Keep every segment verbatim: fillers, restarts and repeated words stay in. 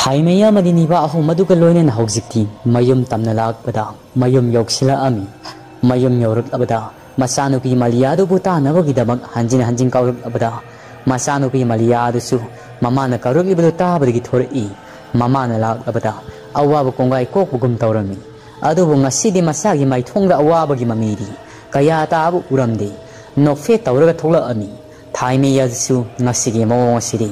ꯊꯥꯏꯃꯩ ꯑꯃꯗꯤ ꯅꯤꯄꯥ ꯑꯍꯨꯝ ꯑꯗꯨꯒ ꯂꯣꯏꯅꯅ ꯍꯧꯖꯤꯛꯇꯤ ꯃꯌꯨꯝ ꯇꯝꯅ ꯂꯥꯛꯄꯗ ꯃꯌꯨꯝ ꯌꯧꯁꯤꯜꯂꯛꯑꯝꯃꯤ꯫ ꯃꯌꯨꯝ ꯌꯧꯔꯛꯂꯕꯗ ꯃꯆꯥꯅꯨꯄꯤ ꯃꯂꯤꯌꯥꯗꯨꯕꯨ ꯇꯥꯟꯅꯕꯒꯤꯗꯃꯛ ꯍꯟꯖꯤꯟ ꯍꯟꯖꯤꯟ ꯀꯧꯔꯛꯂꯕꯗ ꯃꯆꯥꯅꯨꯄꯤ ꯃꯂꯤꯌꯥꯗꯨꯁꯨ ꯃꯃꯥꯅ ꯀꯧꯔꯛꯂꯤꯕꯗꯨ ꯇꯥꯕꯗꯒꯤ ꯊꯣꯔꯛꯏ꯫ ꯃꯃꯥꯅ ꯂꯥꯛꯂꯕꯗ ꯑꯋꯥꯕ ꯀꯣꯡꯒꯥꯏ ꯀꯣꯛꯄꯒꯨꯝ ꯇꯧꯔꯝꯃꯤ꯫ ꯑꯗꯨꯕꯨ ꯉꯁꯤꯗꯤ ꯃꯆꯥꯒꯤ ꯃꯥꯏꯊꯣꯡꯗ ꯑꯋꯥꯕꯒꯤ ꯃꯃꯤꯗꯤ ꯀꯌꯥ ꯇꯥꯕ ꯎꯔꯝꯗꯦ꯫ ꯅꯣꯛꯐꯦꯠ ꯇꯧꯔꯒ ꯊꯣꯛꯂꯛꯑꯝꯃꯤ꯫ ꯊꯥꯏꯃꯩ ꯑꯗꯨꯁꯨ ꯉꯁꯤꯒꯤ ꯃꯑꯣꯡ ꯑꯁꯤꯗꯤ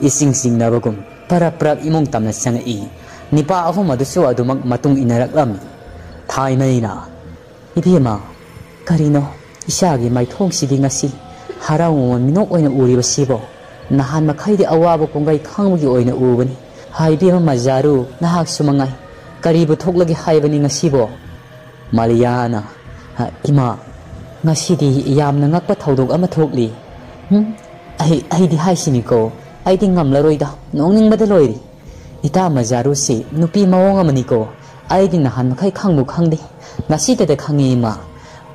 ꯏꯆꯤꯡ ꯆꯤꯡꯅꯕꯒꯨꯝ ꯄꯔꯞ ꯄꯔꯞ ꯏꯃꯨꯡ ꯇꯝꯅ ꯆꯪꯉꯛꯏ꯫ ꯅꯤꯄꯥ ꯑꯍꯨꯝ ꯑꯗꯨꯁꯨ ꯑꯗꯨꯃꯛ ꯃꯇꯨꯡ ꯏꯟꯅꯔꯛꯂꯝꯃꯤ꯫ ꯊꯥꯏꯃꯩꯅ, "ꯏꯕꯦꯝꯃ, ꯀꯔꯤꯅꯣ ꯏꯆꯥꯒꯤ ꯃꯥꯏꯊꯣꯡꯁꯤꯗꯤ ꯉꯁꯤ ꯍꯔꯥꯎ ꯃꯃꯣꯟ ꯃꯤꯅꯣꯛ ꯑꯣꯏꯅ ꯎꯔꯤꯕꯁꯤꯕꯣ? ꯅꯍꯥꯟ ꯃꯈꯩꯗꯤ ꯑꯋꯥꯕ ꯀꯣꯡꯒꯩ ꯈꯥꯡꯕꯒꯤ ꯑꯣꯏꯅ ꯎꯕꯅꯤ꯫ ꯍꯥꯏ ꯏꯕꯦꯝꯃ ꯃꯖꯥꯔꯨ, ꯅꯍꯥꯛꯁꯨ ꯃꯉꯥꯏ꯫ ꯀꯔꯤꯕꯨ ꯊꯣꯛꯂꯒꯦ ꯍꯥꯏꯕꯅꯤ ꯉꯁꯤꯕꯣ?" ꯃꯥꯂꯤꯌꯥꯅ, "ꯏꯃꯥ, ꯉꯁꯤꯗꯤ ꯌꯥꯝꯅ ꯉꯛꯄ ꯊꯧꯗꯣꯛ ꯑꯃ ꯊꯣꯛꯂꯤ꯫ ꯍꯨꯝ, ꯑꯩ, ꯑꯩꯗꯤ ꯍꯥꯏꯁꯤꯅꯤꯀꯣ, ꯑꯩꯗꯤ ꯉꯝꯂꯔꯣꯏꯗ, ꯅꯣꯛꯅꯤꯡꯕꯗ ꯂꯣꯏꯔꯤ꯫ ꯏꯇꯥ ꯃꯖꯥꯔꯨꯁꯤ ꯅꯨꯄꯤ ꯃꯑꯣꯡ ꯑꯃꯅꯤꯀꯣ, ꯑꯩꯗꯤ ꯅꯍꯥꯟ ꯃꯈꯩ ꯈꯪꯕꯨ ꯈꯪꯗꯦ, ꯉꯁꯤꯇꯗ ꯈꯪꯉꯤ ꯏꯃꯥ꯫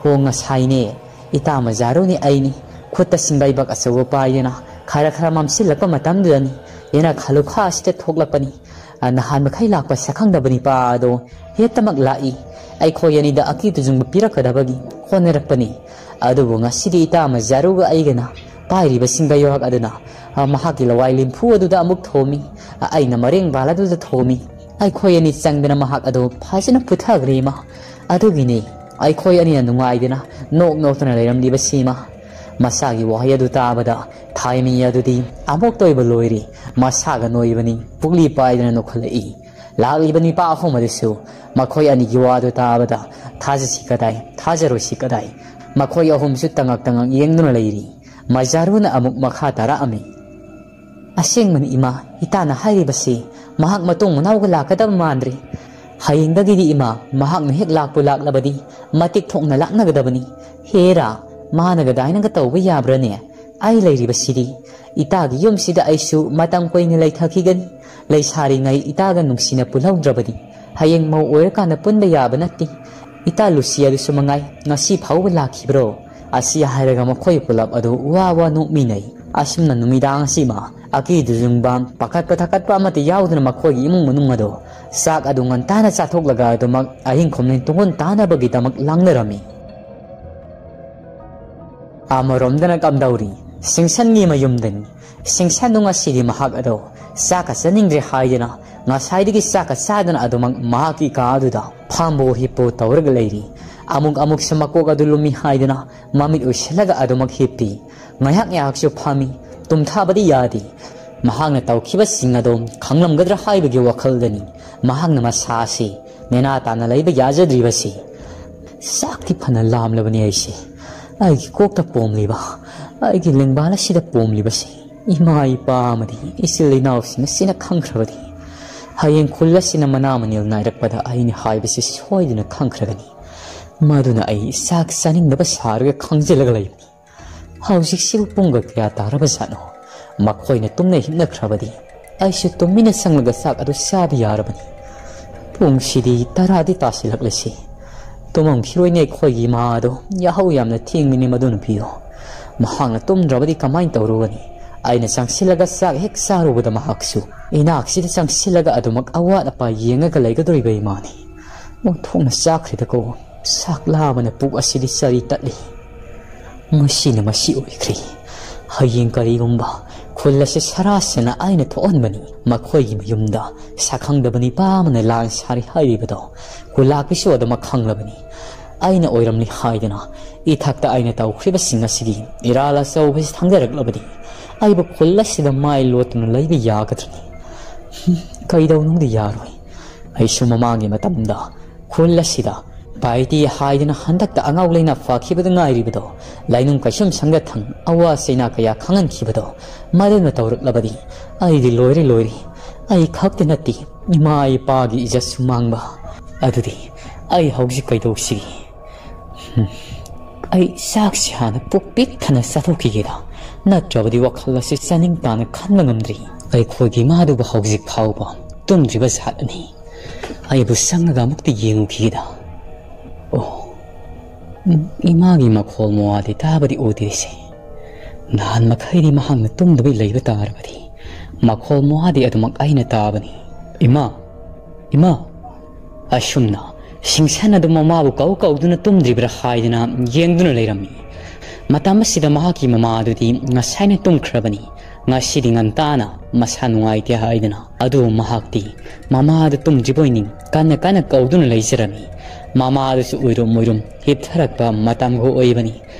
ꯍꯣ, ꯉꯁꯥꯏꯅꯦ, ꯏꯇꯥ ꯃꯖꯥꯔꯨꯅꯤ ꯑꯩꯅꯤ, ꯈꯨꯠꯇ ꯁꯤꯡꯕꯩꯕꯛ ꯑꯆꯧꯕ ꯄꯥꯏꯗꯅ ꯈꯔ ꯈꯔ ꯃꯝꯁꯤꯜꯂꯛꯄ ꯃꯇꯝꯗꯨꯗꯅꯤ, ꯌꯦꯅꯈꯥ ꯂꯨꯈꯥ ꯑꯁꯤꯗ ꯊꯣꯛꯂꯛꯄꯅꯤ꯫ ꯑ, ꯅꯍꯥꯟ ꯃꯈꯩ ꯂꯥꯛꯄ ꯁꯛꯈꯪꯗꯕ ꯅꯤꯄꯥ ꯑꯗꯣ ꯍꯦꯛꯇꯃꯛ ꯂꯥꯛꯏ꯫ ꯑꯩꯈꯣꯏ ꯑꯅꯤꯗ ꯑꯀꯤ ꯇꯨꯖꯨꯡꯕ ꯄꯤꯔꯛꯀꯗꯕꯒꯤ ꯍꯣꯠꯅꯔꯛꯄꯅꯤ꯫ ꯑꯗꯨꯕꯨ ꯉꯁꯤꯗꯤ ꯏꯇꯥ ꯃꯖꯥꯔꯨꯒ ꯑꯩꯒꯅ ꯄꯥꯏꯔꯤꯕ ꯁꯤꯡꯕꯩꯕꯛ ꯑꯗꯨꯅ, ꯑ, ꯃꯍꯥꯛꯀꯤ ꯂꯋꯥꯏ ꯂꯤꯝꯐꯨ ꯑꯗꯨꯗ ꯑꯃꯨꯛ ꯊꯣꯝꯃꯤ꯫ ꯑ, ꯑꯩꯅ ꯃꯔꯦꯡ ꯕꯥꯜ ꯑꯗꯨꯗ ꯊꯣꯝꯃꯤ꯫ ꯑꯩꯈꯣꯏ ꯑꯅꯤ ꯆꯪꯗꯅ ꯃꯍꯥꯛ ꯑꯗꯨ ꯐꯖꯅ ꯐꯨꯊꯈ꯭ꯔꯦ ꯏꯃꯥ꯫ ꯑꯗꯨꯒꯤꯅꯤ ꯑꯩꯈꯣꯏ ꯑꯅꯤꯅ ꯅꯨꯡꯉꯥꯏꯗꯅ ꯅꯣꯛ ꯅꯣꯛꯇꯅ ꯂꯩꯔꯝꯂꯤꯕꯁꯤ ꯏꯃꯥ꯫" ꯃꯆꯥꯒꯤ ꯋꯥꯍꯩ ꯑꯗꯨ ꯇꯥꯕꯗ ꯊꯥꯏꯃꯩ ꯑꯗꯨꯗꯤ ꯑꯃꯨꯛꯇ ꯑꯣꯏꯕ ꯂꯣꯏꯔꯤ꯫ ꯃꯁꯥꯒ ꯅꯣꯏꯕꯅꯤ, ꯄꯨꯛꯂꯤ ꯄꯥꯏꯗꯅ ꯅꯣꯛꯈꯠꯂꯛꯏ꯫ ꯂꯥꯛꯂꯤꯕ ꯅꯤꯄꯥ ꯑꯍꯨꯝ ꯑꯗꯨꯁꯨ ꯃꯈꯣꯏ ꯑꯅꯤꯒꯤ ꯋꯥꯗꯨ ꯇꯥꯕꯗ ꯊꯥꯖꯁꯤ ꯀꯗꯥꯏ, ꯊꯥꯖꯔꯣꯏꯁꯤ ꯀꯗꯥꯏ? ꯃꯈꯣꯏ ꯑꯍꯨꯝꯁꯨ ꯇꯉꯛ ꯇꯉꯛ ꯌꯦꯡꯗꯨꯅ ꯂꯩꯔꯤ꯫ ꯃꯖꯥꯔꯨꯅ ꯑꯃꯨꯛ ꯃꯈꯥ ꯇꯥꯔꯛꯑꯝꯃꯤ꯫ "ꯑꯁꯦꯡꯕꯅꯤ ꯏꯃꯥ, ꯏꯇꯥꯅ ꯍꯥꯏꯔꯤꯕꯁꯤ꯫ ꯃꯍꯥꯛ ꯃꯇꯨꯡ ꯃꯅꯥꯎꯒ ꯂꯥꯛꯀꯗꯕ ꯃꯥꯟꯗ꯭ꯔꯦ꯫ ꯍꯌꯦꯡꯗꯒꯤꯗꯤ ꯏꯃꯥ, ꯃꯍꯥꯛꯅ ꯍꯦꯛ ꯂꯥꯛꯄꯨ ꯂꯥꯛꯂꯕꯗꯤ ꯃꯇꯤꯛ ꯊꯣꯛꯅ ꯂꯥꯛꯅꯒꯗꯕꯅꯤ꯫ ꯍꯦꯔꯥ, ꯃꯥꯅꯒ ꯑꯗꯥꯏꯅꯒ ꯇꯧꯕ ꯌꯥꯕ꯭ꯔꯅꯦ? ꯑꯩ ꯂꯩꯔꯤꯕꯁꯤꯗꯤ꯫ ꯏꯇꯥꯒꯤ ꯌꯨꯝꯁꯤꯗ ꯑꯩꯁꯨ ꯃꯇꯝ ꯀꯨꯏꯅ ꯂꯩꯊꯈꯤꯒꯅꯤ꯫ ꯂꯩꯁꯥꯔꯤꯉꯩ ꯏꯇꯥꯒ ꯅꯨꯡꯁꯤꯅ ꯄꯨꯜꯍꯧꯗ꯭ꯔꯕꯗꯤ ꯍꯌꯦꯡ ꯃꯧ ꯑꯣꯏꯔꯀꯥꯟꯗ ꯄꯨꯟꯕ ꯌꯥꯕ ꯅꯠꯇꯦ꯫ ꯏꯇꯥ ꯂꯨꯁꯤ ꯑꯗꯨꯁꯨ ꯃꯉꯥꯏ, ꯉꯁꯤ ꯐꯥꯎꯕ ꯂꯥꯛꯈꯤꯕ꯭ꯔꯣ?" ꯑꯁꯤ ꯍꯥꯏꯔꯒ ꯃꯈꯣꯏ ꯄꯨꯂꯞ ꯑꯗꯨ ꯋꯥ ꯋꯥ ꯅꯣꯛꯃꯤꯟꯅꯩ꯫ ꯑꯁꯨꯝꯅ ꯅꯨꯃꯤꯗꯥꯡ ꯑꯁꯤꯃ ꯑꯀꯤ ꯇꯨꯖꯨꯡꯕ, ꯄꯥꯈꯠꯄ ꯊꯥꯀꯠꯄ ꯑꯃꯠꯇ ꯌꯥꯎꯗꯅ ꯃꯈꯣꯏꯒꯤ ꯏꯃꯨꯡ ꯃꯅꯨꯡ ꯑꯗꯨ ꯆꯥꯛ ꯑꯗꯨ ꯉꯟꯇꯥꯅ ꯆꯥꯊꯣꯛꯂꯒ ꯑꯗꯨꯃꯛ ꯑꯍꯤꯡ ꯈꯨꯝꯅꯤꯡ ꯇꯨꯡꯒꯣꯟ ꯇꯥꯅꯕꯒꯤꯗꯃꯛ ꯂꯥꯡꯅꯔꯝꯃꯤ꯫ ꯑꯃꯔꯣꯝꯗꯅ ꯀꯝꯗꯧꯔꯤ, ꯁꯤꯡꯁꯟꯒꯤ ꯃꯌꯨꯝꯗꯅꯤ꯫ ꯁꯤꯡꯁꯟꯗꯨ ꯉꯁꯤꯗꯤ ꯃꯍꯥꯛ ꯑꯗꯣ ꯆꯥꯛꯀ ꯆꯥꯅꯤꯡꯗ꯭ꯔꯦ ꯍꯥꯏꯗꯅ ꯉꯁꯥꯏꯗꯒꯤ ꯆꯥꯛꯀ ꯆꯥꯗꯅ ꯑꯗꯨꯃꯛ ꯃꯍꯥꯛꯀꯤ ꯀꯥ ꯑꯗꯨꯗ ꯐꯝꯕꯣ ꯍꯤꯞꯄꯣ ꯇꯧꯔꯒ ꯂꯩꯔꯤ꯫ ꯑꯃꯨꯛ ꯑꯃꯨꯛꯁꯨ ꯃꯀꯣꯛ ꯑꯗꯨ ꯂꯨꯝꯃꯤ ꯍꯥꯏꯗꯅ ꯃꯃꯤꯠ ꯎꯏꯁꯤꯜꯂꯒ ꯑꯗꯨꯃꯛ ꯍꯤꯞꯄꯤ꯫ ꯉꯥꯏꯍꯥꯛ ꯉꯥꯏꯍꯥꯛꯁꯨ ꯐꯝꯃꯤ꯫ ꯇꯨꯝꯊꯥꯕꯗꯤ ꯌꯥꯗꯦ꯫ ꯃꯍꯥꯛꯅ ꯇꯧꯈꯤꯕꯁꯤꯡ ꯑꯗꯣ ꯈꯪꯂꯝꯒꯗ꯭ꯔꯥ ꯍꯥꯏꯕꯒꯤ ꯋꯥꯈꯜꯗꯅꯤ ꯃꯍꯥꯛꯅ ꯃꯁꯥ ꯑꯁꯤ ꯅꯦꯅꯥ ꯇꯥꯅ ꯂꯩꯕ ꯌꯥꯖꯗ꯭ꯔꯤꯕꯁꯤ꯫ ꯆꯥꯛꯇꯤ ꯐꯅ ꯂꯥꯝꯂꯕꯅꯤ ꯑꯩꯁꯦ꯫ ꯑꯩꯒꯤ ꯀꯣꯛꯇ ꯄꯣꯝꯂꯤꯕ, ꯑꯩꯒꯤ ꯂꯦꯡꯕꯥꯜ ꯑꯁꯤꯗ ꯄꯣꯝꯂꯤꯕꯁꯤ ꯏꯃꯥ ꯏꯄꯥ ꯑꯃꯗꯤ ꯏꯆꯤꯜ ꯏꯅꯥꯎꯁꯤꯡ ꯑꯁꯤꯅ ꯈꯪꯈ꯭ꯔꯕꯗꯤ ꯍꯌꯦꯡ ꯈꯨꯜ ꯑꯁꯤꯅ ꯃꯅꯥ ꯃꯅꯤꯜ ꯅꯥꯏꯔꯛꯄꯗ ꯑꯩꯅ ꯍꯥꯏꯕꯁꯤ ꯁꯣꯏꯗꯅ ꯈꯪꯈ꯭ꯔꯒꯅꯤ꯫ ꯃꯗꯨꯅ ꯑꯩ ꯆꯥꯛ ꯆꯥꯅꯤꯡꯗꯕ ꯁꯥꯔꯒ ꯈꯪꯖꯤꯜꯂꯒ ꯂꯩꯕꯅꯤ꯫ ꯍꯧꯖꯤꯛꯁꯤꯕꯨ ꯄꯨꯡꯒ ꯀꯌꯥ ꯇꯥꯔꯕꯖꯥꯠꯅꯣ? ꯃꯈꯣꯏꯅ ꯇꯨꯝꯅ ꯍꯤꯞꯅꯈ꯭ꯔꯕꯗꯤ ꯑꯩꯁꯨ ꯇꯨꯃꯤꯟꯅ ꯆꯪꯂꯒ ꯆꯥꯛ ꯑꯗꯨ ꯆꯥꯕ ꯌꯥꯔꯕꯅꯤ꯫ ꯄꯨꯡꯁꯤꯗꯤ ꯇꯔꯥꯗꯤ ꯇꯥꯁꯤꯜꯂꯛꯂꯁꯤ꯫ ꯇꯨꯝꯃꯝꯈꯤꯔꯣꯏꯅꯦ ꯑꯩꯈꯣꯏꯒꯤ ꯏꯃꯥ ꯑꯗꯣ꯫ ꯌꯥꯍꯧ ꯌꯥꯝꯅ ꯊꯦꯡꯕꯅꯤ ꯃꯗꯨ ꯅꯨꯄꯤꯗꯣ꯫ ꯃꯍꯥꯛꯅ ꯇꯨꯝꯗ꯭ꯔꯕꯗꯤ ꯀꯃꯥꯏꯅ ꯇꯧꯔꯨꯒꯅꯤ? ꯑꯩꯅ ꯆꯪꯁꯤꯜꯂꯒ ꯆꯥꯛ ꯍꯦꯛ ꯆꯥꯔꯨꯕꯗ ꯃꯍꯥꯛꯁꯨ ꯏꯅꯥꯛꯁꯤꯗ ꯆꯪꯁꯤꯜꯂꯒ ꯑꯗꯨꯃꯛ ꯑꯋꯥꯠ ꯑꯄꯥ ꯌꯦꯡꯉꯒ ꯂꯩꯒꯗꯧꯔꯤꯕ ꯏꯃꯥꯅꯤ꯫ ꯑꯣꯟꯊꯣꯛꯅ ꯆꯥꯈ꯭ꯔꯦꯗꯀꯣ꯫ ꯆꯥꯛ ꯂꯥꯝꯕꯅ ꯄꯨꯛ ꯑꯁꯤꯗꯤ ꯆꯔꯤ ꯇꯠꯂꯤ꯫ ꯉꯁꯤꯅ ꯃꯁꯤ ꯑꯣꯏꯈ꯭ꯔꯦ꯫ ꯍꯌꯦꯡ ꯀꯔꯤꯒꯨꯝꯕ ꯈꯨꯜ ꯑꯁꯤ ꯁꯔꯥꯁꯦꯅ ꯑꯩꯅ ꯊꯣꯛꯍꯟꯕꯅꯤ꯫ ꯃꯈꯣꯏꯒꯤ ꯃꯌꯨꯝꯗ ꯁꯛꯈꯪꯗꯕ ꯅꯤꯄꯥ ꯑꯃꯅ ꯂꯥꯟ ꯁꯥꯔꯤ ꯍꯥꯏꯔꯤꯕꯗꯣ ꯈꯨꯂꯥꯛꯄꯤꯁꯨ ꯑꯗꯨꯃꯛ ꯈꯪꯂꯕꯅꯤ꯫ ꯑꯩꯅ ꯑꯣꯏꯔꯝꯂꯤ ꯍꯥꯏꯗꯅ ꯏꯊꯛꯇ ꯑꯩꯅ ꯇꯧꯈ꯭ꯔꯤꯕꯁꯤꯡ ꯑꯁꯤꯒꯤ ꯏꯔꯥꯜ ꯑꯆꯧꯕꯁꯤ ꯊꯥꯡꯗꯔꯛꯂꯕꯗꯤ ꯑꯩꯕꯨ ꯈꯨꯜ ꯑꯁꯤꯗ ꯃꯥꯏ ꯂꯣꯠꯇꯨꯅ ꯂꯩꯕ ꯌꯥꯒꯗ꯭ꯔꯅꯤ? ꯍꯝ, ꯀꯩꯗꯧꯅꯨꯡꯗꯤ ꯌꯥꯔꯣꯏ꯫ ꯑꯩꯁꯨ ꯃꯃꯥꯡꯒꯤ ꯃꯇꯝꯗ ꯈꯨꯜ ꯑꯁꯤꯗ ꯄꯥꯏꯇꯤ ꯍꯥꯏꯗꯅ ꯍꯟꯗꯛꯇ ꯑꯉꯥꯎ ꯂꯩꯅꯥ ꯐꯈꯤꯕꯗ ꯉꯥꯏꯔꯤꯕꯗꯣ, ꯂꯥꯏꯅꯨꯡ ꯀꯩꯁꯨꯝ ꯁꯪꯒꯠꯊꯪ ꯑꯋꯥ ꯆꯩꯅꯥ ꯀꯌꯥ ꯈꯪꯍꯟꯈꯤꯕꯗꯣ, ꯃꯗꯨꯅ ꯇꯧꯔꯛꯂꯕꯗꯤ ꯑꯩꯗꯤ ꯂꯣꯏꯔꯦ, ꯂꯣꯏꯔꯦ꯫ ꯑꯩ ꯈꯛꯇ ꯅꯠꯇꯦ, ꯏꯃꯥ ꯏꯄꯥꯒꯤ ꯏꯖꯠꯁꯨ ꯃꯥꯡꯕ꯫ ꯑꯗꯨꯗꯤ ꯑꯩ ꯍꯧꯖꯤꯛ ꯀꯩꯗꯧꯁꯤꯒꯦ? ꯍꯝ꯫ ꯑꯩ ꯆꯥꯛꯁꯤ ꯍꯥꯟꯅ ꯄꯨꯛ ꯄꯤꯛ ꯊꯟꯅ ꯆꯥꯊꯣꯛꯈꯤꯒꯦꯗ, ꯅꯠꯇ꯭ꯔꯕꯗꯤ ꯋꯥꯈꯜ ꯑꯁꯤ ꯆꯥꯅꯤꯡ ꯇꯥꯅ ꯈꯟꯕ ꯉꯝꯗ꯭ꯔꯤ꯫ ꯑꯩꯈꯣꯏꯒꯤ ꯏꯃꯥꯗꯨꯕꯨ ꯍꯧꯖꯤꯛ ꯐꯥꯎꯕ ꯇꯨꯝꯗ꯭ꯔꯤꯕ ꯖꯥꯠꯅꯤ꯫ ꯑꯩꯕꯨ ꯆꯪꯉꯒ ꯑꯃꯨꯛꯇ ꯌꯦꯡꯉꯨꯈꯤꯒꯦꯗ꯫ ꯑꯣ, ꯎꯝ, ꯏꯃꯥꯒꯤ ꯃꯈꯣꯜ ꯃꯋꯥꯗꯤ ꯇꯥꯕꯗꯤ ꯎꯗ꯭ꯔꯤꯁꯦ꯫ ꯅꯍꯥꯟ ꯃꯈꯩꯗꯤ ꯃꯍꯥꯛꯅ ꯇꯨꯝꯗꯕꯤ ꯂꯩꯕ ꯇꯥꯔꯕꯗꯤ ꯃꯈꯣꯜ ꯃꯋꯥꯗꯤ ꯑꯗꯨꯃꯛ ꯑꯩꯅ ꯇꯥꯕꯅꯤ꯫ "ꯏꯃꯥ! ꯏꯃꯥ!" ꯑꯁꯨꯝꯅ ꯁꯤꯡꯁꯟ ꯑꯗꯨ ꯃꯃꯥꯕꯨ ꯀꯧ ꯀꯧꯗꯨꯅ ꯇꯨꯝꯗ꯭ꯔꯤꯕ꯭ꯔꯥ ꯍꯥꯏꯗꯅ ꯌꯦꯡꯗꯨꯅ ꯂꯩꯔꯝꯃꯤ꯫ ꯃꯇꯝ ꯑꯁꯤꯗ ꯃꯍꯥꯛꯀꯤ ꯃꯃꯥ ꯑꯗꯨꯗꯤ ꯉꯁꯥꯏꯅ ꯇꯨꯝꯈ꯭ꯔꯕꯅꯤ꯫ ꯉꯁꯤꯗꯤ ꯉꯟꯇꯥꯅ ꯃꯁꯥ ꯅꯨꯡꯉꯥꯏꯇꯦ ꯍꯥꯏꯗꯅ ꯑꯗꯨꯕꯨ ꯃꯍꯥꯛꯇꯤ ꯃꯃꯥꯗꯨ ꯇꯨꯝꯗ꯭ꯔꯤꯕꯣꯏ ꯅꯤꯡ ꯀꯟꯅ ꯀꯟꯅ ꯀꯧꯗꯨꯅ ꯂꯩꯖꯔꯝꯃꯤ꯫ ꯃꯃꯥꯗꯨꯁꯨ ꯎꯏꯔꯨꯝ ꯎꯏꯔꯨꯝ ꯍꯤꯞꯊꯔꯛꯄ ꯃꯇꯝꯒ ꯑꯣꯏꯕꯅꯤ꯫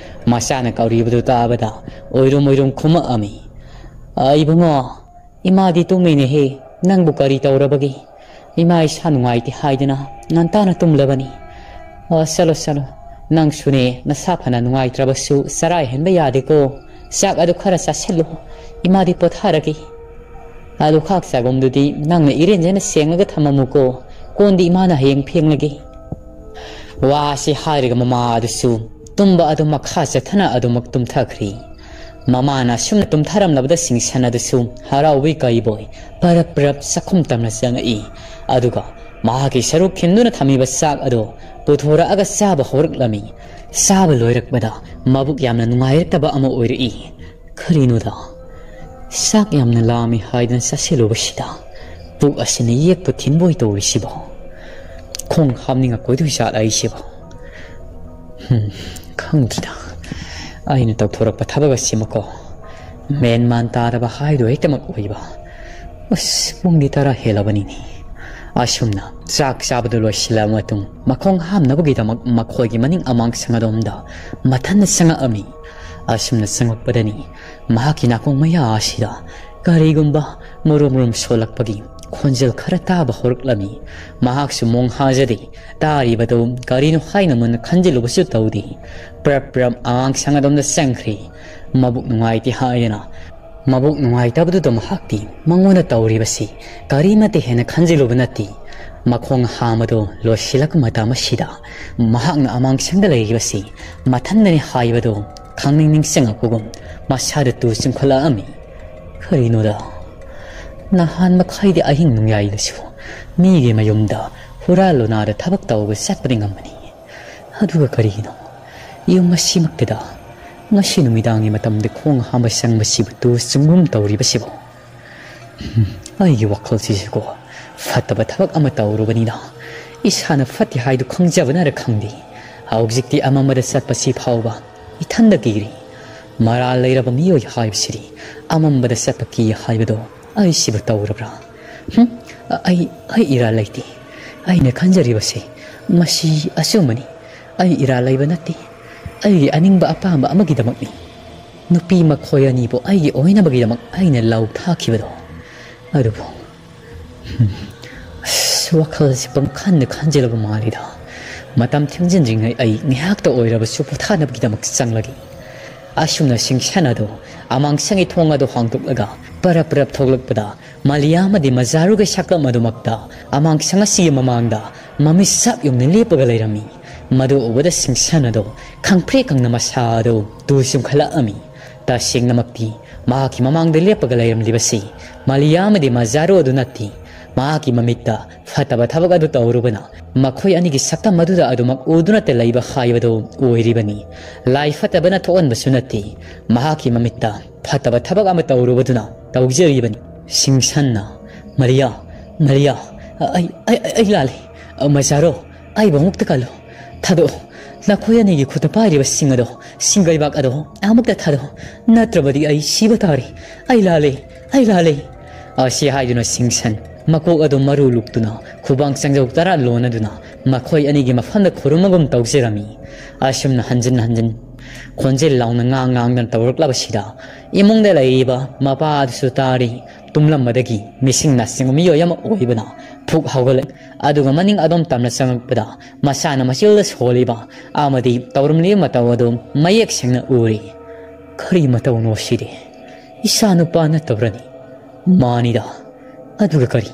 ꯃꯆꯥꯅ ꯀꯧꯔꯤꯕꯗꯨ ꯇꯥꯕꯗ ꯎꯏꯔꯨꯝ ꯎꯏꯔꯨꯝ ꯈꯨꯝꯃꯛꯑꯝꯃꯤ꯫ "ꯑ, ꯏꯕꯨꯡꯉꯣ, ꯏꯃꯥꯗꯤ ꯇꯨꯝꯃꯤꯅꯦꯍꯦ꯫ ꯅꯪꯕꯨ ꯀꯔꯤ ꯇꯧꯔꯕꯒꯦ? ꯏꯃꯥ ꯏꯁꯥ ꯅꯨꯡꯉꯥꯏꯇꯦ ꯍꯥꯏꯗꯅ ꯉꯟꯇꯥꯅ ꯇꯨꯝꯂꯕꯅꯤ꯫" "ꯑꯣ, ꯆꯠꯂꯣ, ꯆꯠꯂꯣ꯫ ꯅꯪꯁꯨꯅꯦ, ꯅꯁꯥ ꯐꯅ ꯅꯨꯡꯉꯥꯏꯇ꯭ꯔꯕꯁꯨ ꯆꯔꯥ ꯍꯦꯟꯕ ꯌꯥꯗꯦꯀꯣ꯫ ꯆꯥꯛ ꯑꯗꯨ ꯈꯔ ꯆꯥꯁꯤꯜꯂꯨ꯫ ꯏꯃꯥꯗꯤ ꯄꯣꯊꯥꯔꯒꯦ꯫ ꯑꯗꯨ ꯈꯥꯛ ꯆꯥꯒꯨꯝꯗꯨꯗꯤ ꯅꯪꯅ ꯏꯔꯦꯟꯖꯅ ꯁꯦꯡꯂꯒ ꯊꯝꯃꯝꯃꯨꯀꯣ꯫ ꯀꯣꯟꯗꯤ ꯏꯃꯥꯅ ꯍꯌꯦꯡ ꯐꯦꯡꯂꯒꯦ꯫" ꯋꯥ ꯑꯁꯤ ꯍꯥꯏꯔꯒ ꯃꯃꯥ ꯑꯗꯨꯁꯨ ꯇꯨꯝꯕ ꯑꯗꯨ ꯃꯈꯥ ꯆꯠꯊꯅ ꯑꯗꯨꯃꯛ ꯇꯨꯝꯊꯈ꯭ꯔꯤ꯫ ꯃꯃꯥꯅ ꯑꯁꯨꯝꯅ ꯇꯨꯝꯊꯔꯝꯂꯕꯗ ꯁꯤꯡꯁꯟ ꯑꯗꯨꯁꯨ ꯍꯔꯥꯎꯕꯣꯏ ꯀꯩꯕꯣꯏ ꯄꯔꯞ ꯄꯔꯞ ꯆꯥꯛꯈꯨꯝ ꯇꯝꯅ ꯆꯪꯉꯛꯏ꯫ ꯑꯗꯨꯒ ꯃꯍꯥꯛꯀꯤ ꯁꯔꯨꯛ ꯈꯤꯟꯗꯨꯅ ꯊꯝꯃꯤꯕ ꯆꯥꯛ ꯑꯗꯨ ꯄꯨꯊꯣꯔꯛꯑꯒ ꯆꯥꯕ ꯍꯧꯔꯛꯂꯝꯃꯤ꯫ ꯆꯥꯕ ꯂꯣꯏꯔꯛꯄꯗ ꯃꯕꯨꯛ ꯌꯥꯝꯅ ꯅꯨꯡꯉꯥꯏꯔꯛꯇꯕ ꯑꯃ ꯑꯣꯏꯔꯛꯏ꯫ "ꯀꯔꯤꯅꯣꯗ? ꯆꯥꯛ ꯌꯥꯝꯅ ꯂꯥꯝꯃꯤ ꯍꯥꯏꯗꯅ ꯆꯥꯁꯤꯜꯂꯨꯕꯁꯤꯗ ꯄꯨꯛ ꯑꯁꯤꯅ ꯌꯦꯛꯄ ꯊꯤꯟꯕꯣꯏ ꯇꯧꯔꯤꯁꯤꯕꯣ? ꯈꯣꯡ ꯍꯥꯝꯅꯤꯡꯉꯛꯄꯣꯏꯗꯣꯏ ꯖꯥꯠꯂ ꯑꯩꯁꯤꯕꯣ? ꯍꯝ, ꯈꯪꯗ꯭ꯔꯦꯗ꯫ ꯑꯩꯅ ꯇꯧꯊꯣꯔꯛꯄ ꯊꯕꯛ ꯑꯁꯤꯃꯀꯣ, ꯃꯦꯟ ꯃꯥꯟ ꯇꯥꯗꯕ ꯍꯥꯏꯗꯣ ꯍꯦꯛꯇꯃꯛ ꯑꯣꯏꯕ꯫ ꯑꯁ, ꯄꯨꯡꯗꯤ ꯇꯔꯥ ꯍꯦꯜꯂꯕꯅꯤꯅꯦ꯫" ꯑꯁꯨꯝꯅ ꯆꯥꯛ ꯆꯥꯕꯗꯨ ꯂꯣꯏꯁꯤꯜꯂꯕ ꯃꯇꯨꯡ ꯃꯈꯣꯡ ꯍꯥꯝꯅꯕꯒꯤꯗꯃꯛ ꯃꯈꯣꯏꯒꯤ ꯃꯅꯤꯡ ꯑꯃꯥꯡ ꯁꯪ ꯑꯗꯣꯝꯗ ꯃꯊꯟꯇ ꯆꯪꯉꯛꯑꯝꯃꯤ꯫ ꯑꯁꯨꯝꯅ ꯆꯪꯉꯛꯄꯗꯅꯤ ꯃꯍꯥꯛꯀꯤ ꯅꯥꯀꯣꯡ ꯃꯌꯥ ꯑꯁꯤꯗ ꯀꯔꯤꯒꯨꯝꯕ ꯃꯔꯨꯝ ꯃꯔꯨꯝ ꯁꯣꯜꯂꯛꯄꯒꯤ ꯈꯣꯟꯖꯦꯜ ꯈꯔ ꯇꯥꯕ ꯍꯧꯔꯛꯂꯝꯃꯤ꯫ ꯃꯍꯥꯛꯁꯨ ꯃꯣꯡ ꯍꯥꯖꯗꯦ꯫ ꯇꯥꯔꯤꯕꯗꯨ ꯀꯔꯤꯅꯣ ꯍꯥꯏꯅ ꯃꯨꯟꯅ ꯈꯟꯖꯤꯜꯂꯨꯕꯁꯨ ꯇꯧꯗꯦ꯫ ꯄ꯭ꯔꯞ ꯄ꯭ꯔꯞ ꯑꯉꯥꯡ ꯁꯪ ꯑꯗꯣꯝꯗ ꯆꯪꯈ꯭ꯔꯦ꯫ ꯃꯕꯨꯛ ꯅꯨꯡꯉꯥꯏꯇꯦ ꯍꯥꯏꯗꯅ꯫ ꯃꯕꯨꯛ ꯅꯨꯡꯉꯥꯏꯇꯕꯗꯨꯗ ꯃꯍꯥꯛꯇꯤ ꯃꯉꯣꯟꯗ ꯇꯧꯔꯤꯕꯁꯤ ꯀꯔꯤꯃꯠꯇ ꯍꯦꯟꯅ ꯈꯟꯖꯤꯜꯂꯨꯕ ꯅꯠꯇꯦ꯫ ꯃꯈꯣꯡ ꯍꯥꯝꯕꯗꯨ ꯂꯣꯏꯁꯤꯜꯂꯛꯄ ꯃꯇꯝ ꯑꯁꯤꯗ ꯃꯍꯥꯛꯅ ꯑꯃꯥꯡ ꯁꯪꯗ ꯂꯩꯔꯤꯕꯁꯤ ꯃꯊꯟꯗꯅꯤ ꯍꯥꯏꯕꯗꯨ ꯈꯪꯅꯤꯡ ꯅꯤꯡꯁꯤꯡꯉꯛꯄꯒꯨꯝ ꯃꯁꯥꯗ ꯇꯨ ꯆꯨꯡꯈꯠꯂꯛꯑꯝꯃꯤ꯫ ꯀꯔꯤꯅꯣꯗ, ꯅꯍꯥꯟ ꯃꯈꯩꯗꯤ ꯑꯍꯤꯡ ꯅꯣꯡꯌꯥꯏꯗꯁꯨ ꯃꯤꯒꯤ ꯃꯌꯨꯝꯗ ꯍꯨꯔꯥꯟ ꯂꯣꯅꯥꯗ ꯊꯕꯛ ꯇꯧꯕ ꯆꯠꯄꯗꯤ ꯉꯝꯕꯅꯤ꯫ ꯑꯗꯨꯒ ꯀꯔꯤꯒꯤꯅꯣ ꯌꯨꯝ ꯑꯁꯤꯃꯛꯇꯗ ꯉꯁꯤ ꯅꯨꯃꯤꯗꯥꯡꯒꯤ ꯃꯇꯝꯗ ꯈꯣꯡ ꯍꯥꯝꯕ ꯆꯪꯕꯁꯤꯕꯨ ꯇꯨ ꯆꯨꯡꯒꯨꯝ ꯇꯧꯔꯤꯕꯁꯤꯕꯨ꯫ ꯍꯝ, ꯑꯩꯒꯤ ꯋꯥꯈꯜꯁꯤꯁꯨꯀꯣ, ꯐꯠꯇꯕ ꯊꯕꯛ ꯑꯃ ꯇꯧꯔꯨꯕꯅꯤꯅ ꯏꯁꯥꯅ ꯐꯠꯇꯦ ꯍꯥꯏꯗꯨ ꯈꯪꯖꯕꯅꯔ ꯈꯪꯗꯦ, ꯍꯧꯖꯤꯛꯇꯤ ꯑꯃꯝꯕꯗ ꯆꯠꯄꯁꯤ ꯐꯥꯎꯕ ꯏꯊꯟꯗ ꯀꯤꯔꯤ꯫ ꯃꯔꯥꯜ ꯂꯩꯔꯕ ꯃꯤꯑꯣꯏ ꯍꯥꯏꯕꯁꯤꯗꯤ ꯑꯃꯝꯕꯗ ꯆꯠꯄ ꯀꯤ ꯍꯥꯏꯕꯗꯣ ꯑꯩꯁꯤꯕꯨ ꯇꯧꯔꯕ꯭ꯔꯥ? ꯍꯝ? ꯑꯩ, ꯑꯩ ꯏꯔꯥꯜ ꯂꯩꯇꯦ꯫ ꯑꯩꯅ ꯈꯟꯖꯔꯤꯕꯁꯦ ꯃꯁꯤ ꯑꯆꯨꯝꯕꯅꯤ꯫ ꯑꯩ ꯏꯔꯥꯜ ꯂꯩꯕ ꯅꯠꯇꯦ꯫ ꯑꯩꯒꯤ ꯑꯅꯤꯡꯕ ꯑꯄꯥꯝꯕ ꯑꯃꯒꯤꯗꯃꯛꯅꯤ꯫ ꯅꯨꯄꯤ ꯃꯈꯣꯏ ꯑꯅꯤꯕꯨ ꯑꯩꯒꯤ ꯑꯣꯏꯅꯕꯒꯤꯗꯃꯛ ꯑꯩꯅ ꯂꯧ ꯊꯥꯈꯤꯕꯗꯣ꯫ ꯑꯗꯨꯕꯨ, ꯍꯝ, ꯑꯁ, ꯋꯥꯈꯜꯁꯤ ꯄꯪꯈꯟꯗ ꯈꯟꯖꯤꯜꯂꯕ ꯃꯥꯜꯂꯤꯗ꯫ ꯃꯇꯝ ꯊꯦꯡꯖꯤꯟꯗ꯭ꯔꯤꯉꯩ ꯑꯩ ꯉꯥꯏꯍꯥꯛꯇ ꯑꯣꯏꯔꯕꯁꯨ ꯄꯣꯊꯥꯅꯕꯒꯤꯗꯃꯛ ꯆꯪꯂꯒꯦ꯫ ꯑꯁꯨꯝꯅ ꯁꯤꯡꯁꯟ ꯑꯗꯨ ꯑꯃꯥꯡꯁꯪꯒꯤ ꯊꯣꯡ ꯑꯗꯨ ꯍꯥꯡꯗꯣꯛꯂꯒ ꯄꯔꯞ ꯄꯔꯞ ꯊꯣꯛꯂꯛꯄꯗ, ꯃꯥꯂꯤꯌꯥ ꯑꯃꯗꯤ ꯃꯖꯥꯔꯨꯒꯤ ꯁꯛꯇꯝ ꯑꯗꯨꯃꯛꯇ ꯑꯃꯥꯡꯁꯪ ꯑꯁꯤꯒꯤ ꯃꯃꯥꯡꯗ ꯃꯃꯤꯠ ꯆꯥꯛ ꯌꯨꯡꯅ ꯂꯦꯞꯄꯒ ꯂꯩꯔꯝꯃꯤ꯫ ꯃꯗꯨ ꯎꯕꯗ ꯁꯤꯡꯁꯟ ꯑꯗꯨ ꯈꯪꯄ꯭ꯔꯦꯛ ꯈꯪꯅ ꯃꯁꯥ ꯑꯗꯨ ꯇꯨ ꯆꯨꯝꯈꯠꯂꯛꯑꯝꯃꯤ꯫ ꯇꯁꯦꯡꯅꯃꯛꯇꯤ ꯃꯍꯥꯛꯀꯤ ꯃꯃꯥꯡꯗ ꯂꯦꯞꯄꯒ ꯂꯩꯔꯝꯂꯤꯕꯁꯤ ꯃꯥꯂꯤꯌꯥ ꯑꯃꯗꯤ ꯃꯖꯥꯔꯨ ꯑꯗꯨ ꯅꯠꯇꯦ꯫ ꯃꯍꯥꯛꯀꯤ ꯃꯃꯤꯠꯇ ꯐꯠꯇꯕ ꯊꯕꯛ ꯑꯗꯨ ꯇꯧꯔꯨꯕꯅ ꯃꯈꯣꯏ ꯑꯅꯤꯒꯤ ꯁꯛꯇꯝ ꯑꯗꯨꯗ ꯑꯗꯨꯃꯛ ꯎꯗꯨꯅꯇ ꯂꯩꯕ ꯍꯥꯏꯕꯗꯨ ꯑꯣꯏꯔꯤꯕꯅꯤ꯫ ꯂꯥꯏ ꯐꯠꯇꯕꯅ ꯊꯣꯛꯍꯟꯕꯁꯨ ꯅꯠꯇꯦ, ꯃꯍꯥꯛꯀꯤ ꯃꯃꯤꯠꯇ ꯐꯠꯇꯕ ꯊꯕꯛ ꯑꯃ ꯇꯧꯔꯨꯕꯗꯨꯅ ꯇꯧꯖꯔꯤꯕꯅꯤ꯫ ꯁꯤꯡꯁꯟꯅ, "ꯃꯔꯤꯌꯥ, ꯃꯔꯤꯌꯥ, ꯑꯩ, ꯑꯩ, ꯑꯩ, ꯑꯩ ꯂꯥꯜꯂꯦ꯫ ꯃꯖꯥꯔꯣ, ꯑꯩꯕꯨ ꯑꯃꯨꯛꯇ ꯀꯜꯂꯨ꯫ ꯊꯥꯗꯣꯛꯑꯣ꯫ ꯅꯈꯣꯏ ꯑꯅꯤꯒꯤ ꯈꯨꯠꯇ ꯄꯥꯏꯔꯤꯕ ꯁꯤꯡ ꯑꯗꯣ, ꯁꯤꯡ ꯂꯩꯕꯥꯛ ꯑꯗꯣ ꯑꯃꯨꯛꯇ ꯊꯥꯗꯣꯛꯑꯣ꯫ ꯅꯠꯇ꯭ꯔꯕꯗꯤ ꯑꯩ ꯁꯤꯕ ꯇꯥꯔꯦ꯫ ꯑꯩ ꯂꯥꯜꯂꯦ, ꯑꯩ ꯂꯥꯜꯂꯦ"꯫ ꯑꯁꯤ ꯍꯥꯏꯗꯨꯅ ꯁꯤꯡꯁꯟ ꯃꯀꯣꯛ ꯑꯗꯨ ꯃꯔꯨ ꯂꯨꯛꯇꯨꯅ ꯈꯨꯕꯥꯡ ꯆꯪꯖꯧ ꯇꯔꯥ ꯂꯣꯟꯅꯗꯨꯅ ꯃꯈꯣꯏ ꯑꯅꯤꯒꯤ ꯃꯐꯝꯗ ꯈꯨꯔꯨꯝꯃꯒꯨꯝ ꯇꯧꯖꯔꯝꯃꯤ꯫ ꯑꯁꯨꯝꯅ ꯍꯟꯖꯤꯟ ꯍꯟꯖꯤꯟ ꯈꯣꯟꯖꯦꯜ ꯂꯥꯎꯅ ꯉꯥꯡ ꯉꯥꯡꯗꯅ ꯇꯧꯔꯛꯂꯕꯁꯤꯗ ꯏꯃꯨꯡꯗ ꯂꯩꯔꯤꯕ ꯃꯄꯥ ꯑꯗꯨꯁꯨ ꯇꯥꯔꯤ꯫ ꯇꯨꯝꯂꯝꯕꯗꯒꯤ ꯃꯤꯁꯤꯡ ꯅꯥꯆꯤꯡꯕ ꯃꯤꯑꯣꯏ ꯑꯃ ꯑꯣꯏꯕꯅ ꯐꯨꯛ ꯍꯧꯒꯠꯂꯦ꯫ ꯑꯗꯨꯒ ꯃꯅꯤꯡ ꯑꯗꯣꯝ ꯇꯝꯅ ꯆꯪꯂꯛꯄꯗ ꯃꯁꯥꯅ ꯃꯆꯤꯜꯗ ꯁꯣꯜꯂꯤꯕ ꯑꯃꯗꯤ ꯇꯧꯔꯝꯂꯤꯕ ꯃꯇꯧ ꯑꯗꯨ ꯃꯌꯦꯛ ꯁꯦꯡꯅ ꯎꯔꯤ꯫ ꯀꯔꯤ ꯃꯇꯧꯅꯣ ꯁꯤꯗꯤ? ꯏꯆꯥ ꯅꯨꯄꯥ ꯅꯠꯇꯕ꯭ꯔꯅꯤ? ꯃꯥꯅꯤꯗ꯫ ꯑꯗꯨꯒ ꯀꯔꯤ,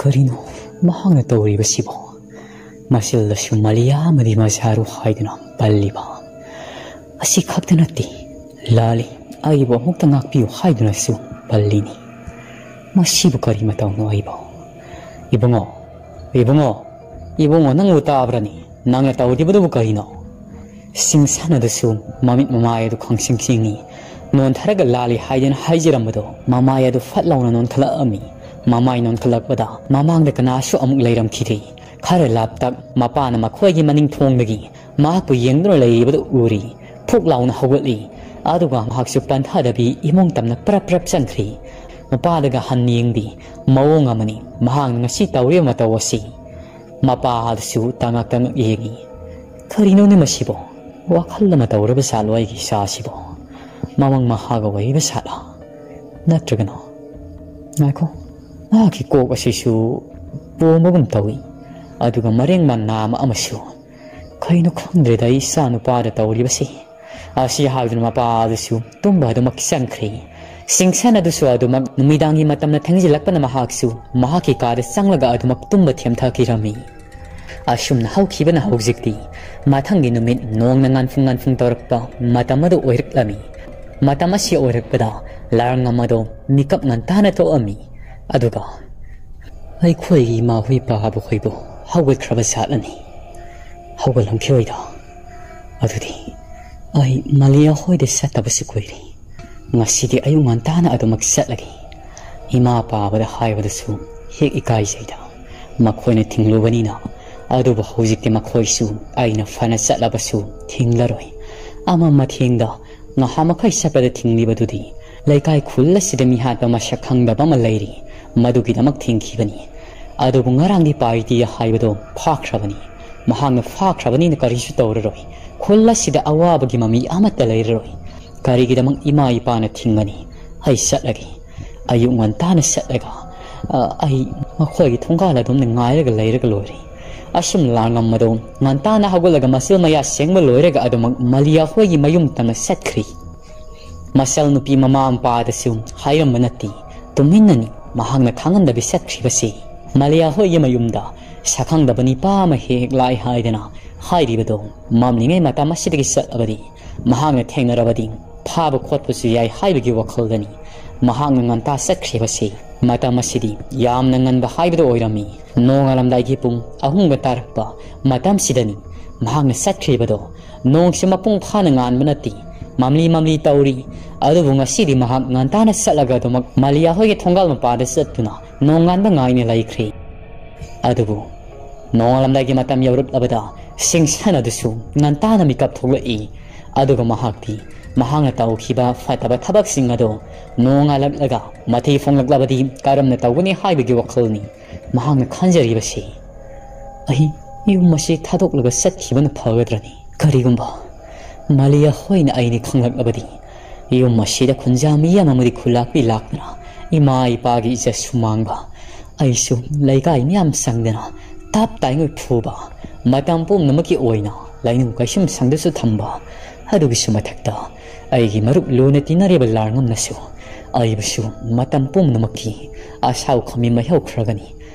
ꯀꯔꯤꯅꯣ ꯃꯍꯥꯛꯅ ꯇꯧꯔꯤꯕꯁꯤꯕꯣ? ꯃꯆꯤꯜꯗꯁꯨ ꯃꯥꯂꯤꯌꯥ ꯑꯃꯗꯤ ꯃꯖꯥꯔꯨ ꯍꯥꯏꯗꯨꯅ ꯄꯜꯂꯤꯕ꯫ ꯑꯁꯤ ꯈꯛꯇ ꯅꯠꯇꯦ, ꯂꯥꯜꯂꯤ, ꯑꯩꯕꯨ ꯑꯃꯨꯛꯇ ꯉꯥꯛꯄꯤꯌꯨ ꯍꯥꯏꯗꯨꯅꯁꯨ ꯄꯜꯂꯤꯅꯤ꯫ ꯃꯁꯤꯕꯨ ꯀꯔꯤ ꯃꯇꯧꯅꯣ ꯑꯩꯕꯨ? ꯏꯕꯨꯡꯉꯣ, ꯏꯕꯨꯡꯉꯣ, ꯏꯕꯨꯡꯉꯣ, ꯅꯪꯕꯨ ꯇꯥꯕ꯭ꯔꯅꯤ? ꯅꯪꯅ ꯇꯧꯔꯤꯕꯗꯨꯕꯨ ꯀꯔꯤꯅꯣ? ꯁꯤꯡꯁꯟ ꯑꯗꯨꯁꯨ ꯃꯃꯤꯠ ꯃꯃꯥꯏ ꯑꯗꯨ ꯈꯪꯁꯤꯡ ꯁꯤꯡꯏ꯫ ꯅꯣꯟꯊꯔꯒ ꯂꯥꯜꯂꯤ ꯍꯥꯏꯗꯨꯅ ꯍꯥꯏꯖꯔꯝꯕꯗꯣ ꯃꯃꯥꯏ ꯑꯗꯨ ꯐꯠ ꯂꯥꯎꯅ ꯅꯣꯟꯈꯠꯂꯛꯑꯝꯃꯤ꯫ ꯃꯃꯥꯏ ꯅꯣꯟꯈꯠꯂꯛꯄꯗ ꯃꯃꯥꯡꯗ ꯀꯅꯥꯁꯨ ꯑꯃꯨꯛ ꯂꯩꯔꯝꯈꯤꯗꯦ꯫ ꯈꯔ ꯂꯥꯞꯇꯛ ꯃꯄꯥꯅ ꯃꯈꯣꯏꯒꯤ ꯃꯅꯤꯡ ꯊꯣꯡꯗꯒꯤ ꯃꯍꯥꯛꯄꯨ ꯌꯦꯡꯗꯨꯅ ꯂꯩꯔꯤꯕꯗꯨ ꯎꯔꯤ꯫ ꯐꯨꯛ ꯂꯥꯎꯅ ꯍꯧꯒꯠꯂꯤ꯫ ꯑꯗꯨꯒ ꯃꯍꯥꯛꯁꯨ ꯄꯟꯊꯥꯗꯕꯤ ꯏꯃꯣꯡ ꯇꯝꯅ ꯄ꯭ꯔꯞ ꯄ꯭ꯔꯞ ꯆꯪꯈ꯭ꯔꯤ꯫ ꯃꯄꯥꯗꯒ ꯍꯟ ꯌꯦꯡꯗꯤ꯫ ꯃꯑꯣꯡ ꯑꯃꯅꯤ ꯃꯍꯥꯛꯅ ꯉꯁꯤ ꯇꯧꯔꯤꯕ ꯃꯇꯧ ꯑꯁꯤ꯫ ꯃꯄꯥ ꯑꯗꯨꯁꯨ ꯇꯉꯛ ꯇꯉꯛ ꯌꯦꯡꯏ꯫ ꯀꯔꯤꯅꯣꯅꯦ ꯃꯁꯤꯕꯣ? ꯋꯥꯈꯜ ꯑꯃ ꯇꯧꯔꯕ ꯁꯥꯠꯂꯣ ꯑꯩꯒꯤ ꯏꯆꯥꯁꯤꯕꯣ? ꯃꯃꯪ ꯃꯍꯥꯒ ꯑꯣꯏꯔꯤꯕ ꯁꯥꯠꯂꯣ? ꯅꯠꯇ꯭ꯔꯒꯅ, ꯉꯥꯏꯈꯣ, ꯃꯍꯥꯛꯀꯤ ꯀꯣꯛ ꯑꯁꯤꯁꯨ ꯄꯣꯝꯕꯒꯨꯝ ꯇꯧꯏ꯫ ꯑꯗꯨꯒ ꯃꯔꯦꯡ ꯃꯅꯥ ꯑꯃ ꯑꯃꯁꯨ꯫ ꯀꯩꯅꯣ ꯈꯪꯗ꯭ꯔꯦꯗ ꯑꯩ ꯏꯆꯥ ꯅꯨꯄꯥꯗ ꯇꯧꯔꯤꯕꯁꯤ꯫ ꯑꯁꯤ ꯍꯥꯏꯗꯨꯅ ꯃꯄꯥ ꯑꯗꯨꯁꯨ ꯇꯨꯝꯕ ꯑꯗꯨꯃꯛ ꯆꯪꯈ꯭ꯔꯦ꯫ ꯁꯤꯡꯁꯟ ꯑꯗꯨꯁꯨ ꯑꯗꯨꯃꯛ ꯅꯨꯃꯤꯗꯥꯡꯒꯤ ꯃꯇꯝꯅ ꯊꯦꯡꯖꯤꯜꯂꯛꯄꯅ ꯃꯍꯥꯛꯁꯨ ꯃꯍꯥꯛꯀꯤ ꯀꯥꯗ ꯆꯪꯂꯒ ꯑꯗꯨꯃꯛ ꯇꯨꯝꯕ ꯊꯦꯝꯊꯈꯤꯔꯝꯃꯤ꯫ ꯑꯁꯨꯝꯅ ꯍꯧꯈꯤꯕꯅ ꯍꯧꯖꯤꯛꯇꯤ ꯃꯊꯪꯒꯤ ꯅꯨꯃꯤꯠ ꯅꯣꯡꯅ ꯉꯥꯟꯐꯨꯡ ꯉꯥꯟꯐꯨꯡ ꯇꯧꯔꯛꯄ ꯃꯇꯝ ꯑꯗꯨ ꯑꯣꯏꯔꯛꯂꯝꯃꯤ꯫ ꯃꯇꯝ ꯑꯁꯤ ꯑꯣꯏꯔꯛꯄꯗ ꯂꯥꯔꯉꯝ ꯑꯗꯣ ꯃꯤꯀꯞ ꯉꯟꯇꯥꯅ ꯊꯣꯛꯑꯝꯃꯤ꯫ ꯑꯗꯨꯒ ꯑꯩꯈꯣꯏꯒꯤ ꯏꯃꯥ ꯍꯨꯏ ꯄꯥꯕ ꯍꯨꯏꯕꯨ ꯍꯧꯒꯠꯈ꯭ꯔꯕ ꯖꯥꯠꯂꯅꯤ꯫ ꯍꯧꯒꯠꯂꯝꯈꯤꯔꯣꯏꯗ꯫ ꯑꯗꯨꯗꯤ ꯑꯩ ꯃꯂꯤꯌꯥ ꯍꯣꯏꯗ ꯆꯠꯇꯕꯁꯨ ꯀꯨꯏꯔꯦ꯫ ꯉꯁꯤꯗꯤ ꯑꯌꯨꯛ ꯉꯟꯇꯥꯅ ꯑꯗꯨꯃꯛ ꯆꯠꯂꯒꯦ꯫ ꯏꯃꯥ ꯄꯥꯕꯗ ꯍꯥꯏꯕꯗꯁꯨ ꯍꯦꯛ ꯏꯀꯥꯏꯖꯩꯗ꯫ ꯃꯈꯣꯏꯅ ꯊꯤꯡꯂꯨꯕꯅꯤꯅ꯫ ꯑꯗꯨꯕꯨ ꯍꯧꯖꯤꯛꯇꯤ ꯃꯈꯣꯏꯁꯨ ꯑꯩꯅ ꯐꯅ ꯆꯠꯂꯕꯁꯨ ꯊꯤꯡꯂꯔꯣꯏ꯫ ꯑꯃ ꯃꯊꯦꯡꯗ ꯉꯍꯥ ꯃꯈꯩ ꯆꯠꯄꯗ ꯊꯤꯡꯂꯤꯕꯗꯨꯗꯤ ꯂꯩꯀꯥꯏ ꯈꯨꯜ ꯑꯁꯤꯗ ꯃꯤꯍꯥꯠꯄ ꯃꯁꯛ ꯈꯪꯗꯕ ꯑꯃ ꯂꯩꯔꯤ꯫ ꯃꯗꯨꯒꯤꯗꯃꯛ ꯊꯤꯡꯈꯤꯕꯅꯤ꯫ ꯑꯗꯨꯕꯨ ꯉꯔꯥꯡꯗꯤ ꯄꯥꯔꯇꯤ ꯍꯥꯏꯕꯗꯣ ꯐꯥꯈ꯭ꯔꯕꯅꯤ꯫ ꯃꯍꯥꯛꯅ ꯐꯥꯈ꯭ꯔꯕꯅꯤꯅ ꯀꯔꯤꯁꯨ ꯇꯧꯔꯔꯣꯏ꯫ ꯈꯨꯜ ꯑꯁꯤꯗ ꯑꯋꯥꯕꯒꯤ ꯃꯃꯤ ꯑꯃꯠꯇ ꯂꯩꯔꯔꯣꯏ꯫ ꯀꯔꯤꯒꯤꯗꯃꯛ ꯏꯃꯥ ꯏꯄꯥꯅ ꯊꯤꯡꯒꯅꯤ? ꯑꯩ ꯆꯠꯂꯒꯦ꯫ ꯑꯌꯨꯛ ꯉꯟꯇꯥꯅ ꯆꯠꯂꯒ, ꯑ, ꯑꯩ ꯃꯈꯣꯏꯒꯤ ꯊꯣꯡꯒꯥꯜ ꯑꯗꯨꯝꯅ ꯉꯥꯏꯔꯒ ꯂꯩꯔꯒ ꯂꯣꯏꯔꯦ꯫ ꯑꯁꯨꯝ ꯂꯥꯡꯉꯝꯕꯗꯣ ꯉꯟꯇꯥꯅ ꯍꯧꯒꯠꯂꯒ ꯃꯆꯤꯜ ꯃꯌꯥ ꯁꯦꯡꯕ ꯂꯣꯏꯔꯒ ꯑꯗꯨꯃꯛ ꯃꯂꯤꯌꯥ ꯍꯣꯏꯒꯤ ꯃꯌꯨꯝ ꯇꯝꯅ ꯆꯠꯈ꯭ꯔꯤ꯫ ꯃꯆꯜ ꯅꯨꯄꯤ ꯃꯃꯥ ꯃꯄꯥꯗꯁꯨ ꯍꯥꯏꯔꯝꯕ ꯅꯠꯇꯦ꯫ ꯇꯨꯃꯤꯟꯅꯅꯤ ꯃꯍꯥꯛꯅ ꯈꯪꯍꯟꯗꯕꯤ ꯆꯠꯈ꯭ꯔꯤꯕꯁꯤ꯫ ꯃꯂꯤꯌꯥ ꯍꯣꯏꯒꯤ ꯃꯌꯨꯝꯗ ꯁꯛꯈꯪꯗꯕ ꯅꯤꯄꯥ ꯑꯃ ꯍꯦꯛ ꯍꯦꯛ ꯂꯥꯛꯏ ꯍꯥꯏꯗꯅ ꯍꯥꯏꯔꯤꯕꯗꯣ ꯃꯝꯂꯤꯉꯩ ꯃꯇꯝ ꯑꯁꯤꯗꯒꯤ ꯆꯠꯂꯕꯗꯤ ꯃꯍꯥꯛꯅ ꯊꯦꯡꯅꯔꯕꯗꯤ ꯐꯥꯕ ꯈꯣꯠꯄꯁꯨ ꯌꯥꯏ ꯍꯥꯏꯕꯒꯤ ꯋꯥꯈꯜꯗꯅꯤ ꯃꯍꯥꯛꯅ ꯉꯟꯇꯥ ꯆꯠꯈ꯭ꯔꯤꯕꯁꯤ꯫ ꯃꯇꯝ ꯑꯁꯤꯗꯤ ꯌꯥꯝꯅ ꯉꯟꯕ ꯍꯥꯏꯕꯗꯨ ꯑꯣꯏꯔꯝꯃꯤ꯫ ꯅꯣꯡꯉꯥꯜꯂꯝꯗꯥꯏꯒꯤ ꯄꯨꯡ ꯑꯍꯨꯝꯒ ꯇꯥꯔꯛꯄ ꯃꯇꯝꯁꯤꯗꯅꯤ ꯃꯍꯥꯛꯅ ꯆꯠꯈ꯭ꯔꯤꯕꯗꯣ ꯅꯣꯡꯁꯤ ꯃꯄꯨꯡ ꯐꯥꯅ ꯉꯥꯟꯕ ꯅꯠꯇꯦ, ꯃꯝꯂꯤ ꯃꯝꯂꯤ ꯇꯧꯔꯤ꯫ ꯑꯗꯨꯕꯨ ꯉꯁꯤꯗꯤ ꯃꯍꯥꯛ ꯉꯟꯇꯥꯅ ꯆꯠꯂꯒ ꯑꯗꯨꯃꯛ ꯃꯥꯂꯤꯌꯥ ꯍꯣꯏꯒꯤ ꯊꯣꯡꯒꯥꯜ ꯃꯄꯥꯗ ꯆꯠꯇꯨꯅ ꯅꯣꯡꯉꯥꯟꯕ ꯉꯥꯏꯅ ꯂꯩꯈ꯭ꯔꯦ꯫ ꯑꯗꯨꯕꯨ ꯅꯣꯡꯉꯥꯜꯂꯝꯗꯥꯏꯒꯤ ꯃꯇꯝ ꯌꯧꯔꯛꯂꯕꯗ ꯁꯤꯡꯁꯟ ꯑꯗꯨꯁꯨ ꯉꯟꯇꯥꯅ ꯃꯤꯀꯞ ꯊꯣꯛꯂꯛꯏ꯫ ꯑꯗꯨꯒ ꯃꯍꯥꯛꯇꯤ ꯃꯍꯥꯛꯅ ꯇꯧꯈꯤꯕ ꯐꯠꯇꯕ ꯊꯕꯛꯁꯤꯡ ꯑꯗꯨ ꯅꯣꯡꯉꯥꯜꯂꯛꯂꯒ ꯃꯊꯤ ꯐꯣꯡꯂꯛꯂꯕꯗꯤ ꯀꯔꯝꯅ ꯇꯧꯒꯅꯤ ꯍꯥꯏꯕꯒꯤ ꯋꯥꯈꯜꯅꯤ ꯃꯍꯥꯛꯅ ꯈꯟꯖꯔꯤꯕꯁꯤ꯫ ꯑꯩ ꯌꯨꯝ ꯑꯁꯤ ꯊꯥꯗꯣꯛꯂꯒ ꯆꯠꯈꯤꯕꯅ ꯐꯒꯗ꯭ꯔꯅꯤ꯫ ꯀꯔꯤꯒꯨꯝꯕ ꯃꯥꯂꯤꯌꯥ ꯍꯣꯏꯅ ꯑꯩꯅꯤ ꯈꯪꯂꯛꯂꯕꯗꯤ, ꯌꯨꯝ ꯑꯁꯤꯗ ꯈꯨꯟꯖꯥ ꯃꯤꯌꯥꯝ ꯑꯃꯗꯤ ꯈꯨꯂꯥꯛꯄꯤ ꯂꯥꯛꯇꯨꯅ ꯏꯃꯥ ꯏꯄꯥꯒꯤ ꯏꯖꯠ ꯁꯨꯃꯥꯡꯕ, ꯑꯩꯁꯨ ꯂꯩꯀꯥꯏ ꯃꯤꯌꯥꯝ ꯆꯪꯗꯅ ꯇꯞ ꯇꯥꯏꯉꯣꯏ ꯐꯨꯕ, ꯃꯇꯝ ꯄꯨꯝꯅꯃꯛꯀꯤ ꯑꯣꯏꯅ ꯂꯥꯏꯅꯤꯡ ꯀꯩꯁꯨꯝ ꯁꯪꯗꯁꯨ ꯊꯝꯕ, ꯑꯗꯨꯒꯤꯁꯨ ꯃꯊꯛꯇ ꯑꯩꯒꯤ ꯃꯔꯨꯞ ꯂꯨꯅ ꯇꯤꯟꯅꯔꯤꯕ ꯂꯥꯔꯉꯝꯅꯁꯨ ꯑꯩꯕꯨꯁꯨ ꯃꯇꯝ ꯄꯨꯝꯅꯃꯛꯀꯤ ꯑꯁꯥꯎ ꯈꯝꯃꯤ ꯃꯩꯍꯧꯈ꯭ꯔꯒꯅꯤ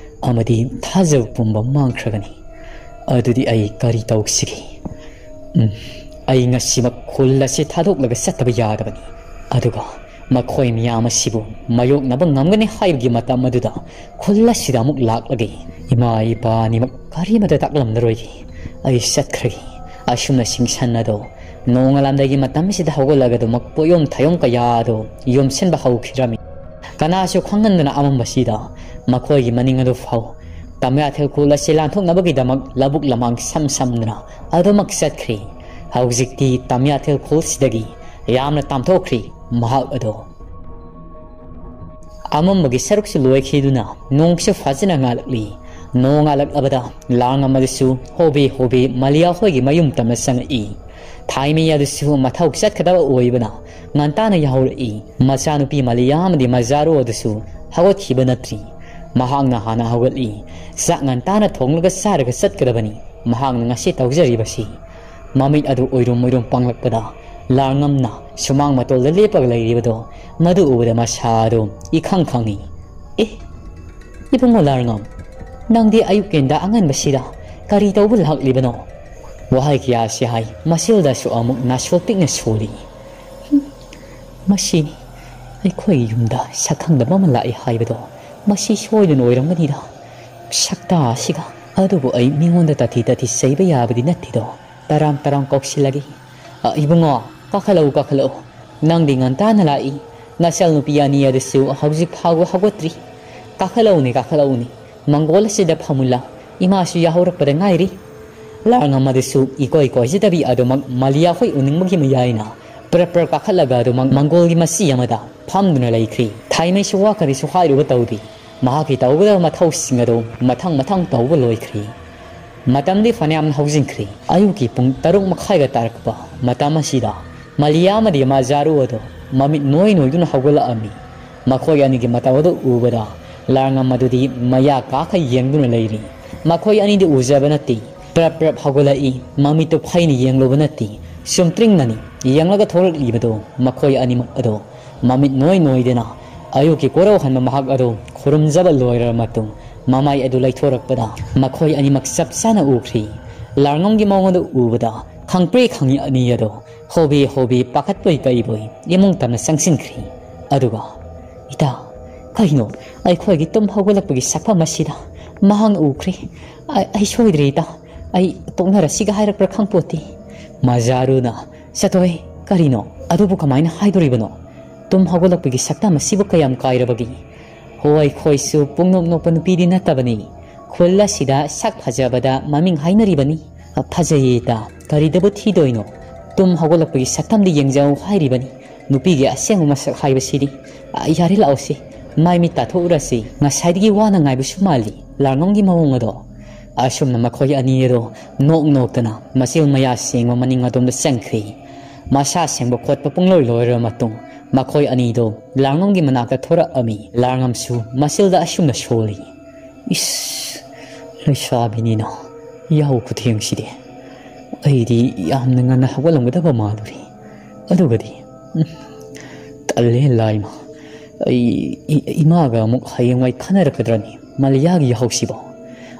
ꯑꯃꯗꯤ ꯊꯥꯖꯕ ꯄꯨꯝꯕ ꯃꯥꯡꯈ꯭ꯔꯒꯅꯤ꯫ ꯑꯗꯨꯗꯤ ꯑꯩ ꯀꯔꯤ ꯇꯧꯁꯤꯒꯦ? ꯎꯝ, ꯑꯩ ꯉꯁꯤꯃꯛ ꯈꯨꯜ ꯑꯁꯤ ꯊꯥꯗꯣꯛꯂꯒ ꯆꯠꯇꯕ ꯌꯥꯗꯕꯅꯤ꯫ ꯑꯗꯨꯒ ꯃꯈꯣꯏ ꯃꯤꯌꯥꯝ ꯑꯁꯤꯕꯨ ꯃꯥꯌꯣꯛꯅꯕ ꯉꯝꯒꯅꯤ ꯍꯥꯏꯕꯒꯤ ꯃꯇꯝ ꯑꯗꯨꯗ ꯈꯨꯜ ꯑꯁꯤꯗ ꯑꯃꯨꯛ ꯂꯥꯛꯂꯒꯦ꯫ ꯏꯃꯥ ꯏꯄꯥ ꯑꯅꯤꯃꯛ ꯀꯔꯤꯃꯠꯇ ꯇꯥꯛꯂꯝꯂꯔꯣꯏꯒꯦ꯫ ꯑꯩ ꯆꯠꯈ꯭ꯔꯒꯦ꯫ ꯑꯁꯨꯝꯅ ꯁꯤꯡꯁꯟ ꯑꯗꯣ ꯅꯣꯡꯉꯥꯜꯂꯝꯗꯥꯏꯒꯤ ꯃꯇꯝꯁꯤꯗ ꯍꯧꯒꯠꯂꯒ ꯑꯗꯨꯃꯛ ꯄꯣꯠꯌꯣꯝ ꯊꯥꯌꯣꯝ ꯀꯌꯥ ꯑꯗꯨ ꯌꯣꯝꯁꯤꯟꯕ ꯍꯧꯈꯤꯔꯝꯃꯤ꯫ ꯀꯅꯥꯁꯨ ꯈꯪꯍꯟꯗꯅ ꯑꯃꯝꯕꯁꯤꯗ ꯃꯈꯣꯏꯒꯤ ꯃꯅꯤꯡ ꯑꯗꯨ ꯐꯥꯎ ꯇꯝꯌꯥꯊꯦꯜ ꯈꯨꯜ ꯑꯁꯤ ꯂꯥꯟꯊꯣꯛꯅꯕꯒꯤꯗꯃꯛ ꯂꯧꯕꯨꯛ ꯂꯃꯥꯡ ꯁꯝ ꯁꯝꯗꯨꯅ ꯑꯗꯨꯃꯛ ꯆꯠꯈ꯭ꯔꯦ꯫ ꯍꯧꯖꯤꯛꯇꯤ ꯇꯝꯌꯥꯊꯦꯜ ꯈꯨꯜꯁꯤꯗꯒꯤ ꯌꯥꯝꯅ ꯇꯥꯝꯊꯣꯛꯈ꯭ꯔꯦ ꯃꯍꯥꯛ ꯑꯗꯣ꯫ ꯑꯃꯝꯕꯒꯤ ꯁꯔꯨꯛꯁꯨ ꯂꯣꯏꯈꯤꯗꯨꯅ ꯅꯣꯡꯁꯨ ꯐꯖꯅ ꯉꯥꯜꯂꯛꯂꯤ꯫ ꯅꯣꯡ ꯉꯥꯜꯂꯛꯂꯕꯗ ꯂꯥꯡ ꯑꯃꯗꯁꯨ ꯍꯣꯕꯦ ꯍꯣꯕꯦ ꯃꯥꯂꯤꯌꯥ ꯍꯣꯏꯒꯤ ꯃꯌꯨꯝ ꯇꯝꯅ ꯆꯪꯉꯛꯏ꯫ ꯊꯥꯏꯃꯤ ꯑꯗꯨꯁꯨ ꯃꯊꯧ ꯆꯠꯀꯗꯕ ꯑꯣꯏꯕꯅ ꯉꯟꯇꯥꯅ ꯌꯥꯍꯧꯔꯛꯏ꯫ ꯃꯆꯥꯅꯨꯄꯤ ꯃꯥꯂꯤꯌꯥ ꯑꯃꯗꯤ ꯃꯖꯥꯔꯣ ꯑꯗꯨꯁꯨ ꯍꯧꯒꯠꯈꯤꯕ ꯅꯠꯇ꯭ꯔꯤ꯫ ꯃꯍꯥꯛꯅ ꯍꯥꯟꯅ ꯍꯧꯒꯠꯂꯤ꯫ ꯆꯥꯛ ꯉꯟꯇꯥꯅ ꯊꯣꯡꯂꯒ ꯆꯥꯔꯒ ꯆꯠꯀꯗꯕꯅꯤ꯫ ꯃꯍꯥꯛꯅ ꯉꯁꯤ ꯇꯧꯖꯔꯤꯕꯁꯤ꯫ ꯃꯃꯤꯠ ꯑꯗꯨ ꯑꯣꯏꯔꯨꯝ ꯑꯣꯏꯔꯨꯝ ꯄꯥꯡꯂꯛꯄꯗ ꯂꯥꯔꯉꯝꯅ ꯁꯨꯃꯥꯡ ꯃꯇꯣꯜꯗ ꯂꯦꯞꯄꯒ ꯂꯩꯔꯤꯕꯗꯣ ꯃꯗꯨ ꯎꯕꯗ ꯃꯁꯥ ꯑꯗꯨ ꯏꯈꯪ ꯈꯪꯉꯤ꯫ "ꯑꯦ, ꯏꯕꯨꯡꯉꯣ ꯂꯥꯔꯉꯝ, ꯅꯪꯗꯤ ꯑꯌꯨꯛ ꯀꯦꯟꯗ ꯑꯉꯟꯕꯁꯤꯗ ꯀꯔꯤ ꯇꯧꯕ ꯂꯥꯛꯂꯤꯕꯅꯣ?" ꯋꯥꯍꯩ ꯀꯌꯥ ꯑꯁꯤ ꯍꯥꯏ ꯃꯁꯤꯜꯗꯁꯨ ꯑꯃꯨꯛ ꯅꯥꯁꯣꯜ ꯄꯤꯛꯅ ꯁꯣꯜꯂꯤ꯫ "ꯍꯨꯝ, ꯃꯁꯤꯅꯤ ꯑꯩꯈꯣꯏꯒꯤ ꯌꯨꯝꯗ ꯁꯛꯈꯪꯗꯕ ꯑꯃ ꯂꯥꯛꯏ ꯍꯥꯏꯕꯗꯣ꯫ ꯃꯁꯤ ꯁꯣꯏꯗꯅ ꯑꯣꯏꯔꯝꯒꯅꯤꯗ꯫ ꯁꯛꯇꯥ ꯑꯁꯤꯒ ꯑꯗꯨꯕꯨ ꯑꯩ ꯃꯤꯉꯣꯟꯗ ꯇꯥꯊꯤ ꯇꯥꯊꯤ ꯆꯩꯕ ꯌꯥꯕꯗꯤ ꯅꯠꯇꯦꯗꯣ꯫ ꯇꯔꯥꯝ ꯇꯔꯥꯝ ꯀꯧꯁꯤꯜꯂꯒꯦ꯫ "ꯑ, ꯏꯕꯨꯡꯉꯣ, ꯀꯥꯈꯠꯂꯛꯎ, ꯀꯥꯈꯠꯂꯛꯎ꯫ ꯅꯪꯗꯤ ꯉꯟꯇꯥꯅ ꯂꯥꯛꯏ꯫ ꯅꯆꯜ ꯅꯨꯄꯤ ꯑꯅꯤ ꯑꯗꯨꯁꯨ ꯍꯧꯖꯤꯛ ꯐꯥꯎꯕ ꯍꯧꯒꯠꯇ꯭ꯔꯤ꯫ ꯀꯥꯈꯠꯂꯛꯎꯅꯦ, ꯀꯥꯈꯠꯂꯛꯎꯅꯦ꯫ ꯃꯪꯒꯣꯜ ꯑꯁꯤꯗ ꯐꯝꯃꯨꯂꯥ꯫ ꯏꯃꯥꯁꯨ ꯌꯥꯍꯧꯔꯛꯄꯗ ꯉꯥꯏꯔꯤ꯫" ꯂꯥꯔꯉꯝ ꯑꯗꯨꯁꯨ ꯏꯀꯣꯏ ꯀꯣꯏꯖꯗꯕꯤ ꯑꯗꯨꯃꯛ ꯃꯂꯤꯌꯥ ꯍꯣꯏ ꯎꯅꯤꯡꯕꯒꯤ ꯃꯌꯥꯏꯅ ꯄ꯭ꯔꯞ ꯄ꯭ꯔꯞ ꯀꯥꯈꯠꯂꯒ ꯑꯗꯨꯃꯛ ꯃꯪꯒꯣꯜꯒꯤ ꯃꯆꯤ ꯑꯃꯗ ꯐꯝꯗꯨꯅ ꯂꯩꯈ꯭ꯔꯤ꯫ ꯊꯥꯏꯃꯩꯁꯨ ꯋꯥ ꯀꯔꯤꯁꯨ ꯍꯥꯏꯔꯨꯕ ꯇꯧꯗꯦ꯫ ꯃꯍꯥꯛꯀꯤ ꯇꯧꯒꯗꯕ ꯃꯊꯧꯁꯤꯡ ꯑꯗꯨ ꯃꯊꯪ ꯃꯊꯪ ꯇꯧꯕ ꯂꯣꯏꯈ꯭ꯔꯤ꯫ ꯃꯇꯝꯗꯤ ꯐꯅꯌꯥꯝ ꯍꯧꯖꯤꯟꯈ꯭ꯔꯦ꯫ ꯑꯌꯨꯛꯀꯤ ꯄꯨꯡ ꯇꯔꯨꯛ ꯃꯈꯥꯏꯒ ꯇꯥꯔꯛꯄ ꯃꯇꯝ ꯑꯁꯤꯗ ꯃꯂꯤꯌꯥ ꯑꯃꯗꯤ ꯃꯖꯥꯔꯨ ꯑꯗꯨ ꯃꯃꯤꯠ ꯅꯣꯏ ꯅꯣꯏꯗꯨꯅ ꯍꯧꯒꯠꯂꯛꯑꯝꯃꯤ꯫ ꯃꯈꯣꯏ ꯑꯅꯤꯒꯤ ꯃꯇꯧ ꯑꯗꯨ ꯎꯕꯗ ꯂꯥꯔꯉꯝ ꯑꯗꯨꯗꯤ ꯃꯌꯥ ꯀꯥꯈ ꯌꯦꯡꯗꯨꯅ ꯂꯩꯔꯤ꯫ ꯃꯈꯣꯏ ꯑꯅꯤꯗꯤ ꯎꯖꯕ ꯅꯠꯇꯦ꯫ ꯄ꯭ꯔꯞ ꯄ꯭ꯔꯞ ꯍꯧꯒꯠꯂꯛꯏ꯫ ꯃꯃꯤꯠꯇꯨ ꯐꯩꯅ ꯌꯦꯡꯂꯨꯕ ꯅꯠꯇꯦ꯫ ꯆꯨꯝꯇ꯭ꯔꯤꯡꯅꯅꯤ ꯌꯦꯡꯂꯒ ꯊꯣꯔꯛꯂꯤꯕꯗꯨ꯫ ꯃꯈꯣꯏ ꯑꯅꯤꯃꯛ ꯑꯗꯨ ꯃꯃꯤꯠ ꯅꯣꯏ ꯅꯣꯏꯗꯅ ꯑꯌꯨꯛꯀꯤ ꯀꯣꯔꯧꯍꯟꯕ ꯃꯍꯥꯛ ꯑꯗꯨ ꯈꯨꯔꯨꯝꯖꯕ ꯂꯣꯏꯔꯕ ꯃꯇꯨꯡ ꯃꯃꯥꯏ ꯑꯗꯨ ꯂꯩꯊꯣꯔꯛꯄꯗ ꯃꯈꯣꯏ ꯑꯅꯤꯃꯛ ꯆꯞ ꯆꯥꯅ ꯎꯈ꯭ꯔꯤ꯫ ꯂꯥꯔꯉꯝꯒꯤ ꯃꯑꯣꯡ ꯑꯗꯨ ꯎꯕꯗ ꯈꯪꯄ꯭ꯔꯦ ꯈꯪꯉꯤ ꯑꯅꯤ ꯑꯗꯨ ꯍꯣꯕꯦ ꯍꯣꯕꯦ ꯄꯥꯈꯠꯄꯣꯏ ꯀꯩꯕꯣꯏ ꯏꯃꯨꯡ ꯇꯝꯅ ꯆꯪꯁꯤꯟꯈ꯭ꯔꯤ꯫ ꯑꯗꯨꯒ, "ꯏꯇꯥ, ꯀꯩꯅꯣ? ꯑꯩꯈꯣꯏꯒꯤ ꯇꯨꯝ ꯍꯧꯒꯠꯂꯛꯄꯒꯤ ꯁꯛꯐꯝ ꯑꯁꯤꯗ ꯃꯍꯥꯛꯅ ꯎꯈ꯭ꯔꯦ꯫ ꯑꯩ, ꯑꯩ ꯁꯣꯏꯗ꯭ꯔꯦ, ꯏꯇꯥ꯫ ꯑꯩ ꯇꯣꯛꯅꯔꯁꯤꯒ ꯍꯥꯏꯔꯛꯄ꯭ꯔꯥ ꯈꯪꯄꯣꯠꯇꯦ꯫" ꯃꯖꯥꯔꯨꯅ, "ꯆꯠꯊꯣꯍꯦ, ꯀꯔꯤꯅꯣ? ꯑꯗꯨꯕꯨ ꯀꯃꯥꯏꯅ ꯍꯥꯏꯗꯣꯔꯤꯕꯅꯣ? ꯇꯨꯝ ꯍꯧꯒꯠꯂꯛꯄꯒꯤ ꯁꯛꯇꯝ ꯑꯁꯤꯕꯨ ꯀꯌꯥꯝ ꯀꯥꯏꯔꯕꯒꯦ? ꯍꯣ, ꯑꯩꯈꯣꯏꯁꯨ ꯄꯨꯡꯅꯣꯛ ꯅꯣꯛꯄ ꯅꯨꯄꯤꯗꯤ ꯅꯠꯇꯕꯅꯤ꯫ ꯈꯨꯜ ꯑꯁꯤꯗ ꯁꯛ ꯐꯖꯕꯗ ꯃꯃꯤꯡ ꯍꯥꯏꯅꯔꯤꯕꯅꯤ꯫" "ꯐꯖꯩꯌꯦ, ꯏꯇꯥ꯫ ꯀꯔꯤꯗꯕꯨ ꯊꯤꯗꯣꯏꯅꯣ? ꯇꯨꯝ ꯍꯧꯒꯠꯂꯛꯄꯒꯤ ꯁꯛꯇꯝꯗꯤ ꯌꯦꯡꯖꯧ ꯍꯥꯏꯔꯤꯕꯅꯤ꯫ ꯅꯨꯄꯤꯒꯤ ꯑꯁꯦꯡꯕ ꯃꯁꯛ ꯍꯥꯏꯕꯁꯤꯗꯤ꯫ ꯑ, ꯌꯥꯔꯦ, ꯂꯥꯛꯑꯣꯁꯤ꯫ ꯃꯥꯏ ꯃꯤꯠ ꯇꯥꯊꯣꯛꯎꯔꯁꯤ꯫ ꯉꯁꯥꯏꯗꯒꯤ ꯋꯥꯅ ꯉꯥꯏꯕꯁꯨ ꯃꯥꯜꯂꯤ ꯂꯥꯔꯉꯝꯒꯤ ꯃꯑꯣꯡ ꯑꯗꯣ꯫" ꯑꯁꯨꯝꯅ ꯃꯈꯣꯏ ꯑꯅꯤ ꯑꯗꯣ ꯅꯣꯛ ꯅꯣꯛꯇꯅ ꯃꯆꯤꯜ ꯃꯌꯥ ꯁꯦꯡꯕ ꯃꯅꯤꯡ ꯑꯗꯣꯝꯗ ꯆꯪꯈ꯭ꯔꯤ꯫ ꯃꯁꯥ ꯁꯦꯡꯕ ꯈꯣꯠꯄ ꯄꯨꯡꯂꯣꯏ ꯂꯣꯏꯔꯕ ꯃꯇꯨꯡ ꯃꯈꯣꯏ ꯑꯅꯤꯗꯣ ꯂꯥꯔꯉꯝꯒꯤ ꯃꯅꯥꯛꯇ ꯊꯣꯔꯛꯑꯝꯃꯤ꯫ ꯂꯥꯔꯉꯝꯁꯨ ꯃꯆꯤꯜꯗ ꯑꯁꯨꯝꯅ ꯁꯣꯜꯂꯤ꯫ "ꯏꯁ, ꯂꯩꯁꯥꯕꯤꯅꯤꯅ ꯌꯥꯍꯧ ꯈꯨꯊꯦꯡꯁꯤꯗꯤ꯫ ꯑꯩꯗꯤ ꯌꯥꯝꯅ ꯉꯟꯅ ꯍꯧꯒꯠꯂꯝꯒꯗꯕ ꯃꯥꯜꯂꯨꯔꯦ꯫ ꯑꯗꯨꯒꯗꯤ, ꯎꯝ, ꯇꯜꯂꯦ ꯂꯥꯏꯃ꯫ ꯑꯩ ꯏ-, ꯏꯃꯥꯒ ꯑꯃꯨꯛ ꯍꯌꯦꯡꯋꯥꯏ ꯈꯟꯅꯔꯛꯀꯗ꯭ꯔꯅꯤ ꯃꯂꯤꯌꯥꯒꯤ ꯌꯥꯍꯧꯁꯤꯕꯣ?"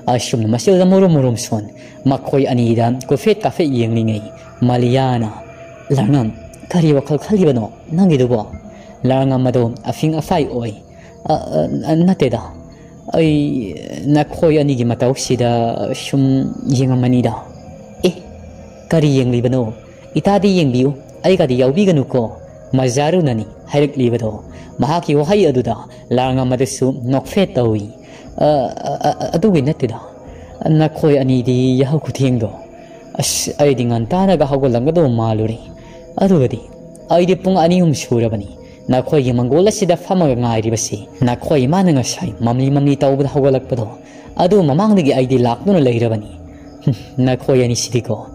ꯑꯁꯨꯝꯅ ꯃꯆꯤꯜꯗ ꯃꯨꯔꯨꯝ ꯃꯨꯔꯨꯝ ꯁꯣꯟ ꯃꯈꯣꯏ ꯑꯅꯤꯗ ꯀꯨꯐꯦꯠ ꯀꯥꯐꯦꯠ ꯌꯦꯡꯂꯤꯉꯩ ꯃꯂꯤꯌꯥꯅ, "ꯂꯥꯔꯉꯝ, ꯀꯔꯤ ꯋꯥꯈꯜ ꯈꯜꯂꯤꯕꯅꯣ ꯅꯪꯒꯤꯗꯨꯕꯣ?" ꯂꯥꯔꯉꯝ ꯑꯗꯣ ꯑꯐꯤꯡ ꯑꯐꯥꯏ ꯑꯣꯏ꯫ "ꯑ, ꯑ, ꯑ, ꯅꯠꯇꯦꯗ꯫ ꯑꯩ ꯅꯈꯣꯏ ꯑꯅꯤꯒꯤ ꯃꯇꯧꯁꯤꯗ ꯁꯨꯝ ꯌꯦꯡꯉꯝꯃꯅꯤꯗ꯫ ꯑꯦ, ꯀꯔꯤ ꯌꯦꯡꯂꯤꯕꯅꯣ? ꯏꯇꯥꯗꯤ ꯌꯦꯡꯕꯤꯌꯨ, ꯑꯩꯒꯗꯤ ꯌꯥꯎꯕꯤꯒꯅꯨꯀꯣ꯫ ꯃꯖꯥꯔꯨꯅꯅꯤ ꯍꯥꯏꯔꯛꯂꯤꯕꯗꯣ꯫ ꯃꯍꯥꯛꯀꯤ ꯋꯥꯍꯩ ꯑꯗꯨꯗ ꯂꯥꯔꯉꯝ ꯑꯗꯨꯁꯨ ꯅꯣꯛꯐꯦꯠ ꯇꯧꯏ꯫ "ꯑ, ꯑ, ꯑ, ꯑꯗꯨꯒꯤ ꯅꯠꯇꯦꯗ꯫ ꯅꯈꯣꯏ ꯑꯅꯤꯗꯤ ꯌꯥꯍꯧ ꯈꯨꯊꯦꯡꯗꯣ꯫ ꯑꯁ, ꯑꯩꯗꯤ ꯉꯟꯇꯥꯅꯒ ꯍꯧꯒꯠꯂꯝꯒꯗꯧꯕ ꯃꯥꯜꯂꯨꯔꯦ꯫ ꯑꯗꯨꯒꯗꯤ ꯑꯩꯗꯤ ꯄꯨꯡ ꯑꯅꯤ ꯑꯍꯨꯝ ꯁꯨꯔꯕꯅꯤ ꯅꯈꯣꯏꯒꯤ ꯃꯪꯒꯣꯜ ꯑꯁꯤꯗ ꯐꯝꯃꯒ ꯉꯥꯏꯔꯤꯕꯁꯤ꯫ ꯅꯈꯣꯏ ꯏꯃꯥꯅ ꯉꯁꯥꯏ ꯃꯝꯂꯤ ꯃꯝꯂꯤ ꯇꯧꯕꯗ ꯍꯧꯒꯠꯂꯛꯄꯗꯣ, ꯑꯗꯨ ꯃꯃꯥꯡꯗꯒꯤ ꯑꯩꯗꯤ ꯂꯥꯛꯇꯨꯅ ꯂꯩꯔꯕꯅꯤ꯫ ꯍꯨꯝ, ꯅꯈꯣꯏ ꯑꯅꯤꯁꯤꯗꯤꯀꯣ꯫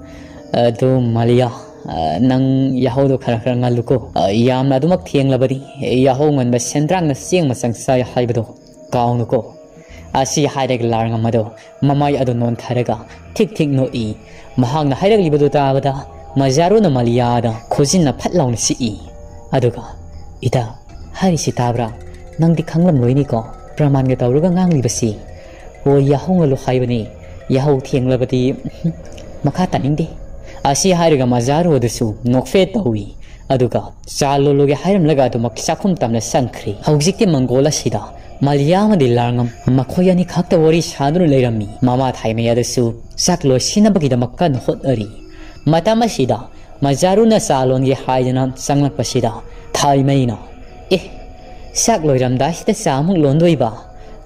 ꯑꯗꯨ ꯃꯥꯂꯤꯌꯥ, ꯑ, ꯅꯪ ꯌꯥꯍꯧꯗꯣ ꯈꯔ ꯈꯔ ꯉꯜꯂꯨꯀꯣ꯫ ꯑ, ꯌꯥꯝꯅ ꯑꯗꯨꯃꯛ ꯊꯦꯡꯂꯕꯗꯤ ꯌꯥꯍꯧ ꯉꯟꯕ ꯁꯦꯟꯗ꯭ꯔꯥꯡꯅ ꯆꯦꯡ ꯃꯆꯪ ꯆꯥꯏ ꯍꯥꯏꯕꯗꯣ ꯀꯥꯎꯅꯨꯀꯣ꯫" ꯑꯁꯤ ꯍꯥꯏꯔꯒ ꯂꯥꯔꯉꯝ ꯑꯗꯣ ꯃꯃꯥꯏ ꯑꯗꯨ ꯅꯣꯟꯊꯔꯒ ꯊꯤꯛ ꯊꯤꯛ ꯅꯣꯛꯏ꯫ ꯃꯍꯥꯛꯅ ꯍꯥꯏꯔꯛꯂꯤꯕꯗꯨ ꯇꯥꯕꯗ ꯃꯖꯥꯔꯨꯅ ꯃꯥꯂꯤꯌꯥꯗ ꯈꯨꯖꯤꯟꯅ ꯐꯠ ꯂꯥꯎꯅ ꯁꯤꯛꯏ꯫ ꯑꯗꯨꯒ, "ꯏꯇꯥ, ꯍꯥꯏꯔꯤꯁꯤ ꯇꯥꯕ꯭ꯔꯥ? ꯅꯪꯗꯤ ꯈꯪꯂꯝꯂꯣꯏꯅꯤꯀꯣ, ꯄ꯭ꯔꯃꯥꯟꯒ ꯇꯧꯔꯒ ꯉꯥꯡꯂꯤꯕꯁꯤ꯫ ꯑꯣ, ꯌꯥꯍꯧ ꯉꯜꯂꯨ ꯍꯥꯏꯕꯅꯤ, ꯌꯥꯍꯧ ꯊꯦꯡꯂꯕꯗꯤ ꯃꯈꯥ ꯇꯥꯅꯤꯡꯗꯦ꯫" ꯑꯁꯤ ꯍꯥꯏꯔꯒ ꯃꯖꯥꯔꯨ ꯑꯗꯨꯁꯨ ꯅꯣꯛꯐꯦꯠ ꯇꯧꯏ꯫ ꯑꯗꯨꯒ ꯆꯥ ꯂꯣꯜꯂꯨꯒꯦ ꯍꯥꯏꯔꯝꯂꯒ ꯑꯗꯨꯃꯛ ꯆꯥꯛꯈꯨꯝ ꯇꯝꯅ ꯆꯪꯈ꯭ꯔꯦ꯫ ꯍꯧꯖꯤꯛꯇꯤ ꯃꯪꯒꯣꯜ ꯑꯁꯤꯗ ꯃꯥꯂꯤꯌꯥ ꯑꯃꯗꯤ ꯂꯥꯔꯉꯝ ꯃꯈꯣꯏ ꯑꯅꯤ ꯈꯛꯇ ꯋꯥꯔꯤ ꯁꯥꯗꯨꯅ ꯂꯩꯔꯝꯃꯤ꯫ ꯃꯃꯥ ꯊꯥꯏꯃꯩ ꯑꯗꯨꯁꯨ ꯆꯥꯛ ꯂꯣꯏꯁꯤꯟꯅꯕꯒꯤꯗꯃꯛ ꯀꯟꯅ ꯍꯣꯠꯅꯔꯤ꯫ ꯃꯇꯝ ꯑꯁꯤꯗ ꯃꯖꯥꯔꯨꯅ ꯆꯥ ꯂꯣꯟꯒꯦ ꯍꯥꯏꯗꯅ ꯆꯪꯂꯛꯄꯁꯤꯗ ꯊꯥꯏꯃꯩꯅ, "ꯑꯦ, ꯆꯥꯛ ꯂꯣꯏꯔꯝꯗꯥꯏꯁꯤꯗ ꯆꯥ ꯑꯃꯨꯛ ꯂꯣꯟꯗꯣꯏꯕ?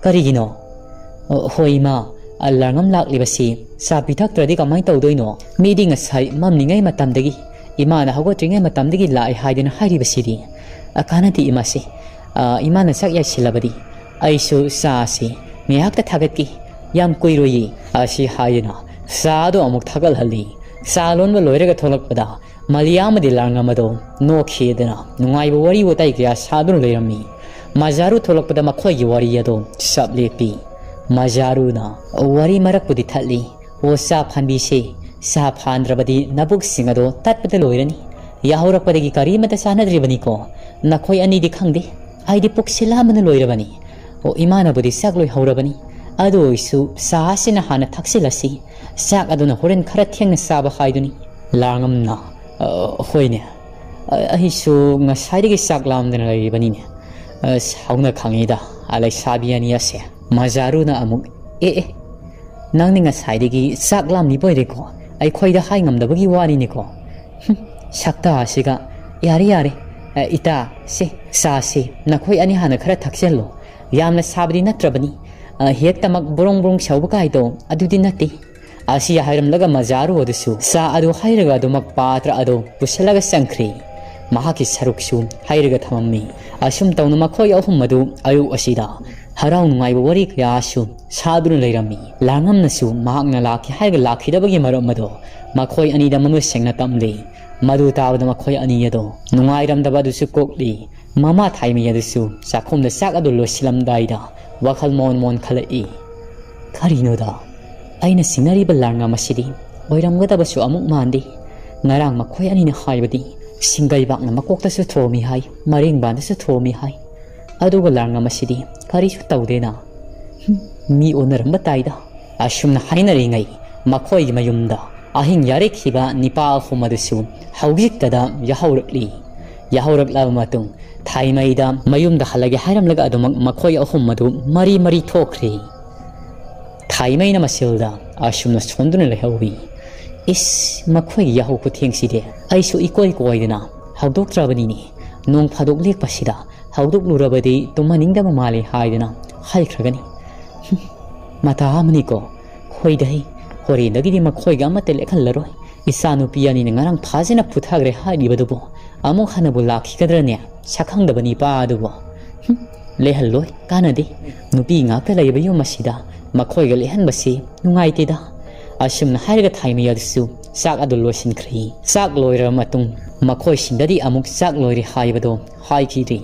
ꯀꯔꯤꯒꯤꯅꯣ?" "ꯑ, ꯍꯣꯏ ꯏꯃꯥ, ꯑ, ꯂꯥꯔꯉꯝ ꯂꯥꯛꯂꯤꯕꯁꯤ ꯆꯥ ꯄꯤꯊꯛꯇ꯭ꯔꯗꯤ ꯀꯃꯥꯏꯅ ꯇꯧꯗꯣꯏꯅꯣ? ꯃꯤꯗꯤ ꯉꯁꯥꯏ ꯃꯝꯂꯤꯉꯩ ꯃꯇꯝꯗꯒꯤ, ꯏꯃꯥꯅ ꯍꯧꯒꯠꯇ꯭ꯔꯤꯉꯩ ꯃꯇꯝꯗꯒꯤ ꯂꯥꯛꯑꯦ ꯍꯥꯏꯗꯅ ꯍꯥꯏꯔꯤꯕꯁꯤꯗꯤ꯫ ꯑ, ꯀꯥꯟꯅꯗꯦ ꯏꯃꯥꯁꯦ꯫ ꯑ, ꯏꯃꯥꯅ ꯆꯥꯛ ꯌꯥꯏꯁꯤꯜꯂꯕꯗꯤ ꯑꯩꯁꯨ ꯆꯥꯁꯤ ꯉꯥꯏꯍꯥꯛꯇ ꯊꯥꯒꯠꯀꯦ, ꯌꯥꯝ ꯀꯨꯏꯔꯣꯏꯌꯦ꯫" ꯑꯁꯤ ꯍꯥꯏꯗꯨꯅ ꯆꯥꯗꯣ ꯑꯃꯨꯛ ꯊꯥꯒꯠꯍꯜꯂꯤ꯫ ꯆꯥ ꯂꯣꯟꯕ ꯂꯣꯏꯔꯒ ꯊꯣꯛꯂꯛꯄꯗ ꯃꯥꯂꯤꯌꯥ ꯑꯃꯗꯤ ꯂꯥꯔꯉꯝ ꯑꯗꯣ ꯅꯣꯛꯈꯤꯗꯅ ꯅꯨꯡꯉꯥꯏꯕ ꯋꯥꯔꯤ ꯋꯥꯇꯥꯏ ꯀꯌꯥ ꯁꯥꯗꯨꯅ ꯂꯩꯔꯝꯃꯤ꯫ ꯃꯖꯥꯔꯨ ꯊꯣꯛꯂꯛꯄꯗ ꯃꯈꯣꯏꯒꯤ ꯋꯥꯔꯤ ꯑꯗꯣ ꯆꯞ ꯂꯦꯞꯄꯤ꯫ ꯃꯖꯥꯔꯨꯅ ꯋꯥꯔꯤ ꯃꯔꯛꯄꯨꯗꯤ ꯊꯠꯂꯤ, "ꯑꯣ, ꯆꯥ ꯐꯥꯟꯕꯤꯁꯦ, ꯆꯥ ꯐꯥꯟꯗ꯭ꯔꯕꯗꯤ ꯅꯕꯨꯛꯁꯤꯡ ꯑꯗꯣ ꯇꯠꯄꯗ ꯂꯣꯏꯔꯅꯤ꯫ ꯌꯥꯍꯧꯔꯛꯄꯗꯒꯤ ꯀꯔꯤꯃꯠꯇ ꯆꯥꯅꯗ꯭ꯔꯤꯕꯅꯤꯀꯣ꯫ ꯅꯈꯣꯏ ꯑꯅꯤꯗꯤ ꯈꯪꯗꯦ, ꯑꯩꯗꯤ ꯄꯨꯛꯁꯤ ꯂꯥꯝꯕꯅ ꯂꯣꯏꯔꯕꯅꯤ꯫ ꯑꯣ, ꯏꯃꯥꯅꯕꯨꯗꯤ ꯆꯥꯛ ꯂꯣꯏꯍꯧꯔꯕꯅꯤ, ꯑꯗꯨ ꯑꯣꯏꯁꯨ ꯆꯥꯁꯤꯅ ꯍꯥꯟꯅ ꯊꯛꯆꯤꯜꯂꯁꯤ꯫ ꯆꯥꯛ ꯑꯗꯨꯅ ꯍꯣꯔꯦꯟ ꯈꯔ ꯊꯦꯡꯅ ꯆꯥꯕ ꯍꯥꯏꯗꯨꯅꯤ꯫" ꯂꯥꯔꯉꯝꯅ, "ꯑ, ꯍꯣꯏꯅꯦ, ꯑ, ꯑꯩꯁꯨ ꯉꯁꯥꯏꯗꯒꯤ ꯆꯥꯛ ꯂꯥꯝꯗꯅ ꯂꯩꯔꯤꯕꯅꯤꯅꯦ꯫ ꯑ, ꯁꯥꯎꯅ ꯈꯪꯉꯤꯗ, ꯑ, ꯂꯩꯁꯥꯕꯤ ꯑꯅꯤ ꯑꯁꯦ꯫ ꯃꯖꯥꯔꯨꯅ ꯑꯃꯨꯛ, "ꯑꯦ ꯑꯦ, ꯅꯪꯗꯤ ꯉꯁꯥꯏꯗꯒꯤ ꯆꯥꯛ ꯂꯥꯝꯂꯤꯕ ꯑꯣꯏꯔꯦꯀꯣ? ꯑꯩꯈꯣꯏꯗ ꯍꯥꯏ ꯉꯝꯗꯕꯒꯤ ꯋꯥꯅꯤꯅꯦꯀꯣ꯫ ꯍꯨꯝ, ꯁꯛꯇꯥ ꯑꯁꯤꯒ꯫ ꯌꯥꯔꯦ ꯌꯥꯔꯦ꯫ ꯑ, ꯏꯇꯥ, ꯁꯦ, ꯆꯥꯁꯦ꯫ ꯅꯈꯣꯏ ꯑꯅꯤ ꯍꯥꯟꯅ ꯈꯔ ꯊꯛꯆꯜꯂꯣ꯫ ꯌꯥꯝꯅ ꯁꯥꯕꯗꯤ ꯅꯠꯇ꯭ꯔꯕꯅꯤ꯫ ꯑ, ꯍꯦꯛꯇꯃꯛ ꯕ꯭ꯔꯣꯡ ꯕ꯭ꯔꯣꯡ ꯁꯧꯕ ꯀꯥꯏꯗꯣ ꯑꯗꯨꯗꯤ ꯅꯠꯇꯦ"꯫ ꯑꯁꯤ ꯍꯥꯏꯔꯝꯂꯒ ꯃꯖꯥꯔꯨ ꯑꯗꯨꯁꯨ ꯆꯥ ꯑꯗꯨ ꯍꯩꯔꯒ ꯑꯗꯨꯃꯛ ꯄꯥꯇ꯭ꯔ ꯑꯗꯨ ꯄꯨꯁꯤꯜꯂꯒ ꯆꯪꯈ꯭ꯔꯤ꯫ ꯃꯍꯥꯛꯀꯤ ꯁꯔꯨꯛꯁꯨ ꯍꯩꯔꯒ ꯊꯝꯃꯝꯃꯤ꯫ ꯑꯁꯨꯝ ꯇꯧꯅ ꯃꯈꯣꯏ ꯑꯍꯨꯝ ꯑꯗꯨ ꯑꯌꯨꯛ ꯑꯁꯤꯗ ꯍꯔꯥꯎ ꯅꯨꯡꯉꯥꯏꯕ ꯋꯥꯔꯤ ꯀꯌꯥꯁꯨ ꯁꯥꯗꯨꯅ ꯂꯩꯔꯝꯃꯤ꯫ ꯂꯥꯡꯉꯝꯅꯁꯨ ꯃꯍꯥꯛꯅ ꯂꯥꯛꯀꯦ ꯍꯥꯏꯔꯒ ꯂꯥꯛꯈꯤꯗꯕꯒꯤ ꯃꯔꯝ ꯑꯗꯣ ꯃꯈꯣꯏ ꯑꯅꯤꯗ ꯃꯃꯤꯠ ꯁꯦꯡꯅ ꯇꯝꯂꯤ꯫ ꯃꯗꯨ ꯇꯥꯕꯗ ꯃꯈꯣꯏ ꯑꯅꯤ ꯑꯗꯣ ꯅꯨꯡꯉꯥꯏꯔꯝꯗꯕ ꯑꯗꯨꯁꯨ ꯀꯣꯛꯂꯤ꯫ ꯃꯃꯥ ꯊꯥꯏꯃꯩ ꯑꯗꯨꯁꯨ ꯆꯥꯛꯈꯨꯝꯗ ꯆꯥꯛ ꯑꯗꯨ ꯂꯣꯏꯁꯤꯜꯂꯝꯗꯥꯏꯗ ꯋꯥꯈꯜ ꯃꯣꯟ ꯃꯣꯟ ꯈꯜꯂꯛꯏ꯫ "ꯀꯔꯤꯅꯣꯗ, ꯑꯩꯅ ꯁꯤꯡꯅꯔꯤꯕ ꯂꯥꯡꯉꯝ ꯑꯁꯤꯗꯤ ꯑꯣꯏꯔꯝꯒꯗꯕꯁꯨ ꯑꯃꯨꯛ ꯃꯥꯟꯗꯦ꯫ ꯉꯔꯥꯡ ꯃꯈꯣꯏ ꯑꯅꯤꯅ ꯍꯥꯏꯕꯗꯤ ꯁꯤꯡꯒꯩꯕꯥꯛꯅ ꯃꯀꯣꯛꯇꯁꯨ ꯊꯣꯝꯃꯤ ꯍꯥꯏ, ꯃꯔꯦꯡꯕꯥꯟꯗꯁꯨ ꯊꯣꯝꯃꯤ ꯍꯥꯏ꯫ ꯑꯗꯨꯒ ꯂꯥꯡꯉꯝ ꯑꯁꯤꯗꯤ ꯀꯔꯤꯁꯨ ꯇꯧꯗꯦꯅ꯫ ꯍꯨꯝ, ꯃꯤ ꯑꯣꯟꯅꯔꯝꯕ ꯇꯥꯏꯗ"꯫ ꯑꯁꯨꯝꯅ ꯍꯥꯏꯅꯔꯤꯉꯩ ꯃꯈꯣꯏꯒꯤ ꯃꯌꯨꯝꯗ ꯑꯍꯤꯡ ꯌꯥꯔꯦꯛꯈꯤꯕ ꯅꯤꯄꯥ ꯑꯍꯨꯝ ꯑꯗꯨꯁꯨ ꯍꯧꯖꯤꯛꯇꯗ ꯌꯥꯍꯧꯔꯛꯂꯤ꯫ ꯌꯥꯍꯧꯔꯛꯂꯕ ꯃꯇꯨꯡ ꯊꯥꯏꯃꯩꯗ ꯃꯌꯨꯝꯗ ꯍꯜꯂꯒꯦ ꯍꯥꯏꯔꯝꯂꯒ ꯑꯗꯨꯃꯛ ꯃꯈꯣꯏ ꯑꯍꯨꯝ ꯑꯗꯨ ꯃꯔꯤ ꯃꯔꯤ ꯊꯣꯛꯈ꯭ꯔꯤ꯫ ꯊꯥꯏꯃꯩꯅ ꯃꯁꯤꯜꯗ ꯑꯁꯨꯝꯅ ꯁꯣꯟꯗꯨꯅ ꯂꯩꯍꯧꯏ꯫ "ꯏꯁ, ꯃꯈꯣꯏꯒꯤ ꯌꯥꯍꯧ ꯈꯨꯊꯦꯡꯁꯤꯗꯤ ꯑꯩꯁꯨ ꯏꯀꯣꯏ ꯀꯣꯏꯗꯅ ꯍꯧꯗꯣꯛꯇ꯭ꯔꯕꯅꯤꯅꯦ꯫ ꯅꯣꯡ ꯐꯥꯗꯣꯛ ꯂꯦꯛꯄꯁꯤꯗ ꯍꯧꯗꯣꯛꯂꯨꯔꯕꯗꯤ ꯇꯨꯝꯍꯟꯅꯤꯡꯗꯕ ꯃꯥꯜꯂꯤ" ꯍꯥꯏꯗꯅ ꯍꯥꯏꯈ꯭ꯔꯒꯅꯤ꯫ ꯍꯨꯝ, ꯃꯇꯥ ꯑꯃꯅꯤꯀꯣ꯫ ꯍꯣꯏꯗ ꯍꯩ, ꯍꯣꯔꯦꯟꯗꯒꯤꯗꯤ ꯃꯈꯣꯏꯒ ꯑꯃꯠꯇ ꯂꯦꯛꯍꯜꯂꯔꯣꯏ꯫ ꯏꯆꯥꯅꯨꯄꯤ ꯑꯅꯤꯅ ꯉꯔꯥꯡ ꯐꯥꯖꯅ ꯐꯨꯊꯈ꯭ꯔꯦ ꯍꯥꯏꯔꯤꯕꯗꯨꯕꯨ ꯑꯃꯨꯛ ꯍꯟꯅꯕꯨ ꯂꯥꯛꯈꯤꯒꯗ꯭ꯔꯅꯦ? ꯁꯛꯈꯪꯗꯕ ꯅꯤꯄꯥ ꯑꯗꯨꯕꯨ꯫ ꯍꯨꯝ, ꯂꯦꯛꯍꯜꯂꯣꯏ, ꯀꯥꯟꯅꯗꯦ꯫ ꯅꯨꯄꯤ ꯉꯥꯛꯇ ꯂꯩꯕ ꯌꯨꯝ ꯑꯁꯤꯗ ꯃꯈꯣꯏꯒ ꯂꯦꯛꯍꯟꯕꯁꯤ ꯅꯨꯡꯉꯥꯏꯇꯦꯗ꯫ ꯑꯁꯨꯝꯅ ꯍꯥꯏꯔꯒ ꯊꯥꯏꯃꯩ ꯑꯗꯨꯁꯨ ꯆꯥꯛ ꯑꯗꯨ ꯂꯣꯏꯁꯤꯟꯈ꯭ꯔꯤ꯫ ꯆꯥꯛ ꯂꯣꯏꯔꯕ ꯃꯇꯨꯡ ꯃꯈꯣꯏꯁꯤꯡꯗꯗꯤ ꯑꯃꯨꯛ ꯆꯥꯛ ꯂꯣꯏꯔꯦ ꯍꯥꯏꯕꯗꯣ ꯍꯥꯏꯈꯤꯗ꯭ꯔꯤ꯫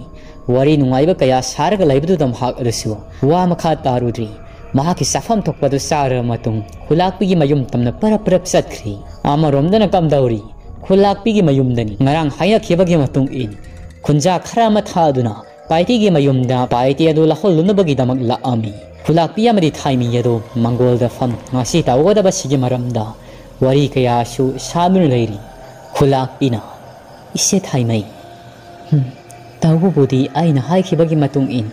ꯋꯥꯔꯤ ꯅꯨꯡꯉꯥꯏꯕ ꯀꯌꯥ ꯁꯥꯔꯒ ꯂꯩꯕꯗꯨꯗ ꯃꯍꯥꯛ ꯑꯗꯨꯁꯨ ꯋꯥ ꯃꯈꯥ ꯇꯥꯔꯨꯗ꯭ꯔꯤ꯫ ꯃꯍꯥꯛꯀꯤ ꯆꯥꯐꯝ ꯊꯣꯛꯄ ꯑꯗꯨ ꯆꯥꯔꯕ ꯃꯇꯨꯡ ꯈꯨꯂꯥꯛꯄꯤꯒꯤ ꯃꯌꯨꯝ ꯇꯝꯅ ꯄꯔꯞ ꯄꯔꯞ ꯆꯠꯈ꯭ꯔꯤ꯫ ꯑꯃꯔꯣꯝꯗꯅ ꯀꯝꯗꯧꯔꯤ? ꯈꯨꯂꯥꯛꯄꯤꯒꯤ ꯃꯌꯨꯝꯗꯅꯤ꯫ ꯉꯔꯥꯡ ꯍꯥꯏꯅꯈꯤꯕꯒꯤ ꯃꯇꯨꯡ ꯏꯟ ꯈꯨꯟꯖꯥ ꯈꯔ ꯑꯃ ꯊꯥꯗꯨꯅ ꯄꯥꯏꯇꯤꯒꯤ ꯃꯌꯨꯝꯗ ꯄꯥꯏꯇꯤ ꯑꯗꯨ ꯂꯧꯍꯜꯂꯨꯅꯕꯒꯤꯗꯃꯛ ꯂꯥꯛꯑꯝꯃꯤ꯫ ꯈꯨꯂꯥꯛꯄꯤ ꯑꯃꯗꯤ ꯊꯥꯏꯃꯤ ꯑꯗꯨ ꯃꯪꯒꯣꯜꯗ ꯐꯝ ꯉꯁꯤ ꯇꯧꯒꯗꯕꯁꯤꯒꯤ ꯃꯔꯝꯗ ꯋꯥꯔꯤ ꯀꯌꯥꯁꯨ ꯁꯥꯗꯨꯅ ꯂꯩꯔꯤ꯫ ꯈꯨꯂꯥꯛꯄꯤꯅ, "ꯏꯆꯦ ꯊꯥꯏꯃꯩ, ꯍꯨꯝ, ꯇꯧꯕꯕꯨꯗꯤ ꯑꯩꯅ ꯍꯥꯏꯈꯤꯕꯒꯤ ꯃꯇꯨꯡ ꯏꯟ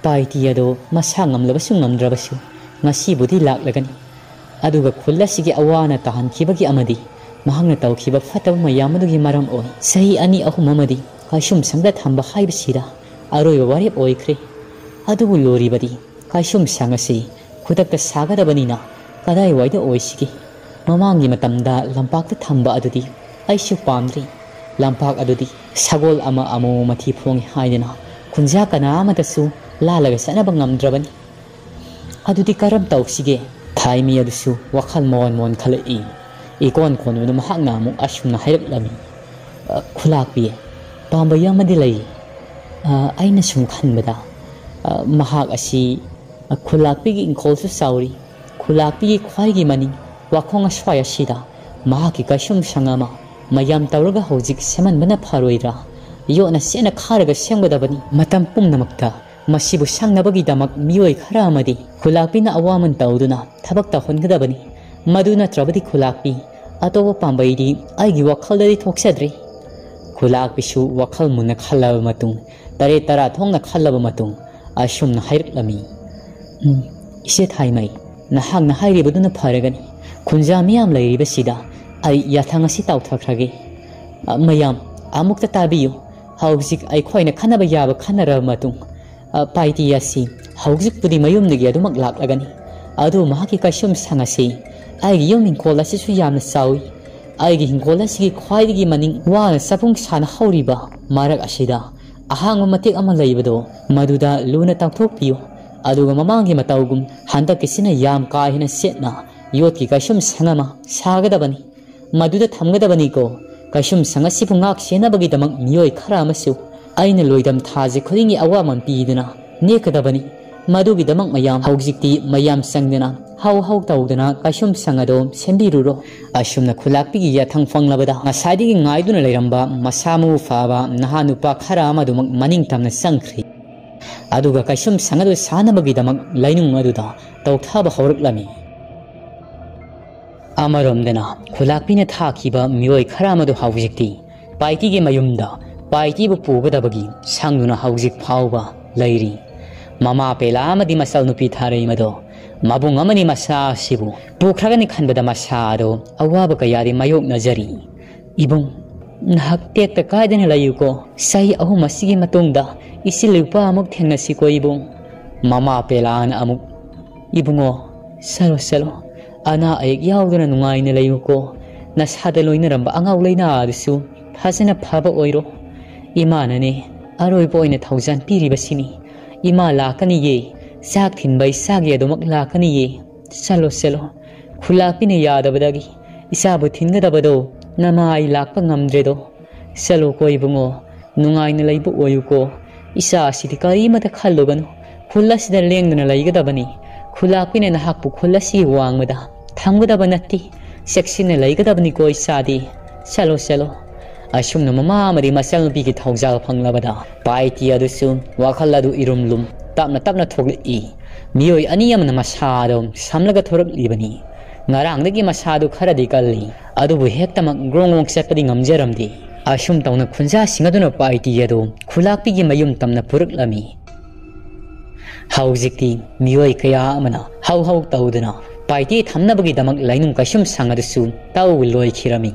ꯄꯥꯏꯇꯤ ꯑꯗꯣ ꯃꯁꯥ ꯉꯝꯂꯕꯁꯨ ꯉꯝꯗ꯭ꯔꯕꯁꯨ ꯉꯁꯤꯕꯨꯗꯤ ꯂꯥꯛꯂꯒꯅꯤ꯫ ꯑꯗꯨꯒ ꯈꯨꯜ ꯑꯁꯤꯒꯤ ꯑꯋꯥ ꯑꯅꯥ ꯇꯥꯍꯟꯈꯤꯕꯒꯤ ꯑꯃꯗꯤ ꯃꯍꯥꯛꯅ ꯇꯧꯈꯤꯕ ꯐꯠꯇꯕ ꯃꯌꯥꯝ ꯑꯗꯨꯒꯤ ꯃꯔꯝ ꯑꯣꯏ ꯆꯍꯤ ꯑꯅꯤ ꯑꯍꯨꯝ ꯑꯃꯗꯤ ꯀꯥꯏꯁꯨꯝ ꯁꯪꯗ ꯊꯝꯕ ꯍꯥꯏꯕꯁꯤꯗ ꯑꯔꯣꯏꯕ ꯋꯥꯔꯦꯞ ꯑꯣꯏꯈ꯭ꯔꯦ꯫ ꯑꯗꯨꯕꯨ ꯂꯣꯔꯤꯕꯗꯤ ꯀꯥꯏꯁꯨꯝ ꯁꯪ ꯑꯁꯤ ꯈꯨꯗꯛꯇ ꯁꯥꯒꯗꯕꯅꯤꯅ ꯀꯗꯥꯏꯋꯥꯏꯗ ꯑꯣꯏꯁꯤꯒꯦ? ꯃꯃꯥꯡꯒꯤ ꯃꯇꯝꯗ ꯂꯝꯄꯥꯛꯇ ꯊꯝꯕ ꯑꯗꯨꯗꯤ ꯑꯩꯁꯨ ꯄꯥꯝꯗ꯭ꯔꯤ꯫ ꯂꯝꯄꯥꯛ ꯑꯗꯨꯗꯤ ꯁꯒꯣꯜ ꯑꯃ ꯑꯃꯨ ꯃꯊꯤ ꯐꯣꯡꯏ ꯍꯥꯏꯗꯅ ꯈꯨꯟꯖꯥ ꯀꯅꯥ ꯑꯃꯠꯇꯁꯨ ꯂꯥꯜꯂꯒ ꯆꯠꯅꯕ ꯉꯝꯗ꯭ꯔꯕꯅꯤ꯫ ꯑꯗꯨꯗꯤ ꯀꯔꯝ ꯇꯧꯁꯤꯒꯦ? ꯊꯥꯏꯃꯤ ꯑꯗꯨꯁꯨ ꯋꯥꯈꯜ ꯃꯑꯣꯟ ꯃꯑꯣꯟ ꯈꯜꯂꯛꯏ꯫ ꯏꯀꯣꯟ ꯀꯣꯟꯕꯗ ꯃꯍꯥꯛꯅ ꯑꯃꯨꯛ ꯑꯁꯨꯝꯅ ꯍꯥꯏꯔꯛꯂꯝꯃꯤ, "ꯑ, ꯈꯨꯂꯥꯛꯄꯤ, ꯄꯥꯝꯕꯩ ꯑꯃꯗꯤ ꯂꯩ꯫ ꯑ, ꯑꯩꯅ ꯁꯨꯝ ꯈꯟꯕꯗ, ꯑ, ꯃꯍꯥꯛ ꯑꯁꯤ, ꯑ, ꯈꯨꯂꯥꯛꯄꯤꯒꯤ ꯏꯪꯈꯣꯜꯁꯨ ꯆꯥꯎꯔꯤ, ꯈꯨꯂꯥꯛꯄꯤꯒꯤ ꯈ꯭ꯋꯥꯏꯒꯤ ꯃꯅꯤꯡ ꯋꯥꯈꯣꯡ ꯑꯁ꯭ꯋꯥꯏ ꯑꯁꯤꯗ ꯃꯍꯥꯛꯀꯤ ꯀꯩꯁꯨꯝ ꯁꯪ ꯑꯃ ꯃꯌꯥꯝ ꯇꯧꯔꯒ ꯍꯧꯖꯤꯛ ꯁꯦꯝꯍꯟꯕꯅ ꯐꯔꯣꯏꯗ꯭ꯔꯥ? ꯌꯣꯠꯅ ꯁꯦꯠꯅ ꯈꯥꯔꯒ ꯁꯦꯝꯒꯗꯕꯅꯤ꯫ ꯃꯇꯝ ꯄꯨꯝꯅꯃꯛꯇ ꯃꯁꯤꯕꯨ ꯁꯪꯅꯕꯒꯤꯗꯃꯛ ꯃꯤꯑꯣꯏ ꯈꯔ ꯑꯃꯗꯤ ꯈꯨꯂꯥꯛꯄꯤꯅ ꯑꯋꯥꯃꯟ ꯇꯧꯗꯨꯅ ꯊꯕꯛ ꯇꯧꯍꯟꯒꯗꯕꯅꯤ꯫ ꯃꯗꯨ ꯅꯠꯇ꯭ꯔꯕꯗꯤ ꯈꯨꯂꯥꯛꯄꯤ, ꯑꯇꯣꯞꯄ ꯄꯥꯝꯕꯩꯗꯤ ꯑꯩꯒꯤ ꯋꯥꯈꯜꯗꯗꯤ ꯊꯣꯛꯆꯗ꯭ꯔꯤ꯫ ꯈꯨꯂꯥꯛꯄꯤꯁꯨ ꯋꯥꯈꯜ ꯃꯨꯟꯅ ꯈꯜꯂꯕ ꯃꯇꯨꯡ, ꯇꯔꯦꯠ ꯇꯔꯥ ꯊꯣꯛꯅ ꯈꯜꯂꯕ ꯃꯇꯨꯡ, ꯑꯁꯨꯝꯅ ꯍꯥꯏꯔꯛꯂꯝꯃꯤ, "ꯎꯝ, ꯏꯆꯦ ꯊꯥꯏꯃꯩ, ꯅꯍꯥꯛꯅ ꯍꯥꯏꯔꯤꯕꯗꯨꯅ ꯐꯔꯒꯅꯤ꯫ ꯈꯨꯟꯖꯥ ꯃꯤꯌꯥꯝ ꯂꯩꯔꯤꯕꯁꯤꯗ ꯑꯩ ꯌꯥꯊꯪ ꯑꯁꯤ ꯇꯥꯎꯊꯈ꯭ꯔꯒꯦ꯫ ꯑ, ꯃꯌꯥꯝ, ꯑꯃꯨꯛꯇ ꯇꯥꯕꯤꯌꯨ꯫ ꯍꯧꯖꯤꯛ ꯑꯩꯈꯣꯏꯅ ꯈꯟꯅꯕ ꯌꯥꯕ ꯈꯟꯅꯔꯕ ꯃꯇꯨꯡ, ꯑ, ꯄꯥꯏꯇꯤ ꯑꯁꯤ ꯍꯧꯖꯤꯛꯄꯨꯗꯤ ꯃꯌꯨꯝꯗꯒꯤ ꯑꯗꯨꯃꯛ ꯂꯥꯛꯂꯒꯅꯤ꯫ ꯑꯗꯨ ꯃꯍꯥꯛꯀꯤ ꯀꯩꯁꯨꯝ ꯁꯪ ꯑꯁꯤ ꯑꯩꯒꯤ ꯌꯨꯝ ꯏꯪꯈꯣꯜ ꯑꯁꯤꯁꯨ ꯌꯥꯝꯅ ꯆꯥꯎꯏ꯫ ꯑꯩꯒꯤ ꯏꯪꯈꯣꯜ ꯑꯁꯤꯒꯤ ꯈ꯭ꯋꯥꯏꯗꯒꯤ ꯃꯅꯤꯡ ꯋꯥꯅ ꯆꯥꯄꯨꯡ ꯁꯥꯅ ꯍꯧꯔꯤꯕ ꯃꯔꯛ ꯑꯁꯤꯗ ꯑꯍꯥꯡꯕ ꯃꯇꯦꯛ ꯑꯃ ꯂꯩꯕꯗꯣ, ꯃꯗꯨꯗ ꯂꯨꯅ ꯇꯥꯛꯊꯣꯛꯄꯤꯌꯨ꯫ ꯑꯗꯨꯒ ꯃꯃꯥꯡꯒꯤ ꯃꯇꯧꯒꯨꯝ ꯍꯟꯗꯛꯀꯤꯁꯤꯅ ꯌꯥꯝ ꯀꯥ ꯍꯦꯟꯅ ꯆꯦꯠꯅ ꯌꯣꯠꯀꯤ ꯀꯩꯁꯨꯝ ꯁꯪ ꯑꯃ ꯁꯥꯒꯗꯕꯅꯤ꯫ ꯃꯗꯨꯗ ꯊꯝꯒꯗꯕꯅꯤꯀꯣ꯫ ꯀꯩꯁꯨꯝ ꯁꯪ ꯑꯁꯤꯕꯨ ꯉꯥꯛ ꯁꯦꯟꯅꯕꯒꯤꯗꯃꯛ ꯃꯤꯑꯣꯏ ꯈꯔ ꯑꯃꯁꯨ ꯑꯩꯅ ꯂꯣꯏꯗꯝ ꯊꯥꯁꯦ ꯈꯨꯗꯤꯡꯒꯤ ꯑꯋꯥꯃꯟ ꯄꯤꯗꯨꯅ ꯅꯦꯛꯀꯗꯕꯅꯤ꯫ ꯃꯗꯨꯒꯤꯗꯃꯛ ꯃꯌꯥꯝ ꯍꯧꯖꯤꯛꯇꯤ ꯃꯌꯥꯝ ꯆꯪꯗꯅ ꯍꯧ ꯍꯧ ꯇꯧꯗꯅ ꯀꯩꯁꯨꯝ ꯁꯪ ꯑꯗꯣ ꯁꯦꯝꯕꯤꯔꯨꯔꯣ꯫" ꯑꯁꯨꯝꯅ ꯈꯨꯂꯥꯛꯄꯤꯒꯤ ꯌꯥꯊꯪ ꯐꯪꯂꯕꯗ ꯉꯁꯥꯏꯗꯒꯤ ꯉꯥꯏꯗꯨꯅ ꯂꯩꯔꯝꯕ ꯃꯁꯥ ꯃꯎ ꯐꯕ ꯅꯍꯥ ꯅꯨꯄꯥ ꯈꯔ ꯑꯃꯗꯨꯃꯛ ꯃꯅꯤꯡ ꯇꯝꯅ ꯆꯪꯈ꯭ꯔꯤ꯫ ꯑꯗꯨꯒ ꯀꯩꯁꯨꯝ ꯁꯪ ꯑꯗꯨ ꯁꯥꯅꯕꯒꯤꯗꯃꯛ ꯂꯩꯅꯨꯡ ꯑꯗꯨꯗ ꯇꯧꯊꯕ ꯍꯧꯔꯛꯂꯝꯃꯤ꯫ ꯑꯃꯔꯣꯝꯗꯅ ꯈꯨꯂꯥꯛꯄꯤꯅ ꯊꯥꯈꯤꯕ ꯃꯤꯑꯣꯏ ꯈꯔ ꯑꯃꯗꯨ ꯍꯧꯖꯤꯛꯇꯤ ꯄꯥꯏꯇꯤꯒꯤ ꯃꯌꯨꯝꯗ ꯄꯥꯏꯇꯤꯕꯨ ꯄꯨꯒꯗꯕꯒꯤ ꯁꯪꯗꯨꯅ ꯍꯧꯖꯤꯛ ꯐꯥꯎꯕ ꯂꯩꯔꯤ꯫ ꯃꯃꯥ ꯄꯦꯂꯥ ꯑꯃꯗꯤ ꯃꯆꯜ ꯅꯨꯄꯤ ꯊꯥꯔꯩꯃꯗꯣ ꯃꯕꯨꯡ ꯑꯃꯅꯤ ꯃꯆꯥ ꯑꯁꯤꯕꯨ ꯄꯨꯈ꯭ꯔꯒꯅꯤ ꯈꯟꯕꯗ ꯃꯁꯥꯗꯣ ꯑꯋꯥꯕ ꯀꯌꯥꯗꯤ ꯃꯥꯌꯣꯛꯅꯖꯔꯤ꯫ "ꯏꯕꯨꯡ, ꯅꯍꯥꯛ ꯇꯦꯛꯇ ꯀꯥꯏꯗꯅ ꯂꯩꯌꯨꯀꯣ꯫ ꯆꯍꯤ ꯑꯍꯨꯝ ꯑꯁꯤꯒꯤ ꯃꯇꯨꯡꯗ ꯏꯆꯤꯜ ꯏꯎꯄꯥ ꯑꯃꯨꯛ ꯊꯦꯡꯅꯁꯤꯀꯣ ꯏꯕꯨꯡ"꯫ ꯃꯃꯥ ꯄꯦꯂꯥꯅ ꯑꯃꯨꯛ, "ꯏꯕꯨꯡꯉꯣ, ꯆꯠꯂꯣ ꯆꯠꯂꯣ, ꯑꯅꯥ ꯑꯌꯦꯛ ꯌꯥꯎꯗꯅ ꯅꯨꯡꯉꯥꯏꯅ ꯂꯩꯌꯨꯀꯣ꯫ ꯅꯁꯥꯗ ꯂꯣꯏꯅꯔꯝꯕ ꯑꯉꯥꯎ ꯂꯩꯅꯥ ꯑꯗꯨꯁꯨ ꯐꯖꯅ ꯐꯕ ꯑꯣꯏꯔꯣ꯫ ꯏꯃꯥꯅꯅꯦ ꯑꯔꯣꯏꯕ ꯑꯣꯏꯅ ꯊꯧꯖꯥꯟ ꯄꯤꯔꯤꯕꯁꯤꯅꯤ꯫ ꯏꯃꯥ ꯂꯥꯛꯀꯅꯤꯌꯦ, ꯆꯥꯛ ꯊꯤꯟꯕ ꯏꯆꯥꯒꯤ ꯑꯗꯨꯃꯛ ꯂꯥꯛꯀꯅꯤꯌꯦ꯫ ꯆꯠꯂꯣ ꯆꯠꯂꯣ, ꯈꯨꯂꯥꯛꯄꯤꯅ ꯌꯥꯗꯕꯗꯒꯤ ꯏꯆꯥꯕꯨ ꯊꯤꯟꯒꯗꯕꯗꯣ ꯅꯃꯥ ꯑꯩ ꯂꯥꯛꯄ ꯉꯝꯗ꯭ꯔꯦꯗꯣ꯫ ꯆꯠꯂꯣꯀꯣ ꯏꯕꯨꯡꯉꯣ, ꯅꯨꯡꯉꯥꯏꯅ ꯂꯩꯕ ꯑꯣꯏꯌꯨꯀꯣ꯫ ꯏꯆꯥ ꯑꯁꯤꯗꯤ ꯀꯔꯤꯃꯇ ꯈꯜꯂꯨꯒꯅꯨ, ꯈꯨꯜ ꯑꯁꯤꯗ ꯂꯦꯡꯗꯅ ꯂꯩꯒꯗꯕꯅꯤ꯫ ꯈꯨꯂꯥꯛꯄꯤꯅ ꯅꯍꯥꯛꯄꯨ ꯈꯨꯜ ꯑꯁꯤꯒꯤ ꯋꯥꯡꯃꯗ ꯊꯝꯒꯗꯕ ꯅꯠꯇꯦ, ꯆꯦꯛꯁꯤꯟꯅ ꯂꯩꯒꯗꯕꯅꯤꯀꯣ ꯏꯆꯥꯗꯤ꯫ ꯆꯠꯂꯣ ꯆꯠꯂꯣ"꯫ ꯑꯁꯨꯝꯅ ꯃꯃꯥ ꯑꯃꯗꯤ ꯃꯆꯜꯅꯨꯄꯤꯒꯤ ꯊꯧꯖꯥꯜ ꯐꯪꯂꯕꯗ ꯄꯥꯏꯇꯤ ꯑꯗꯨꯁꯨ ꯋꯥꯈꯜ ꯑꯗꯨ ꯏꯔꯨꯝ ꯂꯨꯝ ꯇꯞꯅ ꯇꯞꯅ ꯊꯣꯛꯂꯛꯏ꯫ ꯃꯤꯑꯣꯏ ꯑꯅꯤ ꯑꯃꯅ ꯃꯁꯥꯗꯣ ꯁꯝꯂꯒ ꯊꯣꯔꯛꯂꯤꯕꯅꯤ꯫ ꯉꯔꯥꯡꯗꯒꯤ ꯃꯁꯥꯗꯨ ꯈꯔꯗꯤ ꯀꯜꯂꯤ, ꯑꯗꯨꯕꯨ ꯍꯦꯛꯇꯃꯛ ꯒ꯭ꯔꯣꯡ ꯒ꯭ꯔꯣꯡ ꯆꯠꯄꯗꯤ ꯉꯝꯖꯔꯝꯗꯦ꯫ ꯑꯁꯨꯝ ꯇꯧꯅ ꯈꯨꯟꯖꯥꯁꯤꯡ ꯑꯗꯨꯅ ꯄꯥꯏꯇꯤ ꯑꯗꯨ ꯈꯨꯂꯥꯛꯄꯤꯒꯤ ꯃꯌꯨꯝ ꯇꯝꯅ ꯄꯨꯔꯛꯂꯝꯃꯤ꯫ ꯍꯧꯖꯤꯛꯇꯤ ꯃꯤꯑꯣꯏ ꯀꯌꯥ ꯑꯃꯅ ꯍꯧ ꯍꯧ ꯇꯧꯗꯨꯅ ꯄꯥꯏꯇꯤ ꯊꯝꯅꯕꯒꯤꯗꯃꯛ ꯂꯩꯅꯨꯡ ꯀꯩꯁꯨꯝ ꯁꯪ ꯑꯗꯨꯁꯨ ꯇꯧ ꯂꯣꯏꯈꯤꯔꯝꯃꯤ꯫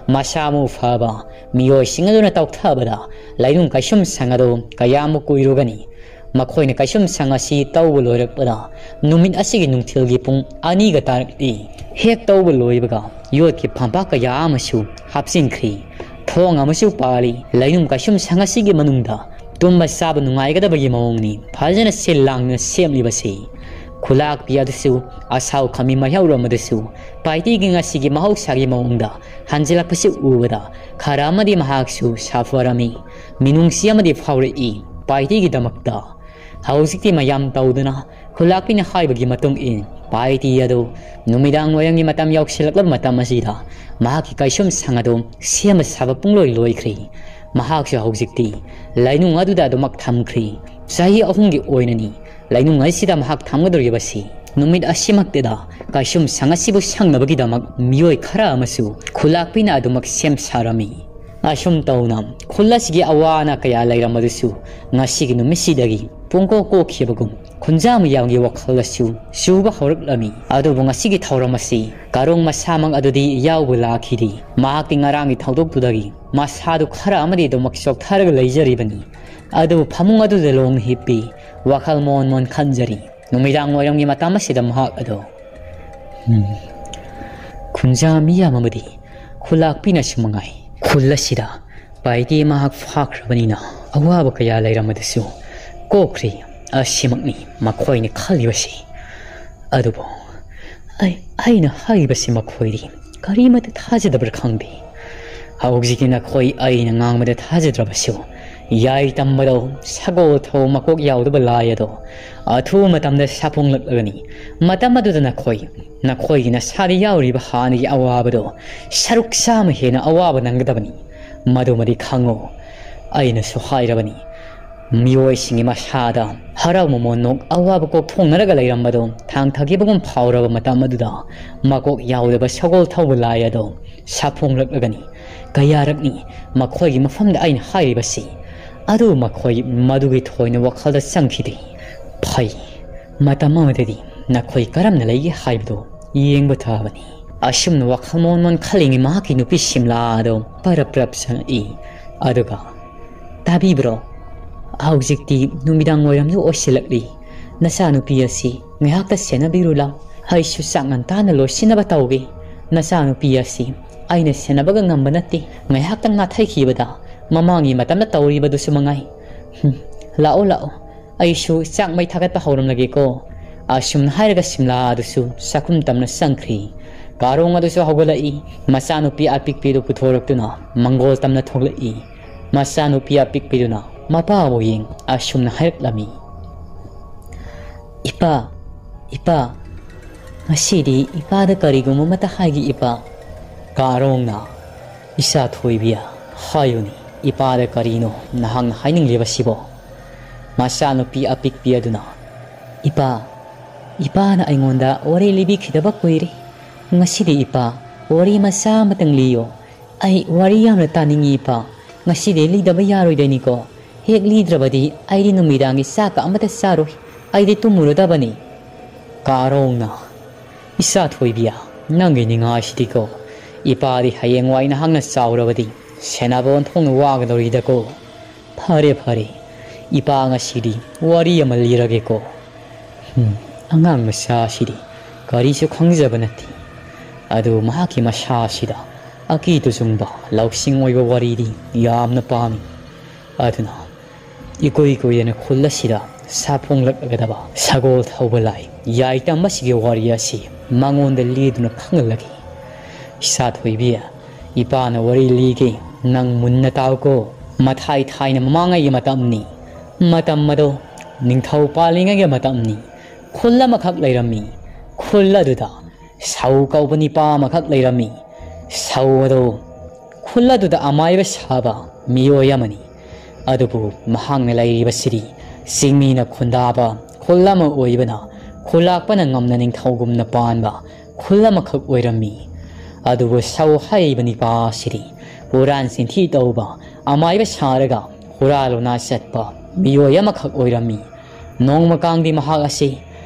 ꯃꯁꯥ ꯃꯎ ꯐꯕ ꯃꯤꯑꯣꯏꯁꯤꯡ ꯑꯗꯨꯅ ꯇꯧꯊꯕꯗ ꯂꯩꯅꯨꯡ ꯀꯩꯁꯨꯝ ꯁꯪ ꯑꯗꯨ ꯀꯌꯥꯃꯨꯛ ꯀꯨꯏꯔꯨꯒꯅꯤ? ꯃꯈꯣꯏꯅ ꯀꯩꯁꯨꯝ ꯁꯪ ꯑꯁꯤ ꯇꯧꯕ ꯂꯣꯏꯔꯛꯄꯗ ꯅꯨꯃꯤꯠ ꯑꯁꯤꯒꯤ ꯅꯨꯡꯊꯤꯜꯒꯤ ꯄꯨꯡ ꯑꯅꯤꯒ ꯇꯥꯔꯛꯂꯤ꯫ ꯍꯦꯛ ꯇꯧꯕ ꯂꯣꯏꯕꯒ ꯌꯣꯠꯀꯤ ꯐꯝꯄꯥꯛ ꯀꯌꯥ ꯑꯃꯁꯨ ꯍꯥꯞꯆꯤꯟꯈ꯭ꯔꯤ꯫ ꯊꯣꯡ ꯑꯃꯁꯨ ꯄꯥꯜꯂꯤ꯫ ꯂꯩꯅꯨꯡ ꯀꯩꯁꯨꯝ ꯁꯪ ꯑꯁꯤꯒꯤ ꯃꯅꯨꯡꯗ ꯇꯨꯝꯕ ꯆꯥꯕ ꯅꯨꯡꯉꯥꯏꯒꯗꯕꯒꯤ ꯃꯑꯣꯡꯅꯤ ꯐꯖꯅ ꯁꯤꯜ ꯂꯥꯡꯅ ꯁꯦꯝꯂꯤꯕꯁꯤ꯫ ꯈꯨꯂꯥꯛꯄꯤ ꯑꯗꯨꯁꯨ ꯑꯁꯥꯎ ꯈꯥꯃꯤ ꯃꯥꯌꯣꯛꯔꯝ ꯑꯗꯨꯁꯨ ꯄꯥꯏꯇꯤꯒꯤ ꯉꯁꯤꯒꯤ ꯃꯍꯧꯁꯥꯒꯤ ꯃꯑꯣꯡꯗ ꯍꯟꯖꯤꯜꯂꯛꯄꯁꯤ ꯎꯕꯗ ꯈꯔ ꯑꯃꯗꯤ ꯃꯍꯥꯛꯁꯨ ꯁꯥꯐꯔꯝꯃꯤ꯫ ꯃꯤꯅꯨꯡꯁꯤ ꯑꯃꯗꯤ ꯐꯥꯎꯔꯛꯏ ꯄꯥꯏꯇꯤꯒꯤꯗꯃꯛꯇ꯫ ꯍꯧꯖꯤꯛꯇꯤ ꯃꯌꯥꯝ ꯇꯧꯗꯨꯅ ꯈꯨꯂꯥꯛꯄꯤꯅ ꯍꯥꯏꯕꯒꯤ ꯃꯇꯨꯡ ꯏꯟ ꯄꯥꯏꯇꯤ ꯑꯗꯨ ꯅꯨꯃꯤꯗꯥꯡ ꯋꯥꯏꯔꯝꯒꯤ ꯃꯇꯝ ꯌꯧꯁꯤꯜꯂꯛꯂꯕ ꯃꯇꯝ ꯑꯁꯤꯗ ꯃꯍꯥꯛꯀꯤ ꯀꯩꯁꯨꯝ ꯁꯪ ꯑꯗꯨ ꯁꯦꯝꯕ ꯁꯥꯕ ꯄꯨꯡꯂꯣꯏ ꯂꯣꯏꯈ꯭ꯔꯤ꯫ ꯃꯍꯥꯛꯁꯨ ꯍꯧꯖꯤꯛꯇꯤ ꯂꯩꯅꯨꯡ ꯑꯗꯨꯗ ꯑꯗꯨꯃꯛ ꯊꯝꯈ꯭ꯔꯤ꯫ ꯆꯍꯤ ꯑꯍꯨꯝꯒꯤ ꯑꯣꯏꯅꯅꯤ ꯂꯩꯅꯨꯡ ꯑꯁꯤꯗ ꯃꯍꯥꯛ ꯊꯝꯒꯗꯧꯔꯤꯕꯁꯤ꯫ ꯅꯨꯃꯤꯠ ꯑꯁꯤꯃꯛꯇꯗ ꯀꯩꯁꯨꯝ ꯁꯪ ꯑꯁꯤꯕꯨ ꯁꯪꯅꯕꯒꯤꯗꯃꯛ ꯃꯤꯑꯣꯏ ꯈꯔ ꯑꯃꯁꯨ ꯈꯨꯂꯥꯛꯄꯤꯅ ꯑꯗꯨꯃꯛ ꯁꯦꯝ ꯁꯥꯔꯝꯃꯤ꯫ ꯑꯁꯨꯝ ꯇꯧꯅ ꯈꯨꯜ ꯑꯁꯤꯒꯤ ꯑꯋꯥ ꯑꯅꯥ ꯀꯌꯥ ꯂꯩꯔꯝꯕꯗꯨꯁꯨ ꯉꯁꯤꯒꯤ ꯅꯨꯃꯤꯠꯁꯤꯗꯒꯤ ꯄꯨꯡꯀꯣꯛ ꯀꯣꯛꯈꯤꯕꯒꯨꯝ ꯈꯨꯟꯖꯥ ꯃꯤꯌꯥꯝꯒꯤ ꯋꯥꯈꯜꯗꯁꯨ ꯆꯨꯕ ꯍꯧꯔꯛꯂꯝꯃꯤ꯫ ꯑꯗꯨꯕꯨ ꯉꯁꯤꯒꯤ ꯊꯧꯔꯝ ꯑꯁꯤ ꯀꯥꯔꯣꯡ ꯃꯁꯥꯃꯛ ꯑꯗꯨꯗꯤ ꯌꯥꯎꯕ ꯂꯥꯛꯈꯤꯗꯦ꯫ ꯃꯍꯥꯛꯇꯤ ꯉꯔꯥꯡꯒꯤ ꯊꯧꯗꯣꯛꯇꯨꯗꯒꯤ ꯃꯁꯥꯗꯨ ꯈꯔ ꯑꯃꯗꯤ ꯑꯗꯨꯃꯛ ꯆꯣꯛꯊꯔꯒ ꯂꯩꯖꯔꯤꯕꯅꯤ꯫ ꯑꯗꯨꯕꯨ ꯐꯃꯨꯡ ꯑꯗꯨꯗ ꯂꯣꯡꯅ ꯍꯤꯞꯄꯤ꯫ ꯋꯥꯈꯜ ꯃꯣꯟ ꯃꯣꯟ ꯈꯟꯖꯔꯤ꯫ ꯅꯨꯃꯤꯗꯥꯡ ꯋꯥꯏꯔꯝꯒꯤ ꯃꯇꯝ ꯑꯁꯤꯗ ꯃꯍꯥꯛ ꯑꯗꯣ ꯎꯝ, ꯈꯨꯟꯖꯥ ꯃꯤꯌꯥꯝ ꯑꯃꯗꯤ ꯈꯨꯂꯥꯛꯄꯤꯅꯁꯨ ꯃꯉꯥꯏ꯫ ꯈꯨꯜ ꯑꯁꯤꯗ ꯄꯥꯏꯗꯤ ꯃꯍꯥꯛ ꯐꯥꯈ꯭ꯔꯕꯅꯤꯅ ꯑꯋꯥꯕ ꯀꯌꯥ ꯂꯩꯔꯝꯕꯗꯨꯁꯨ ꯀꯣꯛꯈ꯭ꯔꯦ꯫ ꯑꯁꯤꯃꯛꯅꯤ ꯃꯈꯣꯏꯅ ꯈꯜꯂꯤꯕꯁꯤ꯫ ꯑꯗꯨꯕꯨ ꯑꯩ, ꯑꯩꯅ ꯍꯥꯏꯔꯤꯕꯁꯤ ꯃꯈꯣꯏꯗꯤ ꯀꯔꯤꯃꯠꯇ ꯊꯥꯖꯗꯕ꯭ꯔꯥ ꯈꯪꯗꯦ꯫ ꯍꯧꯖꯤꯛꯇꯤ ꯅꯈꯣꯏ ꯑꯩꯅ ꯉꯥꯡꯕꯗ ꯊꯥꯖꯗ꯭ꯔꯕꯁꯨ, ꯌꯥꯏ ꯇꯝꯕꯗꯣ ꯁꯒꯣꯜ ꯊꯧ ꯃꯀꯣꯛ ꯌꯥꯎꯗꯕ ꯂꯥꯏ ꯑꯗꯣ ꯑꯊꯨꯕ ꯃꯇꯝꯗ ꯁꯥꯐꯣꯡꯂꯛꯂꯒꯅꯤ꯫ ꯃꯇꯝ ꯑꯗꯨꯗ ꯅꯈꯣꯏ, ꯅꯈꯣꯏꯒꯤ ꯅꯁꯥꯗ ꯌꯥꯎꯔꯤꯕ ꯍꯥꯟꯅꯒꯤ ꯑꯋꯥꯕꯗꯣ ꯁꯔꯨꯛ ꯆꯥꯝꯃ ꯍꯦꯟꯅ ꯑꯋꯥꯕ ꯅꯪꯒꯗꯕꯅꯤ꯫ ꯃꯗꯨꯃꯗꯤ ꯈꯪꯉꯨ꯫ ꯑꯩꯅꯁꯨ ꯍꯥꯏꯔꯕꯅꯤ꯫ ꯃꯤꯑꯣꯏꯁꯤꯡꯒꯤ ꯃꯁꯥꯗ ꯍꯔꯥꯎ ꯃꯃꯣꯟ ꯅꯣꯛ ꯑꯋꯥꯕ ꯀꯣꯛ ꯊꯣꯡꯅꯔꯒ ꯂꯩꯔꯝꯕꯗꯣ ꯊꯥꯡ ꯊꯥꯈꯤꯕꯒꯨꯝ ꯐꯥꯎꯔꯕ ꯃꯇꯝ ꯑꯗꯨꯗ ꯃꯀꯣꯛ ꯌꯥꯎꯗꯕ ꯁꯒꯣꯜ ꯊꯧꯕ ꯂꯥꯏ ꯑꯗꯣ ꯁꯥꯐꯣꯡꯂꯛꯂꯒꯅꯤ꯫ ꯀꯌꯥꯔꯛꯅꯤ ꯃꯈꯣꯏꯒꯤ ꯃꯐꯝꯗ ꯑꯩꯅ ꯍꯥꯏꯔꯤꯕꯁꯤ꯫ ꯑꯗꯨ ꯃꯈꯣꯏ ꯃꯗꯨꯒꯤ ꯊꯣꯏꯅ ꯋꯥꯈꯜꯗ ꯆꯪꯈꯤꯗꯦ꯫ ꯐꯩ, ꯃꯇꯝ ꯑꯃꯗꯗꯤ ꯅꯈꯣꯏ ꯀꯔꯝꯅ ꯂꯩꯒꯦ ꯍꯥꯏꯕꯗꯨ ꯌꯦꯡꯕ ꯊꯥꯕꯅꯤ꯫ ꯑꯁꯨꯝꯅ ꯋꯥꯈꯜ ꯃꯣꯟ ꯃꯣꯟ ꯈꯜꯂꯤꯉꯩ ꯃꯍꯥꯛꯀꯤ ꯅꯨꯄꯤ ꯁꯤꯝꯂꯥ ꯑꯗꯣ ꯄꯔꯞ ꯄꯔꯞ ꯆꯪꯂꯛꯏ꯫ ꯑꯗꯨꯒ, "ꯇꯥꯕꯤꯕ꯭ꯔꯣ? ꯍꯧꯖꯤꯛꯇꯤ ꯅꯨꯃꯤꯗꯥꯡ ꯋꯥꯏꯔꯝꯁꯨ ꯑꯣꯏꯁꯤꯜꯂꯛꯂꯤ꯫ ꯅꯆꯥꯅꯨꯄꯤ ꯑꯁꯤ ꯉꯥꯏꯍꯥꯛꯇ ꯁꯦꯟꯅꯕꯤꯔꯨ ꯂꯥꯎ꯫ ꯑꯩꯁꯨ ꯆꯥꯛ ꯉꯟꯇꯥꯅ ꯂꯣꯏꯁꯤꯟꯅꯕ ꯇꯧꯒꯦ꯫ ꯅꯆꯥꯅꯨꯄꯤ ꯑꯁꯤ ꯑꯩꯅ ꯁꯦꯟꯅꯕꯒ ꯉꯝꯕ ꯅꯠꯇꯦ꯫ ꯉꯥꯏꯍꯥꯛꯇꯪ ꯅꯥꯊꯩꯈꯤꯕꯗ ꯃꯃꯥꯡꯒꯤ ꯃꯇꯝꯗ ꯇꯧꯔꯤꯕꯗꯨꯁꯨ ꯃꯉꯥꯏ꯫ ꯍꯨꯝ, ꯂꯥꯛꯑꯣ, ꯂꯥꯛꯑꯣ꯫ ꯑꯩꯁꯨ ꯆꯥꯛ ꯃꯩ ꯊꯥꯒꯠꯄ ꯍꯧꯔꯝꯂꯒꯦꯀꯣ꯫" ꯑꯁꯨꯝꯅ ꯍꯥꯏꯔꯒ ꯁꯤꯝꯂꯥ ꯑꯗꯨꯁꯨ ꯆꯥꯛꯈꯨꯝ ꯇꯝꯅ ꯆꯪꯈ꯭ꯔꯤ꯫ ꯀꯥꯔꯣꯡ ꯑꯗꯨꯁꯨ ꯍꯧꯒꯠꯂꯛꯏ꯫ ꯃꯆꯥꯅꯨꯄꯤ ꯑꯄꯤꯛꯄꯤꯗꯨ ꯄꯨꯊꯣꯔꯛꯇꯨꯅ ꯃꯪꯒꯣꯜ ꯇꯝꯅ ꯊꯣꯛꯂꯛꯏ꯫ ꯃꯆꯥꯅꯨꯄꯤ ꯑꯄꯤꯛꯄꯤꯗꯨꯅ ꯃꯄꯥꯕꯨ ꯌꯦꯡ ꯑꯁꯨꯝꯅ ꯍꯥꯏꯔꯛꯂꯝꯃꯤ, "ꯏꯄꯥ, ꯏꯄꯥ, ꯉꯁꯤꯗꯤ ꯏꯄꯥꯗ ꯀꯔꯤꯒꯨꯝꯕ ꯑꯃꯠꯇ ꯍꯥꯏꯒꯦ, ꯏꯄꯥ꯫" ꯀꯥꯔꯣꯡꯅ, "ꯏꯆꯥ ꯊꯣꯏꯕꯤ, ꯍꯥꯏꯌꯨꯅꯦ, ꯏꯄꯥꯗ ꯀꯔꯤꯅꯣ ꯅꯍꯥꯛꯅ ꯍꯥꯏꯅꯤꯡꯂꯤꯕꯁꯤꯕꯣ?" ꯃꯆꯥꯅꯨꯄꯤ ꯑꯄꯤꯛꯄꯤ ꯑꯗꯨꯅ, "ꯏꯄꯥ, ꯏꯄꯥꯅ ꯑꯩꯉꯣꯟꯗ ꯋꯥꯔꯤ ꯂꯤꯕꯤꯈꯤꯗꯕ ꯀꯨꯏꯔꯦ꯫ ꯉꯁꯤꯗꯤ ꯏꯄꯥ, ꯋꯥꯔꯤ ꯃꯆꯥ ꯑꯃꯇꯪ ꯂꯤꯌꯣ꯫ ꯑꯩ ꯋꯥꯔꯤ ꯌꯥꯝꯅ ꯇꯥꯅꯤꯡꯉꯤ ꯏꯄꯥ꯫ ꯉꯁꯤꯗꯤ ꯂꯤꯗꯕ ꯌꯥꯔꯣꯏꯗꯣꯏꯅꯤꯀꯣ꯫ ꯍꯦꯛ ꯂꯤꯗ꯭ꯔꯕꯗꯤ ꯑꯩꯗꯤ ꯅꯨꯃꯤꯗꯥꯡꯒꯤ ꯆꯥꯛꯀ ꯑꯃꯠꯇ ꯆꯥꯔꯣꯏ꯫ ꯑꯩꯗꯤ ꯇꯨꯝꯃꯨꯔꯗꯕꯅꯤ꯫ ꯀꯥꯔꯣꯡꯅ, "ꯏꯆꯥ ꯊꯣꯏꯕꯤ, ꯅꯪꯒꯤ ꯅꯤꯡꯉꯥꯏꯁꯤꯗꯤꯀꯣ, ꯏꯄꯥꯗꯤ ꯍꯌꯦꯡꯋꯥꯏ ꯅꯍꯥꯛꯅ ꯆꯥꯎꯔꯕꯗꯤ ꯁꯦꯟꯅꯕ ꯑꯣꯟꯊꯣꯛꯅ ꯋꯥꯒꯗꯧꯔꯤꯗꯀꯣ꯫ ꯐꯔꯦ, ꯐꯔꯦ, ꯏꯄꯥ ꯉꯁꯤꯗꯤ ꯋꯥꯔꯤ ꯑꯃ ꯂꯤꯔꯒꯦꯀꯣ꯫ ꯍꯨꯝ, ꯑꯉꯥꯡ ꯃꯆꯥꯁꯤꯗꯤ ꯀꯔꯤꯁꯨ ꯈꯪꯖꯕ ꯅꯠꯇꯦ꯫ ꯑꯗꯨ ꯃꯍꯥꯛꯀꯤ ꯃꯁꯥꯁꯤꯗ ꯑꯀꯤ ꯇꯨꯖꯨꯡꯕ, ꯂꯧꯁꯤꯡ ꯑꯣꯏꯕ ꯋꯥꯔꯤꯗꯤ ꯌꯥꯝꯅ ꯄꯥꯝꯃꯤ꯫ ꯑꯗꯨꯅ ꯏꯀꯨꯏ ꯀꯨꯏꯗꯅ ꯈꯨꯜ ꯑꯁꯤꯗ ꯁꯥꯐꯣꯡꯂꯛꯂꯒꯗꯕ ꯁꯒꯣꯜ ꯊꯧꯕ ꯂꯥꯏ ꯌꯥꯏꯇꯝ ꯑꯁꯤꯒꯤ ꯋꯥꯔꯤ ꯑꯁꯤ ꯃꯉꯣꯟꯗ ꯂꯤꯗꯨꯅ ꯈꯪꯍꯜꯂꯒꯦ꯫ ꯏꯆꯥ ꯊꯣꯏꯕꯤ, ꯏꯄꯥꯅ ꯋꯥꯔꯤ ꯂꯤꯒꯦ, ꯅꯪ ꯃꯨꯟꯅ ꯇꯥꯎꯀꯣ꯫ ꯃꯊꯥꯏ ꯊꯥꯏꯅ ꯃꯃꯥꯡꯉꯩꯒꯤ ꯃꯇꯝꯅꯤ꯫ ꯃꯇꯝ ꯑꯗꯣ ꯅꯤꯡꯊꯧ ꯄꯥꯜꯂꯤꯉꯩꯒꯤ ꯃꯇꯝꯅꯤ꯫ ꯈꯨꯜ ꯑꯃꯈꯛ ꯂꯩꯔꯝꯃꯤ꯫ ꯈꯨꯜ ꯑꯗꯨꯗ ꯁꯧ ꯀꯧꯕ ꯅꯤꯄꯥ ꯑꯃꯈꯛ ꯂꯩꯔꯝꯃꯤ꯫ ꯁꯧ ꯑꯗꯣ ꯈꯨꯜ ꯑꯗꯨꯗ ꯑꯃꯥꯏꯕ ꯁꯥꯕ ꯃꯤꯑꯣꯏ ꯑꯃꯅꯤ꯫ ꯑꯗꯨꯕꯨ ꯃꯍꯥꯛꯅ ꯂꯩꯔꯤꯕꯁꯤꯗꯤ ꯆꯤꯡꯃꯤꯅ ꯈꯨꯟꯗꯥꯕ ꯈꯨꯜ ꯑꯃ ꯑꯣꯏꯕꯅ, ꯈꯨꯂꯥꯛꯄꯅ ꯉꯝꯅ ꯅꯤꯡꯊꯧꯒꯨꯝꯅ ꯄꯥꯟꯕ ꯈꯨꯜ ꯑꯃꯈꯛ ꯑꯣꯏꯔꯝꯃꯤ꯫ ꯑꯗꯨꯕꯨ ꯁꯧ ꯍꯥꯏꯔꯤꯕ ꯅꯤꯄꯥ ꯑꯁꯤꯗꯤ ꯍꯨꯔꯥꯟ ꯆꯤꯟꯊꯤ ꯇꯧꯕ, ꯑꯃꯥꯏꯕ ꯁꯥꯔꯒ ꯍꯨꯔꯥ ꯂꯣꯅꯥ ꯆꯠꯄ ꯃꯤꯑꯣꯏ ꯑꯃꯈꯛ ꯑꯣꯏꯔꯝꯃꯤ꯫ ꯅꯣꯡꯃ ꯀꯥꯡꯗꯤ ꯃꯍꯥꯛ ꯑꯁꯤ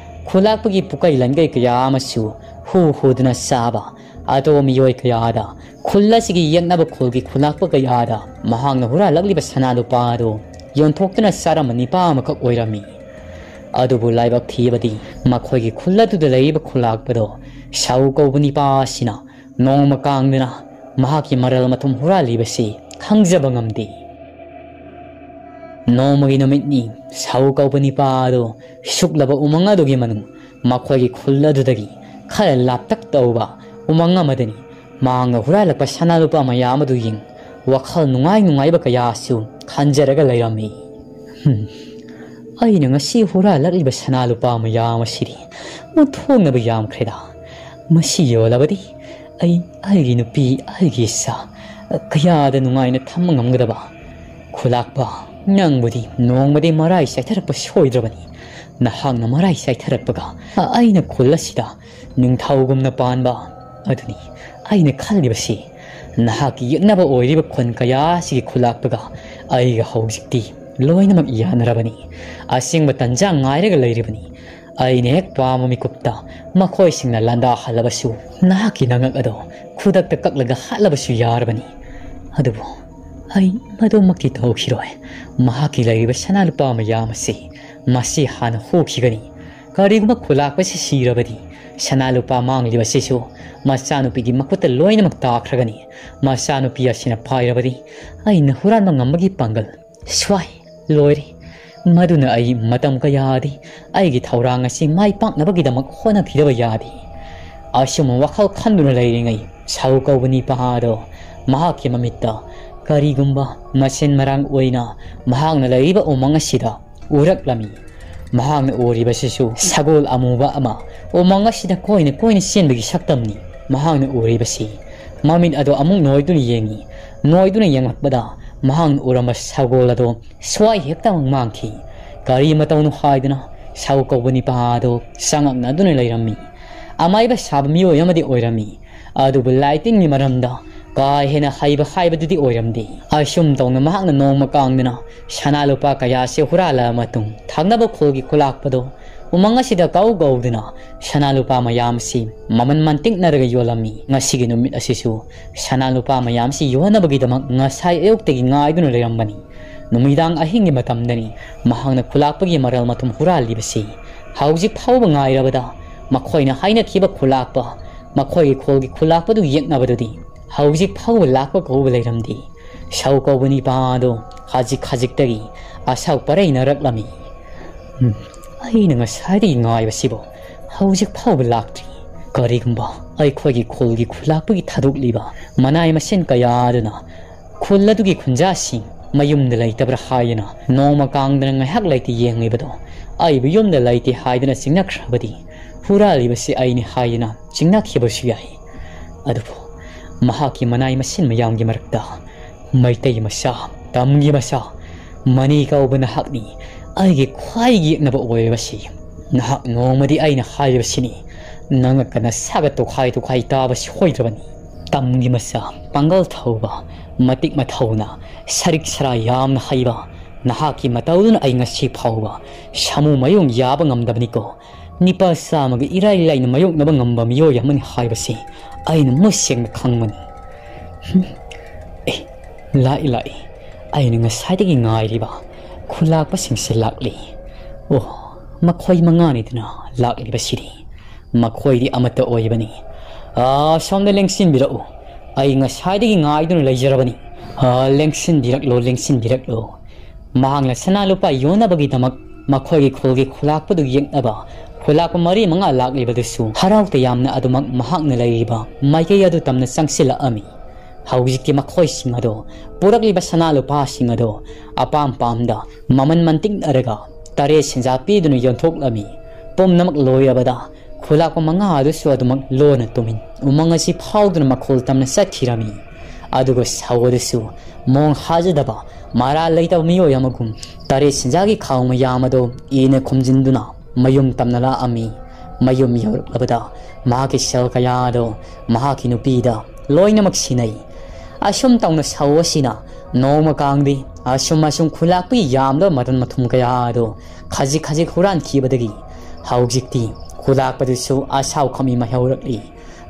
ꯈꯨꯂꯥꯛꯄꯒꯤ ꯄꯨꯀꯩ ꯂꯟꯒꯩ ꯀꯌꯥ ꯑꯃꯁꯨ ꯍꯨ ꯍꯨꯗꯨꯅ ꯆꯥꯕ, ꯑꯇꯣꯞꯄ ꯃꯤꯑꯣꯏ ꯀꯌꯥꯗ, ꯈꯨꯜ ꯑꯁꯤꯒꯤ ꯌꯦꯛꯅꯕ ꯈꯨꯜꯒꯤ ꯈꯨꯂꯥꯛꯄ ꯀꯌꯥꯗ ꯃꯍꯥꯛꯅ ꯍꯨꯔꯥꯜꯂꯛꯂꯤꯕ ꯁꯅꯥ ꯂꯨꯄꯥ ꯑꯗꯨ ꯌꯣꯟꯊꯣꯛꯇꯨꯅ ꯆꯥꯔꯝꯕ ꯅꯤꯄꯥ ꯑꯃꯈꯛ ꯑꯣꯏꯔꯝꯃꯤ꯫ ꯑꯗꯨꯕꯨ ꯂꯥꯏꯕꯛ ꯊꯤꯕꯗꯤ, ꯃꯈꯣꯏꯒꯤ ꯈꯨꯜ ꯑꯗꯨꯗ ꯂꯩꯔꯤꯕ ꯈꯨꯂꯥꯛꯄꯗꯣ ꯁꯥꯎ ꯀꯧꯕ ꯅꯤꯄꯥ ꯑꯁꯤꯅ ꯅꯣꯡꯃ ꯀꯥꯡꯗꯨꯅ ꯃꯍꯥꯛꯀꯤ ꯃꯔꯜ ꯃꯊꯨꯝ ꯍꯨꯔꯥꯜꯂꯤꯕꯁꯤ ꯈꯪꯖꯕ ꯉꯝꯗꯦ꯫ ꯅꯣꯡꯃꯒꯤ ꯅꯨꯃꯤꯠꯅꯤ, ꯁꯥꯎ ꯀꯧꯕ ꯅꯤꯄꯥ ꯑꯗꯨ ꯁꯨꯛꯂꯕ ꯎꯃꯪ ꯑꯗꯨꯒꯤ ꯃꯅꯨꯡ, ꯃꯈꯣꯏꯒꯤ ꯈꯨꯜ ꯑꯗꯨꯗꯒꯤ ꯈꯔ ꯂꯥꯞꯇꯛ ꯇꯧꯕ ꯎꯃꯪ ꯑꯃꯗꯅꯤ ꯃꯍꯥꯛꯅ ꯍꯨꯔꯥꯜꯂꯛꯄ ꯁꯅꯥ ꯂꯨꯄꯥ ꯃꯌꯥꯝ ꯑꯗꯨ ꯌꯦꯡ, ꯋꯥꯈꯜ ꯅꯨꯡꯉꯥꯏ ꯅꯨꯡꯉꯥꯏꯕ ꯀꯌꯥꯁꯨ ꯈꯟꯖꯔꯒ ꯂꯩꯔꯝꯃꯤ꯫ "ꯍꯨꯝ, ꯑꯩꯅ ꯉꯁꯤ ꯍꯨꯔꯥꯜꯂꯛꯂꯤꯕ ꯁꯅꯥ ꯂꯨꯄꯥ ꯃꯌꯥꯝ ꯑꯁꯤꯗꯤ ꯃꯊꯣꯡꯅꯕ ꯌꯥꯝꯈ꯭ꯔꯦꯗ꯫ ꯃꯁꯤ ꯌꯣꯜꯂꯕꯗꯤ ꯑꯩ, ꯑꯩꯒꯤ ꯅꯨꯄꯤ, ꯑꯩꯒꯤ ꯏꯆꯥ ꯀꯌꯥꯗ ꯅꯨꯡꯉꯥꯏꯅ ꯊꯝꯕ ꯉꯝꯒꯗꯕ? ꯈꯨꯂꯥꯛꯄ, ꯅꯪꯕꯨꯗꯤ ꯅꯣꯡꯃꯗꯤ ꯃꯔꯥꯏ ꯆꯥꯏꯊꯔꯛꯄ ꯁꯣꯏꯗ꯭ꯔꯕꯅꯤ꯫ ꯅꯍꯥꯛꯅ ꯃꯔꯥꯏ ꯆꯥꯏꯊꯔꯛꯄꯒ ꯑꯩꯅ ꯈꯨꯜ ꯑꯁꯤꯗ ꯅꯤꯡꯊꯧꯒꯨꯝꯅ ꯄꯥꯟꯕ ꯑꯗꯨꯅꯤ꯫ ꯑꯩꯅ ꯈꯜꯂꯤꯕꯁꯤ, ꯅꯍꯥꯛꯀꯤ ꯌꯦꯛꯅꯕ ꯑꯣꯏꯔꯤꯕ ꯈꯨꯟ ꯀꯌꯥ ꯑꯁꯤꯒꯤ ꯈꯨꯂꯥꯛꯄꯒ ꯑꯩꯒ ꯍꯧꯖꯤꯛꯇꯤ ꯂꯣꯏꯅꯃꯛ ꯌꯥꯅꯔꯕꯅꯤ꯫ ꯑꯁꯦꯡꯕ ꯇꯟꯖꯥ ꯉꯥꯏꯔꯒ ꯂꯩꯔꯤꯕꯅꯤ꯫ ꯑꯩꯅ ꯍꯦꯛ ꯄꯥꯝꯕ ꯃꯤꯀꯨꯞꯇ ꯃꯈꯣꯏꯁꯤꯡꯅ ꯂꯥꯟꯗꯥꯍꯜꯂꯕꯁꯨ, ꯅꯍꯥꯛꯀꯤ ꯅꯉꯛ ꯑꯗꯣ ꯈꯨꯗꯛꯇ ꯀꯛꯂꯒ ꯍꯥꯠꯂꯕꯁꯨ ꯌꯥꯔꯕꯅꯤ꯫ ꯑꯗꯨꯕꯨ ꯑꯩ ꯃꯗꯨꯃꯛꯇꯤ ꯇꯧꯈꯤꯔꯣꯏ꯫ ꯃꯍꯥꯛꯀꯤ ꯂꯩꯔꯤꯕ ꯁꯅꯥ ꯂꯨꯄꯥ ꯃꯌꯥꯝ ꯑꯁꯤ ꯃꯁꯤ ꯍꯥꯟꯅ ꯍꯨꯈꯤꯒꯅꯤ꯫ ꯀꯔꯤꯒꯨꯝꯕ ꯈꯨꯂꯥꯛꯄꯁꯤ ꯁꯤꯔꯕꯗꯤ, ꯁꯅꯥ ꯂꯨꯄꯥ ꯃꯥꯡꯂꯤꯕꯁꯤꯁꯨ ꯃꯆꯥꯅꯨꯄꯤꯒꯤ ꯃꯈꯨꯠꯇ ꯂꯣꯏꯅꯃꯛ ꯇꯥꯈ꯭ꯔꯒꯅꯤ꯫ ꯃꯆꯥꯅꯨꯄꯤ ꯑꯁꯤꯅ ꯄꯥꯏꯔꯕꯗꯤ, ꯑꯩꯅ ꯍꯨꯔꯥꯟꯕ ꯉꯝꯕꯒꯤ ꯄꯥꯡꯒꯜ ꯁ꯭ꯋꯥꯏ ꯂꯣꯏꯔꯦ꯫ ꯃꯗꯨꯅ ꯑꯩ ꯃꯇꯝ ꯀꯌꯥꯗꯤ ꯑꯩꯒꯤ ꯊꯧꯔꯥꯡ ꯑꯁꯤ ꯃꯥꯏ ꯄꯥꯛꯅꯕꯒꯤꯗꯃꯛ ꯍꯣꯠꯅꯈꯤꯗꯕ ꯌꯥꯗꯦ꯫ ꯑꯁꯨꯝ ꯋꯥꯈꯜ ꯈꯟꯗꯨꯅ ꯂꯩꯔꯤꯉꯩ, ꯁꯥꯎ ꯀꯧꯕ ꯅꯤꯄꯥ ꯑꯗꯣ ꯃꯍꯥꯛꯀꯤ ꯃꯃꯤꯠꯇ ꯀꯔꯤꯒꯨꯝꯕ ꯃꯁꯦꯟ ꯃꯔꯥꯡ ꯑꯣꯏꯅ ꯃꯍꯥꯛꯅ ꯂꯩꯔꯤꯕ ꯎꯃꯪ ꯑꯁꯤꯗ ꯎꯔꯛꯂꯝꯃꯤ꯫ ꯃꯍꯥꯛꯅ ꯎꯔꯤꯕꯁꯤꯁꯨ ꯁꯒꯣꯜ ꯑꯃꯨꯕ ꯑꯃ ꯎꯃꯪ ꯑꯁꯤꯗ ꯀꯣꯏꯅ ꯀꯣꯏꯅ ꯆꯦꯟꯕꯒꯤ ꯁꯛꯇꯝꯅꯤ꯫ ꯃꯍꯥꯛꯅ ꯎꯔꯤꯕꯁꯤ, ꯃꯃꯤꯠ ꯑꯗꯣ ꯑꯃꯨꯛ ꯅꯣꯏꯗꯨꯅ ꯌꯦꯡꯉꯤ꯫ ꯅꯣꯏꯗꯨꯅ ꯌꯦꯡꯂꯛꯄꯗ, ꯃꯍꯥꯛꯅ ꯎꯔꯝꯕ ꯁꯒꯣꯜ ꯑꯗꯣ ꯁ꯭ꯋꯥꯏ ꯍꯦꯛꯇꯃꯛ ꯃꯥꯡꯈꯤ꯫ ꯀꯔꯤ ꯃꯇꯧꯅꯣ ꯍꯥꯏꯗꯨꯅ ꯁꯥꯎ ꯀꯧꯕ ꯅꯤꯄꯥ ꯑꯗꯣ ꯆꯉꯛꯅꯗꯨꯅ ꯂꯩꯔꯝꯃꯤ꯫ ꯑꯃꯥꯏꯕ ꯁꯥꯕ ꯃꯤꯑꯣꯏ ꯑꯃꯗꯤ ꯑꯣꯏꯔꯝꯃꯤ, ꯑꯗꯨꯕꯨ ꯂꯥꯏꯇꯤꯟꯒꯤ ꯃꯔꯝꯗ ꯀꯥ ꯍꯦꯟꯅ ꯍꯩꯕ ꯍꯥꯏꯕꯗꯨꯗꯤ ꯑꯣꯏꯔꯝꯗꯦ꯫ ꯑꯁꯨꯝ ꯇꯧꯅ ꯃꯍꯥꯛꯅ ꯅꯣꯡꯃ ꯀꯥꯡꯗꯅ ꯁꯅꯥ ꯂꯨꯄꯥ ꯀꯌꯥꯁꯤ ꯍꯨꯔꯥꯜꯂꯕ ꯃꯇꯨꯡ, ꯊꯪꯅꯕ ꯈꯨꯜꯒꯤ ꯈꯨꯂꯥꯛꯄꯗꯣ ꯎꯃꯪ ꯑꯁꯤꯗ ꯀꯧ ꯀꯧꯗꯨꯅ ꯁꯅꯥ ꯂꯨꯄꯥ ꯃꯌꯥꯝꯁꯤ ꯃꯃꯜ ꯃꯟꯇꯤꯛꯅꯔꯒ ꯌꯣꯜꯂꯝꯃꯤ꯫ ꯉꯁꯤꯒꯤ ꯅꯨꯃꯤꯠ ꯑꯁꯤꯁꯨ ꯁꯅꯥ ꯂꯨꯄꯥ ꯃꯌꯥꯝꯁꯤ ꯌꯣꯟꯅꯕꯒꯤꯗꯃꯛ ꯉꯁꯥꯏ ꯑꯌꯨꯛꯇꯒꯤ ꯉꯥꯏꯗꯨꯅ ꯂꯩꯔꯝꯕꯅꯤ꯫ ꯅꯨꯃꯤꯗꯥꯡ ꯑꯍꯤꯡꯒꯤ ꯃꯇꯝꯗꯅꯤ ꯃꯍꯥꯛꯅ ꯈꯨꯂꯥꯛꯄꯒꯤ ꯃꯔꯜ ꯃꯊꯨꯝ ꯍꯨꯔꯥꯜꯂꯤꯕꯁꯤ꯫ ꯍꯧꯖꯤꯛ ꯐꯥꯎꯕ ꯉꯥꯏꯔꯕꯗ ꯃꯈꯣꯏꯅ ꯍꯥꯏꯅꯈꯤꯕ ꯈꯨꯂꯥꯛꯄ, ꯃꯈꯣꯏꯒꯤ ꯈꯨꯜꯒꯤ ꯈꯨꯂꯥꯛꯄꯗꯨ ꯌꯦꯛꯅꯕꯗꯨꯗꯤ ꯍꯧꯖꯤꯛ ꯐꯥꯎꯕ ꯂꯥꯛꯄ ꯀꯧꯕ ꯂꯩꯔꯝꯗꯦ꯫ ꯁꯥꯎ ꯀꯧꯕ ꯅꯤꯄꯥ ꯑꯗꯣ ꯈꯖꯤꯛ ꯈꯖꯤꯛꯇꯒꯤ ꯑꯁꯥꯎ ꯄꯔꯩꯅꯔꯛꯂꯝꯃꯤ꯫ ꯎꯝ, ꯑꯩꯅ ꯉꯁꯥꯏꯗꯒꯤ ꯉꯥꯏꯕꯁꯤꯕꯨ ꯍꯧꯖꯤꯛ ꯐꯥꯎꯕ ꯂꯥꯛꯇ꯭ꯔꯤ꯫ ꯀꯔꯤꯒꯨꯝꯕ ꯑꯩꯈꯣꯏꯒꯤ ꯈꯨꯜꯒꯤ ꯈꯨꯂꯥꯛꯄꯒꯤ ꯊꯥꯗꯣꯛꯂꯤꯕ ꯃꯅꯥꯏ ꯃꯁꯤꯡ ꯀꯌꯥ ꯑꯗꯨꯅ ꯈꯨꯜ ꯑꯗꯨꯒꯤ ꯈꯨꯟꯖꯥꯁꯤꯡ ꯃꯌꯨꯝꯗ ꯂꯩꯇꯕ꯭ꯔꯥ ꯍꯥꯏꯗꯨꯅ ꯅꯣꯡꯃ ꯀꯥꯡꯗꯅ ꯉꯥꯏꯍꯥꯛ ꯂꯩꯇꯦ ꯌꯦꯡꯂꯤꯕꯗꯣ, ꯑꯩꯕꯨ ꯌꯨꯝꯗ ꯂꯩꯇꯦ ꯍꯥꯏꯗꯨꯅ ꯆꯤꯡꯅꯈ꯭ꯔꯕꯗꯤ ꯍꯨꯔꯥꯜꯂꯤꯕꯁꯤ ꯑꯩꯅꯤ ꯍꯥꯏꯗꯨꯅ ꯆꯤꯡꯅꯈꯤꯕꯁꯨ ꯌꯥꯏ꯫ ꯑꯗꯨꯕꯨ ꯃꯍꯥꯛꯀꯤ ꯃꯅꯥꯏ ꯃꯁꯤꯟ ꯃꯌꯥꯝꯒꯤ ꯃꯔꯛꯇ, "ꯃꯩꯇꯩ ꯃꯆꯥ, ꯇꯝꯒꯤ ꯃꯆꯥ, ꯃꯅꯤ ꯀꯧꯕ ꯅꯍꯥꯛꯅꯤ ꯑꯩꯒꯤ ꯈ꯭ꯋꯥꯏꯒꯤ ꯌꯦꯛꯅꯕ ꯑꯣꯏꯔꯤꯕꯁꯤ꯫ ꯅꯍꯥꯛ ꯅꯣꯡꯃꯗꯤ ꯑꯩꯅ ꯍꯥꯏꯔꯤꯕꯁꯤꯅꯤ, ꯅꯉꯛꯀ ꯅꯁꯥꯒ ꯇꯣꯈꯥꯏ ꯇꯣꯈꯥꯏ ꯇꯥꯕ ꯁꯣꯏꯗ꯭ꯔꯕꯅꯤ꯫ ꯇꯝꯒꯤ ꯃꯆꯥ, ꯄꯥꯡꯒꯜ ꯊꯧꯕ, ꯃꯇꯤꯛ ꯃꯊꯧꯅ, ꯁꯔꯤꯛ ꯁꯔꯥ ꯌꯥꯝꯅ ꯍꯩꯕ, ꯅꯍꯥꯛꯀꯤ ꯃꯇꯧꯗꯨꯅ ꯑꯩ ꯉꯁꯤ ꯐꯥꯎꯕ ꯁꯥꯃꯨ ꯃꯥꯌꯣꯡ ꯌꯥꯕ ꯉꯝꯗꯕꯅꯤꯀꯣ꯫ ꯅꯤꯄꯥ ꯆꯥꯝꯃꯒ ꯏꯔꯥꯏ ꯂꯥꯏꯅ ꯃꯥꯌꯣꯛꯅꯕ ꯉꯝꯕ ꯃꯤꯑꯣꯏ ꯑꯃꯅꯤ ꯍꯥꯏꯕꯁꯤ ꯑꯩꯅ ꯃꯨꯠ ꯁꯦꯡꯅ ꯈꯪꯕꯅꯤ꯫ ꯍꯨꯝ꯫ ꯑꯦ, ꯂꯥꯛꯏ, ꯂꯥꯛꯏ꯫ ꯑꯩꯅ ꯉꯁꯥꯏꯗꯒꯤ ꯉꯥꯏꯔꯤꯕ ꯈꯨꯂꯥꯛꯄꯁꯤꯡꯁꯦ ꯂꯥꯛꯂꯤ꯫ ꯑꯣ, ꯃꯈꯣꯏ ꯃꯉꯥꯅꯤꯗꯅ ꯂꯥꯛꯂꯤꯕꯁꯤꯗꯤ꯫ ꯃꯈꯣꯏꯗꯤ ꯑꯃꯠꯇ ꯑꯣꯏꯕꯅꯤ꯫ ꯑꯥ, ꯁꯣꯝꯗ ꯂꯦꯡꯁꯤꯟꯕꯤꯔꯛꯎ꯫ ꯑꯩ ꯉꯁꯥꯏꯗꯒꯤ ꯉꯥꯏꯗꯨꯅ ꯂꯩꯖꯔꯕꯅꯤ꯫ ꯑꯥ, ꯂꯦꯡꯁꯤꯟꯕꯤꯔꯛꯂꯣ, ꯂꯦꯡꯁꯤꯟꯕꯤꯔꯛꯂꯣ꯫ ꯃꯍꯥꯛꯅ ꯁꯅꯥ ꯂꯨꯄꯥ ꯌꯣꯟꯅꯕꯒꯤꯗꯃꯛ ꯃꯈꯣꯏꯒꯤ ꯈꯨꯜꯒꯤ ꯈꯨꯂꯥꯛꯄꯗꯨ ꯌꯦꯛꯅꯕ ꯈꯨꯂꯥꯛꯄ ꯃꯔꯤ ꯃꯉꯥ ꯂꯥꯛꯂꯤꯕꯗꯨꯁꯨ ꯍꯔꯥꯎ ꯇꯌꯥꯝꯅ ꯑꯗꯨꯃꯛ ꯃꯍꯥꯛꯅ ꯂꯩꯔꯤꯕ ꯃꯥꯏꯀꯩ ꯑꯗꯨ ꯇꯝꯅ ꯆꯪꯁꯤꯜꯂꯛꯑꯝꯃꯤ꯫ ꯍꯧꯖꯤꯛꯇꯤ ꯃꯈꯣꯏꯁꯤꯡ ꯑꯗꯣ, ꯄꯨꯔꯛꯂꯤꯕ ꯁꯅꯥ ꯂꯨꯄꯥꯁꯤꯡ ꯑꯗꯣ ꯑꯄꯥꯝ ꯄꯥꯝꯗ ꯃꯃꯜ ꯃꯟꯇꯤꯛꯅꯔꯒ ꯇꯔꯦꯠ ꯁꯦꯟꯖꯥ ꯄꯤꯗꯨꯅ ꯌꯣꯟꯊꯣꯛꯂꯝꯃꯤ꯫ ꯄꯨꯝꯅꯃꯛ ꯂꯣꯏꯔꯕꯗ ꯈꯨꯂꯥꯛꯄ ꯃꯉꯥ ꯑꯗꯨꯁꯨ ꯑꯗꯨꯃꯛ ꯂꯣꯟꯅ ꯇꯨꯃꯤꯟ ꯎꯃꯪ ꯑꯁꯤ ꯐꯥꯎꯗꯨꯅ ꯃꯈꯣꯜ ꯇꯝꯅ ꯆꯠꯈꯤꯔꯝꯃꯤ꯫ ꯑꯗꯨꯒ ꯁꯥꯎ ꯑꯗꯨꯁꯨ ꯃꯣꯡ ꯍꯥꯖꯗꯕ, ꯃꯔꯥꯜ ꯂꯩꯇꯕ ꯃꯤꯑꯣꯏ ꯑꯃꯒꯨꯝ ꯇꯔꯦꯠ ꯁꯦꯟꯖꯥꯒꯤ ꯈꯥꯎ ꯃꯌꯥꯝ ꯑꯗꯨ ꯏꯅ ꯈꯨꯝꯖꯤꯟꯗꯨꯅ ꯃꯌꯨꯝ ꯇꯝꯅ ꯂꯥꯛꯑꯝꯃꯤ꯫ ꯃꯌꯨꯝ ꯌꯧꯔꯛꯂꯕꯗ ꯃꯍꯥꯛꯀꯤ ꯁꯦꯜ ꯀꯌꯥ ꯑꯗꯨ ꯃꯍꯥꯛꯀꯤ ꯅꯨꯄꯤꯗ ꯂꯣꯏꯅꯃꯛ ꯁꯤꯟꯅꯩ꯫ ꯑꯁꯨꯝ ꯇꯧꯅ ꯁꯥꯎ ꯑꯁꯤꯅ ꯅꯣꯡꯃ ꯀꯥꯡꯗꯤ ꯑꯁꯨꯝ ꯑꯁꯨꯝ ꯈꯨꯂꯥꯛꯄꯤ ꯌꯥꯝꯂꯕ ꯃꯇꯝ ꯃꯊꯨꯝ ꯀꯌꯥ ꯑꯗꯨ ꯈꯖꯤꯛ ꯈꯖꯤꯛ ꯍꯨꯔꯥꯟꯈꯤꯕꯗꯒꯤ ꯍꯧꯖꯤꯛꯇꯤ ꯈꯨꯂꯥꯛꯄꯗꯨꯁꯨ ꯑꯁꯥꯎ ꯈꯝꯃꯤ ꯃꯥꯏꯍꯧꯔꯛꯂꯤ꯫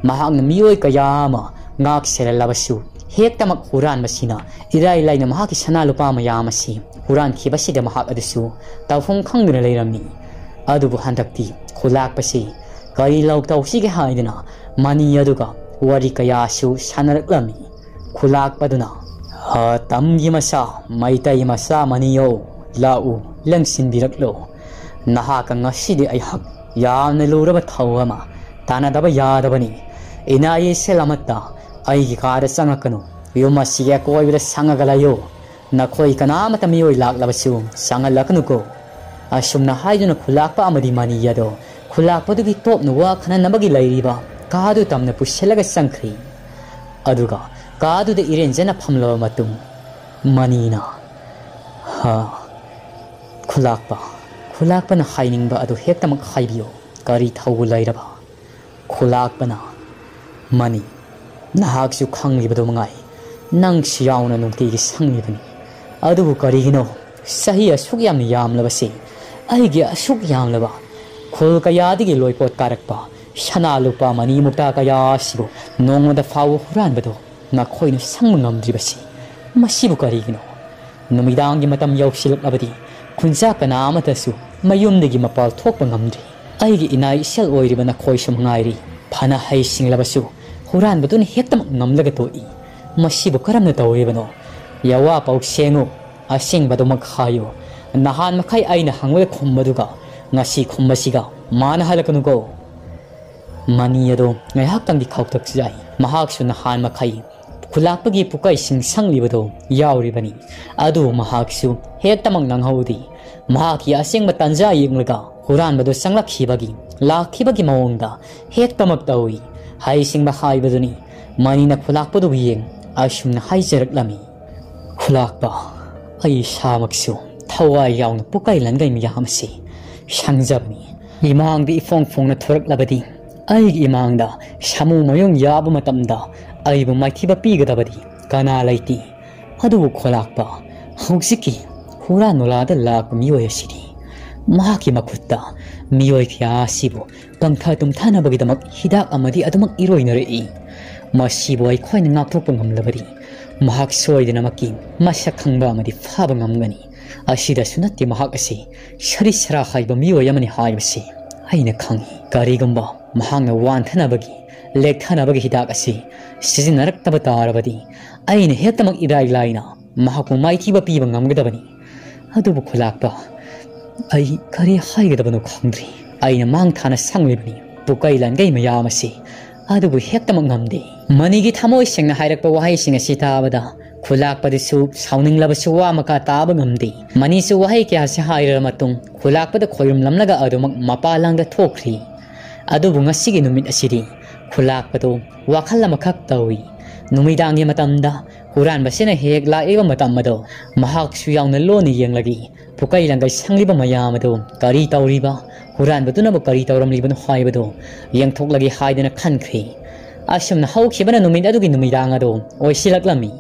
ꯃꯍꯥꯛꯅ ꯃꯤꯑꯣꯏ ꯀꯌꯥ ꯑꯃ ꯉꯥꯛ ꯁꯦꯜꯍꯜꯂꯕꯁꯨ ꯍꯦꯛꯇꯃꯛ ꯍꯨꯔꯥꯟꯕꯁꯤꯅ ꯏꯔꯥꯏ ꯂꯥꯏꯅ ꯃꯍꯥꯛꯀꯤ ꯁꯅꯥ ꯂꯨꯄꯥ ꯃꯌꯥꯝ ꯑꯁꯤ ꯍꯨꯔꯥꯟꯈꯤꯕꯁꯤꯗ ꯃꯍꯥꯛ ꯑꯗꯨꯁꯨ ꯇꯧꯐꯝ ꯈꯪꯗꯅ ꯂꯩꯔꯝꯃꯤ꯫ ꯑꯗꯨꯕꯨ ꯍꯟꯗꯛꯇꯤ ꯈꯨꯂꯥꯛꯄꯁꯤ ꯀꯔꯤ ꯂꯧ ꯇꯧꯁꯤꯒꯦ ꯍꯥꯏꯗꯨꯅ ꯃꯅꯤ ꯑꯗꯨꯒ ꯋꯥꯔꯤ ꯀꯌꯥꯁꯨ ꯁꯥꯟꯅꯔꯛꯂꯝꯃꯤ꯫ ꯈꯨꯂꯥꯛꯄꯗꯨꯅ, "ꯍ, ꯇꯝꯒꯤ ꯃꯆꯥ, ꯃꯩꯇꯩ ꯃꯆꯥ ꯃꯅꯤꯌꯧ, ꯂꯥꯛꯎ, ꯂꯦꯡꯁꯤꯟꯕꯤꯔꯛꯂꯣ꯫ ꯅꯍꯥꯛꯀ ꯉꯁꯤꯗꯤ ꯑꯩꯍꯥꯛ ꯌꯥꯝꯅ ꯂꯨꯔꯕ ꯊꯧ ꯑꯃ ꯇꯥꯟꯅꯗꯕ ꯌꯥꯗꯕꯅꯤ꯫ ꯏꯅꯥ ꯏꯁꯦꯜ ꯑꯃꯠꯇ ꯑꯩꯒꯤ ꯀꯥꯗ ꯆꯪꯉꯛꯀꯅꯨ꯫ ꯌꯨꯝ ꯑꯁꯤꯒꯤ ꯑꯀꯣꯏꯕꯗ ꯁꯪꯉꯒ ꯂꯩꯌꯨ꯫ ꯅꯈꯣꯏ ꯀꯅꯥꯃꯠꯇ ꯃꯤꯑꯣꯏ ꯂꯥꯛꯂꯕꯁꯨ ꯆꯪꯍꯜꯂꯛꯀꯅꯨꯀꯣ꯫" ꯑꯁꯨꯝꯅ ꯍꯥꯏꯗꯨꯅ ꯈꯨꯂꯥꯛꯄ ꯑꯃꯗꯤ ꯃꯅꯤ ꯑꯗꯣ ꯈꯨꯂꯥꯛꯄꯗꯨꯒꯤ ꯇꯣꯞꯅ ꯋꯥ ꯈꯟꯅꯅꯕꯒꯤ ꯂꯩꯔꯤꯕ ꯀꯥꯗꯨ ꯇꯝꯅ ꯄꯨꯁꯤꯜꯂꯒ ꯆꯪꯈ꯭ꯔꯤ꯫ ꯑꯗꯨꯒ ꯀꯥꯗꯨꯗ ꯏꯔꯦꯟꯖꯅ ꯐꯝꯂꯕ ꯃꯇꯨꯡ ꯃꯅꯤꯅ, "ꯍꯥ, ꯈꯨꯂꯥꯛꯄ, ꯈꯨꯂꯥꯛꯄꯅ ꯍꯥꯏꯅꯤꯡꯕ ꯑꯗꯨ ꯍꯦꯛꯇꯃꯛ ꯍꯥꯏꯕꯤꯌꯨ꯫ ꯀꯔꯤ ꯊꯧꯕ ꯂꯩꯔꯕ?" ꯈꯨꯂꯥꯛꯄꯅ, "ꯃꯅꯤ, ꯅꯍꯥꯛꯁꯨ ꯈꯪꯂꯤꯕꯗꯨ ꯃꯉꯥꯏ, ꯅꯪꯁꯨ ꯌꯥꯎꯅ ꯅꯨꯡꯇꯤꯒꯤ ꯁꯪꯂꯤꯕꯅꯤ꯫ ꯑꯗꯨꯕꯨ ꯀꯔꯤꯒꯤꯅꯣ ꯆꯍꯤ ꯑꯁꯨꯛ ꯌꯥꯝꯅ ꯌꯥꯝꯂꯕꯁꯤ, ꯑꯩꯒꯤ ꯑꯁꯨꯛ ꯌꯥꯝꯂꯕ ꯈꯨꯜ ꯀꯌꯥꯗꯒꯤ ꯂꯣꯏꯄꯣꯠ ꯀꯥꯔꯛꯄ ꯁꯅꯥ ꯂꯨꯄꯥ ꯃꯅꯤ ꯃꯨꯛꯇꯥ ꯀꯌꯥ ꯑꯁꯤꯕꯨ ꯅꯣꯡꯃꯗ ꯐꯥꯎꯕ ꯍꯨꯔꯥꯟꯕꯗꯨ ꯅꯈꯣꯏꯅ ꯁꯪꯕ ꯉꯝꯗ꯭ꯔꯤꯕꯁꯤ ꯃꯁꯤꯕꯨ ꯀꯔꯤꯒꯤꯅꯣ? ꯅꯨꯃꯤꯗꯥꯡꯒꯤ ꯃꯇꯝ ꯌꯧꯁꯤꯜꯂꯛꯂꯕꯗꯤ ꯈꯨꯟꯖꯥ ꯀꯅꯥ ꯑꯃꯠꯇꯁꯨ ꯃꯌꯨꯝꯗꯒꯤ ꯃꯄꯥꯜ ꯊꯣꯛꯄ ꯉꯝꯗ꯭ꯔꯤ꯫ ꯑꯩꯒꯤ ꯏꯅꯥ ꯏꯁꯦꯜ ꯑꯣꯏꯔꯤꯕ ꯅꯈꯣꯏꯁꯨ ꯃꯉꯥꯏꯔꯤ꯫ ꯐꯅ ꯍꯩꯁꯤꯡꯂꯕꯁꯨ ꯍꯨꯔꯥꯟꯕꯗꯨꯅ ꯍꯦꯛꯇꯃꯛ ꯉꯝꯂꯒ ꯇꯣꯛꯏ꯫ ꯃꯁꯤꯕꯨ ꯀꯔꯝꯅ ꯇꯧꯔꯤꯕꯅꯣ? ꯌꯋꯥ ꯄꯥꯎ ꯁꯦꯡꯉꯨ, ꯑꯁꯦꯡꯕꯗꯨꯃꯛ ꯍꯥꯏꯌꯨ꯫ ꯅꯍꯥꯟ ꯃꯈꯩ ꯑꯩꯅ ꯍꯪꯕꯗ ꯈꯨꯝꯕꯗꯨꯒ ꯉꯁꯤ ꯈꯨꯝꯕꯁꯤꯒ ꯃꯥꯟꯅꯍꯜꯂꯛꯀꯅꯨꯀꯣ꯫ ꯃꯅꯤ ꯑꯗꯣ ꯉꯥꯏꯍꯥꯛꯇꯪꯗꯤ ꯈꯧꯇꯛ ꯆꯥꯏ꯫ ꯃꯍꯥꯛꯁꯨ ꯅꯍꯥꯟ ꯃꯈꯩ ꯈꯨꯂꯥꯛꯄꯒꯤ ꯄꯨꯀꯩꯁꯤꯡ ꯁꯪꯂꯤꯕꯗꯣ ꯌꯥꯎꯔꯤꯕꯅꯤ꯫ ꯑꯗꯨꯕꯨ ꯃꯍꯥꯛꯁꯨ ꯍꯦꯛꯇꯃꯛ ꯅꯪꯍꯧꯗꯦ꯫ ꯃꯍꯥꯛꯀꯤ ꯑꯁꯦꯡꯕ ꯇꯥꯟꯖꯥ ꯌꯦꯡꯂꯒ ꯍꯨꯔꯥꯟꯕꯗꯨ ꯆꯪꯂꯛꯈꯤꯕꯒꯤ, ꯂꯥꯛꯈꯤꯕꯒꯤ ꯃꯑꯣꯡꯗ ꯍꯦꯛꯇꯃꯛ ꯇꯧꯏ꯫ ꯍꯩꯁꯤꯡꯕ ꯍꯥꯏꯕꯗꯨꯅꯤ꯫ ꯃꯅꯤꯅ ꯈꯨꯂꯥꯛꯄꯗꯨꯕꯨ ꯌꯦꯡ ꯑꯁꯨꯝꯅ ꯍꯥꯏꯖꯔꯛꯂꯝꯃꯤ꯫ ꯈꯨꯂꯥꯛꯄ, ꯑꯩ ꯏꯁꯥꯃꯛꯁꯨ ꯊꯋꯥꯏ ꯌꯥꯎꯅ ꯄꯨꯀꯩ ꯂꯟꯒꯩ ꯃꯌꯥꯝ ꯑꯁꯤ ꯁꯪꯖꯕꯅꯤ꯫ ꯏꯃꯥꯡꯗ ꯏꯐꯣꯡ ꯐꯣꯡꯅ ꯊꯣꯔꯛꯂꯕꯗꯤ ꯑꯩꯒꯤ ꯏꯃꯥꯡꯗ ꯁꯥꯃꯨ ꯃꯌꯨꯡ ꯌꯥꯕ ꯃꯇꯝꯗ ꯑꯩꯕꯨ ꯃꯥꯏꯊꯤꯕ ꯄꯤꯒꯗꯕꯗꯤ ꯀꯅꯥ ꯂꯩꯇꯦ꯫ ꯑꯗꯨꯕꯨ ꯈꯨꯂꯥꯛꯄ, ꯍꯧꯖꯤꯛꯀꯤ ꯍꯨꯔꯥꯟ ꯅꯨꯂꯥꯗ ꯂꯥꯛꯄ ꯃꯤꯑꯣꯏ ꯑꯁꯤꯗꯤ ꯃꯍꯥꯛꯀꯤ ꯃꯈꯨꯠꯇ ꯃꯤꯑꯣꯏ ꯀꯌꯥ ꯑꯁꯤꯕꯨ ꯄꯪꯊ ꯇꯨꯝꯊꯅꯕꯒꯤꯗꯃꯛ ꯍꯤꯗꯥꯛ ꯑꯃꯗꯤ ꯑꯗꯨꯃꯛ ꯏꯔꯣꯏꯅꯔꯛꯏ꯫ ꯃꯁꯤꯕꯨ ꯑꯩꯈꯣꯏꯅ ꯉꯥꯛꯊꯣꯛꯄ ꯉꯝꯂꯕꯗꯤ ꯃꯍꯥꯛ ꯁꯣꯏꯗꯅꯃꯛꯀꯤ ꯃꯁꯛ ꯈꯪꯕ ꯑꯃꯗꯤ ꯐꯥꯕ ꯉꯝꯒꯅꯤ꯫ ꯑꯁꯤꯗꯁꯨ ꯅꯠꯇꯦ, ꯃꯍꯥꯛ ꯑꯁꯤ ꯁꯔꯤ ꯁꯔꯥ ꯍꯥꯏꯕ ꯃꯤꯑꯣꯏ ꯑꯃꯅꯤ ꯍꯥꯏꯕꯁꯤ ꯑꯩꯅ ꯈꯪꯏ꯫ ꯀꯔꯤꯒꯨꯝꯕ ꯃꯍꯥꯛꯅ ꯋꯥꯟꯊꯅꯕꯒꯤ, ꯂꯦꯛꯊꯅꯕꯒꯤ ꯍꯤꯗꯥꯛ ꯑꯁꯤ ꯁꯤꯖꯤꯟꯅꯔꯛꯇꯕ ꯇꯥꯔꯕꯗꯤ ꯑꯩꯅ ꯍꯦꯛꯇꯃꯛ ꯏꯔꯥꯏ ꯂꯥꯏꯅ ꯃꯍꯥꯛꯄꯨ ꯃꯥꯏꯊꯤꯕ ꯄꯤꯕ ꯉꯝꯒꯗꯕꯅꯤ꯫ ꯑꯗꯨꯕꯨ ꯈꯨꯂꯥꯛꯄ, ꯑꯩ ꯀꯔꯤ ꯍꯥꯏꯒꯗꯕꯅꯣ ꯈꯪꯗ꯭ꯔꯤ꯫ ꯑꯩꯅ ꯃꯥꯡ ꯊꯥꯅ ꯁꯪꯂꯤꯕꯅꯤ ꯄꯨꯀꯩ ꯂꯥꯟꯒꯩ ꯃꯌꯥꯝ ꯑꯁꯤ, ꯑꯗꯨꯕꯨ ꯍꯦꯛꯇꯃꯛ ꯉꯝꯗꯦ꯫ ꯃꯅꯤꯒꯤ ꯊꯃꯣꯏ ꯁꯦꯡꯅ ꯍꯥꯏꯔꯛꯄ ꯋꯥꯍꯩꯁꯤꯡ ꯑꯁꯤ ꯇꯥꯕꯗ ꯈꯨꯂꯥꯛꯄꯗꯨꯁꯨ ꯁꯥꯎꯅꯤꯡꯂꯕꯁꯨ ꯋꯥ ꯃꯀꯥ ꯇꯥꯕ ꯉꯝꯗꯦ꯫ ꯃꯅꯤꯁꯨ ꯋꯥꯍꯩ ꯀꯌꯥꯁꯤ ꯍꯥꯏꯔꯕ ꯃꯇꯨꯡ ꯈꯨꯂꯥꯛꯄꯗ ꯈꯣꯏꯔꯨꯝꯂꯝꯂꯒ ꯑꯗꯨꯃꯛ ꯃꯄꯥ ꯂꯥꯡꯗ ꯊꯣꯛꯈ꯭ꯔꯤ꯫ ꯑꯗꯨꯕꯨ ꯉꯁꯤꯒꯤ ꯅꯨꯃꯤꯠ ꯑꯁꯤꯗꯤ ꯈꯨꯂꯥꯛꯄꯗꯨ ꯋꯥꯈꯜ ꯑꯃꯈꯛ ꯇꯧꯏ꯫ ꯅꯨꯃꯤꯗꯥꯡꯒꯤ ꯃꯇꯝꯗ ꯍꯨꯔꯥꯟꯕꯁꯤꯅ ꯍꯦꯛ ꯂꯥꯛꯂꯤꯕ ꯃꯇꯝ ꯑꯗꯨ ꯃꯍꯥꯛꯁꯨ ꯌꯥꯎꯅ ꯂꯣꯟꯅ ꯌꯦꯡꯂꯒ ꯄꯨꯀꯩ ꯂꯪꯒꯩ ꯁꯪꯂꯤꯕ ꯃꯌꯥꯝ ꯑꯗꯨ ꯀꯔꯤ ꯇꯧꯔꯤꯕ, ꯍꯨꯔꯥꯟꯕꯗꯨꯅꯕꯨ ꯀꯔꯤ ꯇꯧꯔꯝꯂꯤꯕꯅꯣ ꯍꯥꯏꯕꯗꯨ ꯌꯦꯡꯊꯣꯛꯂꯒꯦ ꯍꯥꯏꯗꯨꯅ ꯈꯟꯈ꯭ꯔꯦ꯫ ꯑꯁꯨꯝꯅ ꯍꯧꯈꯤꯕꯅ ꯅꯨꯃꯤꯠ ꯑꯗꯨꯒꯤ ꯅꯨꯃꯤꯗꯥꯡ ꯑꯗꯨ ꯑꯣꯏꯁꯤꯜꯂꯛꯂꯝꯃꯤ꯫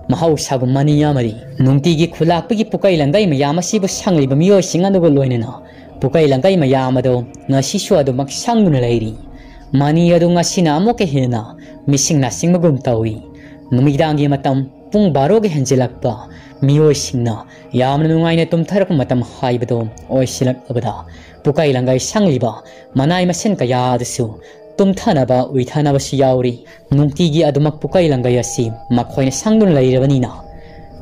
ꯃꯍꯧꯁꯥꯒꯨꯝ ꯃꯅꯤ ꯑꯃꯗꯤ ꯅꯨꯡꯇꯤꯒꯤ ꯈꯨꯂꯥꯛꯄꯒꯤ ꯄꯨꯀꯩ ꯂꯪꯒꯩ ꯃꯌꯥꯝ ꯑꯁꯤꯕꯨ ꯁꯪꯂꯤꯕ ꯃꯤꯑꯣꯏꯁꯤꯡ ꯑꯗꯨꯒ ꯂꯣꯏꯅꯅ ꯄꯨꯀꯩ ꯂꯪꯒꯩ ꯃꯌꯥꯝ ꯑꯗꯨ ꯉꯁꯤꯁꯨ ꯑꯗꯨꯃꯛ ꯁꯪꯗꯨꯅ ꯂꯩꯔꯤ꯫ ꯃꯅꯤ ꯑꯗꯨ ꯉꯁꯤꯅ ꯑꯃꯨꯛꯀ ꯍꯦꯟꯅ ꯃꯤꯁꯤꯡ ꯅꯥꯁꯤꯡꯕꯒꯨꯝ ꯇꯧꯏ꯫ ꯅꯨꯃꯤꯗꯥꯡꯒꯤ ꯃꯇꯝ ꯄꯨꯡ ꯕꯥꯔꯣꯒ ꯍꯦꯟꯖꯤꯜꯂꯛꯄ, ꯃꯤꯑꯣꯏꯁꯤꯡꯅ ꯌꯥꯝꯅ ꯅꯨꯡꯉꯥꯏꯅ ꯇꯨꯝꯊꯔꯛꯄ ꯃꯇꯝ ꯍꯥꯏꯕꯗꯨ ꯑꯣꯏꯁꯤꯜꯂꯛꯂꯕꯗ, ꯄꯨꯀꯩ ꯂꯪꯒꯩ ꯁꯪꯂꯤꯕ ꯃꯅꯥꯏ ꯃꯁꯤꯟ ꯀꯌꯥ ꯑꯗꯨꯁꯨ ꯇꯨꯝꯊꯅꯕ ꯎꯏꯊꯅꯕꯁꯨ ꯌꯥꯎꯔꯤ꯫ ꯅꯨꯡꯇꯤꯒꯤ ꯑꯗꯨꯃꯛ ꯄꯨꯀꯩ ꯂꯪꯒꯩ ꯑꯁꯤ ꯃꯈꯣꯏꯅ ꯁꯪꯗꯨꯅ ꯂꯩꯔꯕꯅꯤꯅ,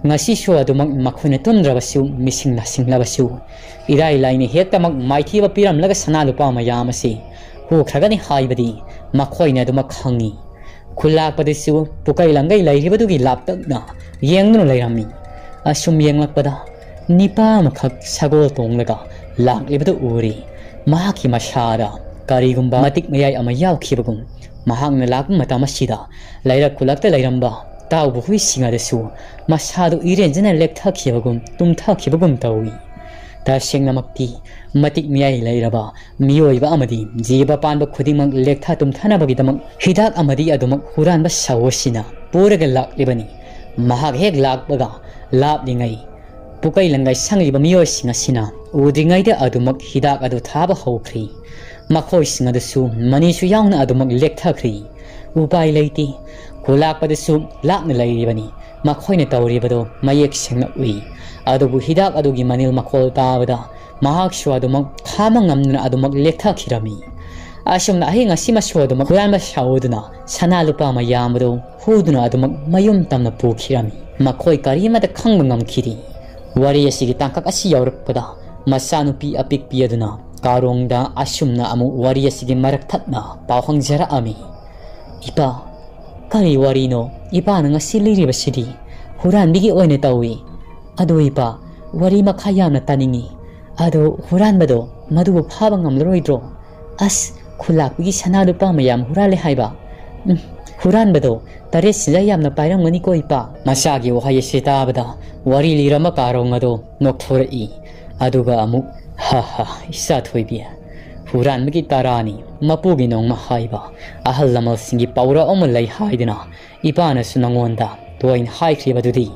ꯉꯁꯤꯁꯨ ꯑꯗꯨꯃꯛ ꯃꯈꯣꯏꯅ ꯇꯨꯝꯗ꯭ꯔꯕꯁꯨ, ꯃꯤꯁꯤꯡ ꯅꯥꯁꯤꯡꯂꯕꯁꯨ, ꯏꯔꯥꯏ ꯂꯥꯏꯅ ꯍꯦꯛꯇꯃꯛ ꯃꯥꯏꯊꯤꯕ ꯄꯤꯔꯝꯂꯒ ꯁꯅꯥ ꯂꯨꯄꯥ ꯃꯌꯥꯝ ꯑꯁꯤ ꯍꯨꯈ꯭ꯔꯒꯅꯤ ꯍꯥꯏꯕꯗꯤ ꯃꯈꯣꯏꯅ ꯑꯗꯨꯃꯛ ꯈꯪꯏ꯫ ꯈꯨꯜꯂꯥꯛꯄꯗꯁꯨ ꯄꯨꯀꯩ ꯂꯪꯒꯩ ꯂꯩꯔꯤꯕꯗꯨꯒꯤ ꯂꯥꯞꯇꯛꯅ ꯌꯦꯡꯗꯨꯅ ꯂꯩꯔꯝꯃꯤ꯫ ꯑꯁꯨꯝ ꯌꯦꯡꯂꯛꯄꯗ ꯅꯤꯄꯥ ꯑꯃꯈꯛ ꯁꯒꯣꯜ ꯇꯣꯡꯂꯒ ꯂꯥꯛꯂꯤꯕꯗꯨ ꯎꯔꯤ꯫ ꯃꯍꯥꯛꯀꯤ ꯃꯁꯥꯗ ꯀꯔꯤꯒꯨꯝꯕ ꯃꯇꯤꯛ ꯃꯌꯥꯏ ꯑꯃ ꯌꯥꯎꯈꯤꯕꯒꯨꯝ, ꯃꯍꯥꯛꯅ ꯂꯥꯛꯄ ꯃꯇꯝ ꯑꯁꯤꯗ ꯂꯩꯔꯛ ꯈꯨꯜꯂꯛꯇ ꯂꯩꯔꯝꯕ ꯇꯥꯎꯕ ꯍꯨꯏꯁꯤꯡ ꯑꯗꯨꯁꯨ ꯃꯁꯥꯗꯨ ꯏꯔꯦꯟꯖꯅ ꯂꯦꯛꯊꯈꯤꯕꯒꯨꯝ, ꯇꯨꯝꯊꯈꯤꯕꯒꯨꯝ ꯇꯧꯏ꯫ ꯇꯁꯦꯡꯅꯃꯛꯇꯤ ꯃꯇꯤꯛ ꯃꯌꯥꯏ ꯂꯩꯔꯕ ꯃꯤꯑꯣꯏꯕ ꯑꯃꯗꯤ ꯖꯤꯕ ꯄꯥꯟꯕ ꯈꯨꯗꯤꯡꯃꯛ ꯂꯦꯛꯊ ꯇꯨꯝꯊꯅꯕꯒꯤꯗꯃꯛ ꯍꯤꯗꯥꯛ ꯑꯃꯗꯤ ꯑꯗꯨꯃꯛ ꯍꯨꯔꯥꯟꯕ ꯁꯥꯎ ꯑꯁꯤꯅ ꯄꯨꯔꯒ ꯂꯥꯛꯂꯤꯕꯅꯤ꯫ ꯃꯍꯥꯛ ꯍꯦꯛ ꯂꯥꯛꯄꯒ ꯂꯥꯞꯂꯤꯉꯩ ꯄꯨꯀꯩ ꯂꯪꯒꯩ ꯁꯪꯂꯤꯕ ꯃꯤꯑꯣꯏꯁꯤꯡ ꯑꯁꯤꯅ ꯎꯗ꯭ꯔꯤꯉꯩꯗ ꯑꯗꯨꯃꯛ ꯍꯤꯗꯥꯛ ꯑꯗꯨ ꯊꯥꯕ ꯍꯧꯈ꯭ꯔꯤ꯫ ꯃꯈꯣꯏꯁꯤꯡ ꯑꯗꯨꯁꯨ ꯃꯅꯤꯁꯨ ꯌꯥꯎꯅ ꯑꯗꯨꯃꯛ ꯂꯦꯛꯊꯈ꯭ꯔꯤ꯫ ꯎꯄꯥꯏ ꯂꯩꯇꯦ꯫ ꯈꯨꯂꯥꯛꯄꯗꯁꯨ ꯂꯥꯞꯅ ꯂꯩꯔꯤꯕꯅꯤ꯫ ꯃꯈꯣꯏꯅ ꯇꯧꯔꯤꯕꯗꯨ ꯃꯌꯦꯛ ꯁꯦꯡꯅ ꯎꯏ꯫ ꯑꯗꯨꯕꯨ ꯍꯤꯗꯥꯛ ꯑꯗꯨꯒꯤ ꯃꯅꯤꯜ ꯃꯈꯣꯜ ꯇꯥꯕꯗ ꯃꯍꯥꯛꯁꯨ ꯑꯗꯨꯃꯛ ꯈꯥꯝꯕ ꯉꯝꯗꯅ ꯑꯗꯨꯃꯛ ꯂꯦꯛꯊꯈꯤꯔꯝꯃꯤ꯫ ꯑꯁꯨꯝꯅ ꯑꯍꯤꯡ ꯑꯁꯤꯃꯁꯨ ꯑꯗꯨꯃꯛ ꯍꯨꯔꯥꯟꯕ ꯁꯥꯎꯗꯨꯅ ꯁꯅꯥ ꯂꯨꯄꯥ ꯃꯌꯥꯝ ꯑꯗꯨ ꯍꯨꯗꯨꯅ ꯑꯗꯨꯃꯛ ꯃꯌꯨꯝ ꯇꯝꯅ ꯄꯨꯈꯤꯔꯝꯃꯤ꯫ ꯃꯈꯣꯏ ꯀꯔꯤꯃꯠꯇ ꯈꯪꯕ ꯉꯝꯈꯤꯗꯦ꯫ ꯋꯥꯔꯤ ꯑꯁꯤꯒꯤ ꯇꯥꯡꯀꯛ ꯑꯁꯤ ꯌꯧꯔꯛꯄꯗ ꯃꯆꯥꯅꯨꯄꯤ ꯑꯄꯤꯛꯄꯤ ꯑꯗꯨꯅ ꯀꯥꯔꯣꯡꯗ ꯑꯁꯨꯝꯅ ꯑꯃꯨꯛ ꯋꯥꯔꯤ ꯑꯁꯤꯒꯤ ꯃꯔꯛ ꯊꯠꯅ ꯄꯥꯎ ꯍꯪꯖꯔꯛꯑꯝꯃꯤ꯫ "ꯏꯄꯥ, ꯀꯔꯤ ꯋꯥꯔꯤꯅꯣ ꯏꯄꯥꯅ ꯉꯁꯤ ꯂꯤꯔꯤꯕꯁꯤꯗꯤ? ꯍꯨꯔꯥꯟꯕꯤꯒꯤ ꯑꯣꯏꯅ ꯇꯧꯏ꯫ ꯑꯗꯨ ꯏꯄꯥ, ꯋꯥꯔꯤ ꯃꯈꯥ ꯌꯥꯝꯅ ꯇꯥꯅꯤꯡꯏ꯫ ꯑꯗꯨ ꯍꯨꯔꯥꯟꯕꯗꯣ ꯃꯗꯨꯕꯨ ꯐꯥꯕ ꯉꯝꯂꯔꯣꯏꯗ꯭ꯔꯣ? ꯑꯁ, ꯈꯨꯂꯥꯛꯄꯤꯒꯤ ꯁꯅꯥ ꯂꯨꯄꯥ ꯃꯌꯥꯝ ꯍꯨꯔꯥꯜꯂꯦ ꯍꯥꯏꯕ꯫ ꯎꯝ, ꯍꯨꯔꯥꯟꯕꯗꯣ ꯇꯔꯦꯠ ꯁꯤꯗ ꯌꯥꯝꯅ ꯄꯥꯏꯔꯝꯒꯅꯤꯀꯣ ꯏꯄꯥ?" ꯃꯆꯥꯒꯤ ꯋꯥꯍꯩ ꯑꯁꯤ ꯇꯥꯕꯗ ꯋꯥꯔꯤ ꯂꯤꯔꯝꯕ ꯀꯥꯔꯣꯡ ꯑꯗꯣ ꯅꯣꯛꯊꯣꯔꯛꯏ꯫ ꯑꯗꯨꯒ ꯑꯃꯨꯛ, "ꯍꯥ ꯍꯥ, ꯏꯆꯥ ꯊꯣꯏꯕꯤ, ꯍꯨꯔꯥꯟꯕꯒꯤ ꯇꯔꯥꯅꯤ, ꯃꯄꯨꯒꯤ ꯅꯣꯡꯃ ꯍꯥꯏꯕ ꯑꯍꯜ ꯂꯃꯟꯁꯤꯡꯒꯤ ꯄꯥꯎꯔꯧ ꯑꯃ ꯂꯩ ꯍꯥꯏꯗꯅ ꯏꯄꯥꯅꯁꯨ ꯅꯉꯣꯟꯗ ꯇꯣꯏꯅ ꯍꯥꯏꯈ꯭ꯔꯤꯕꯗꯨꯗꯤ꯫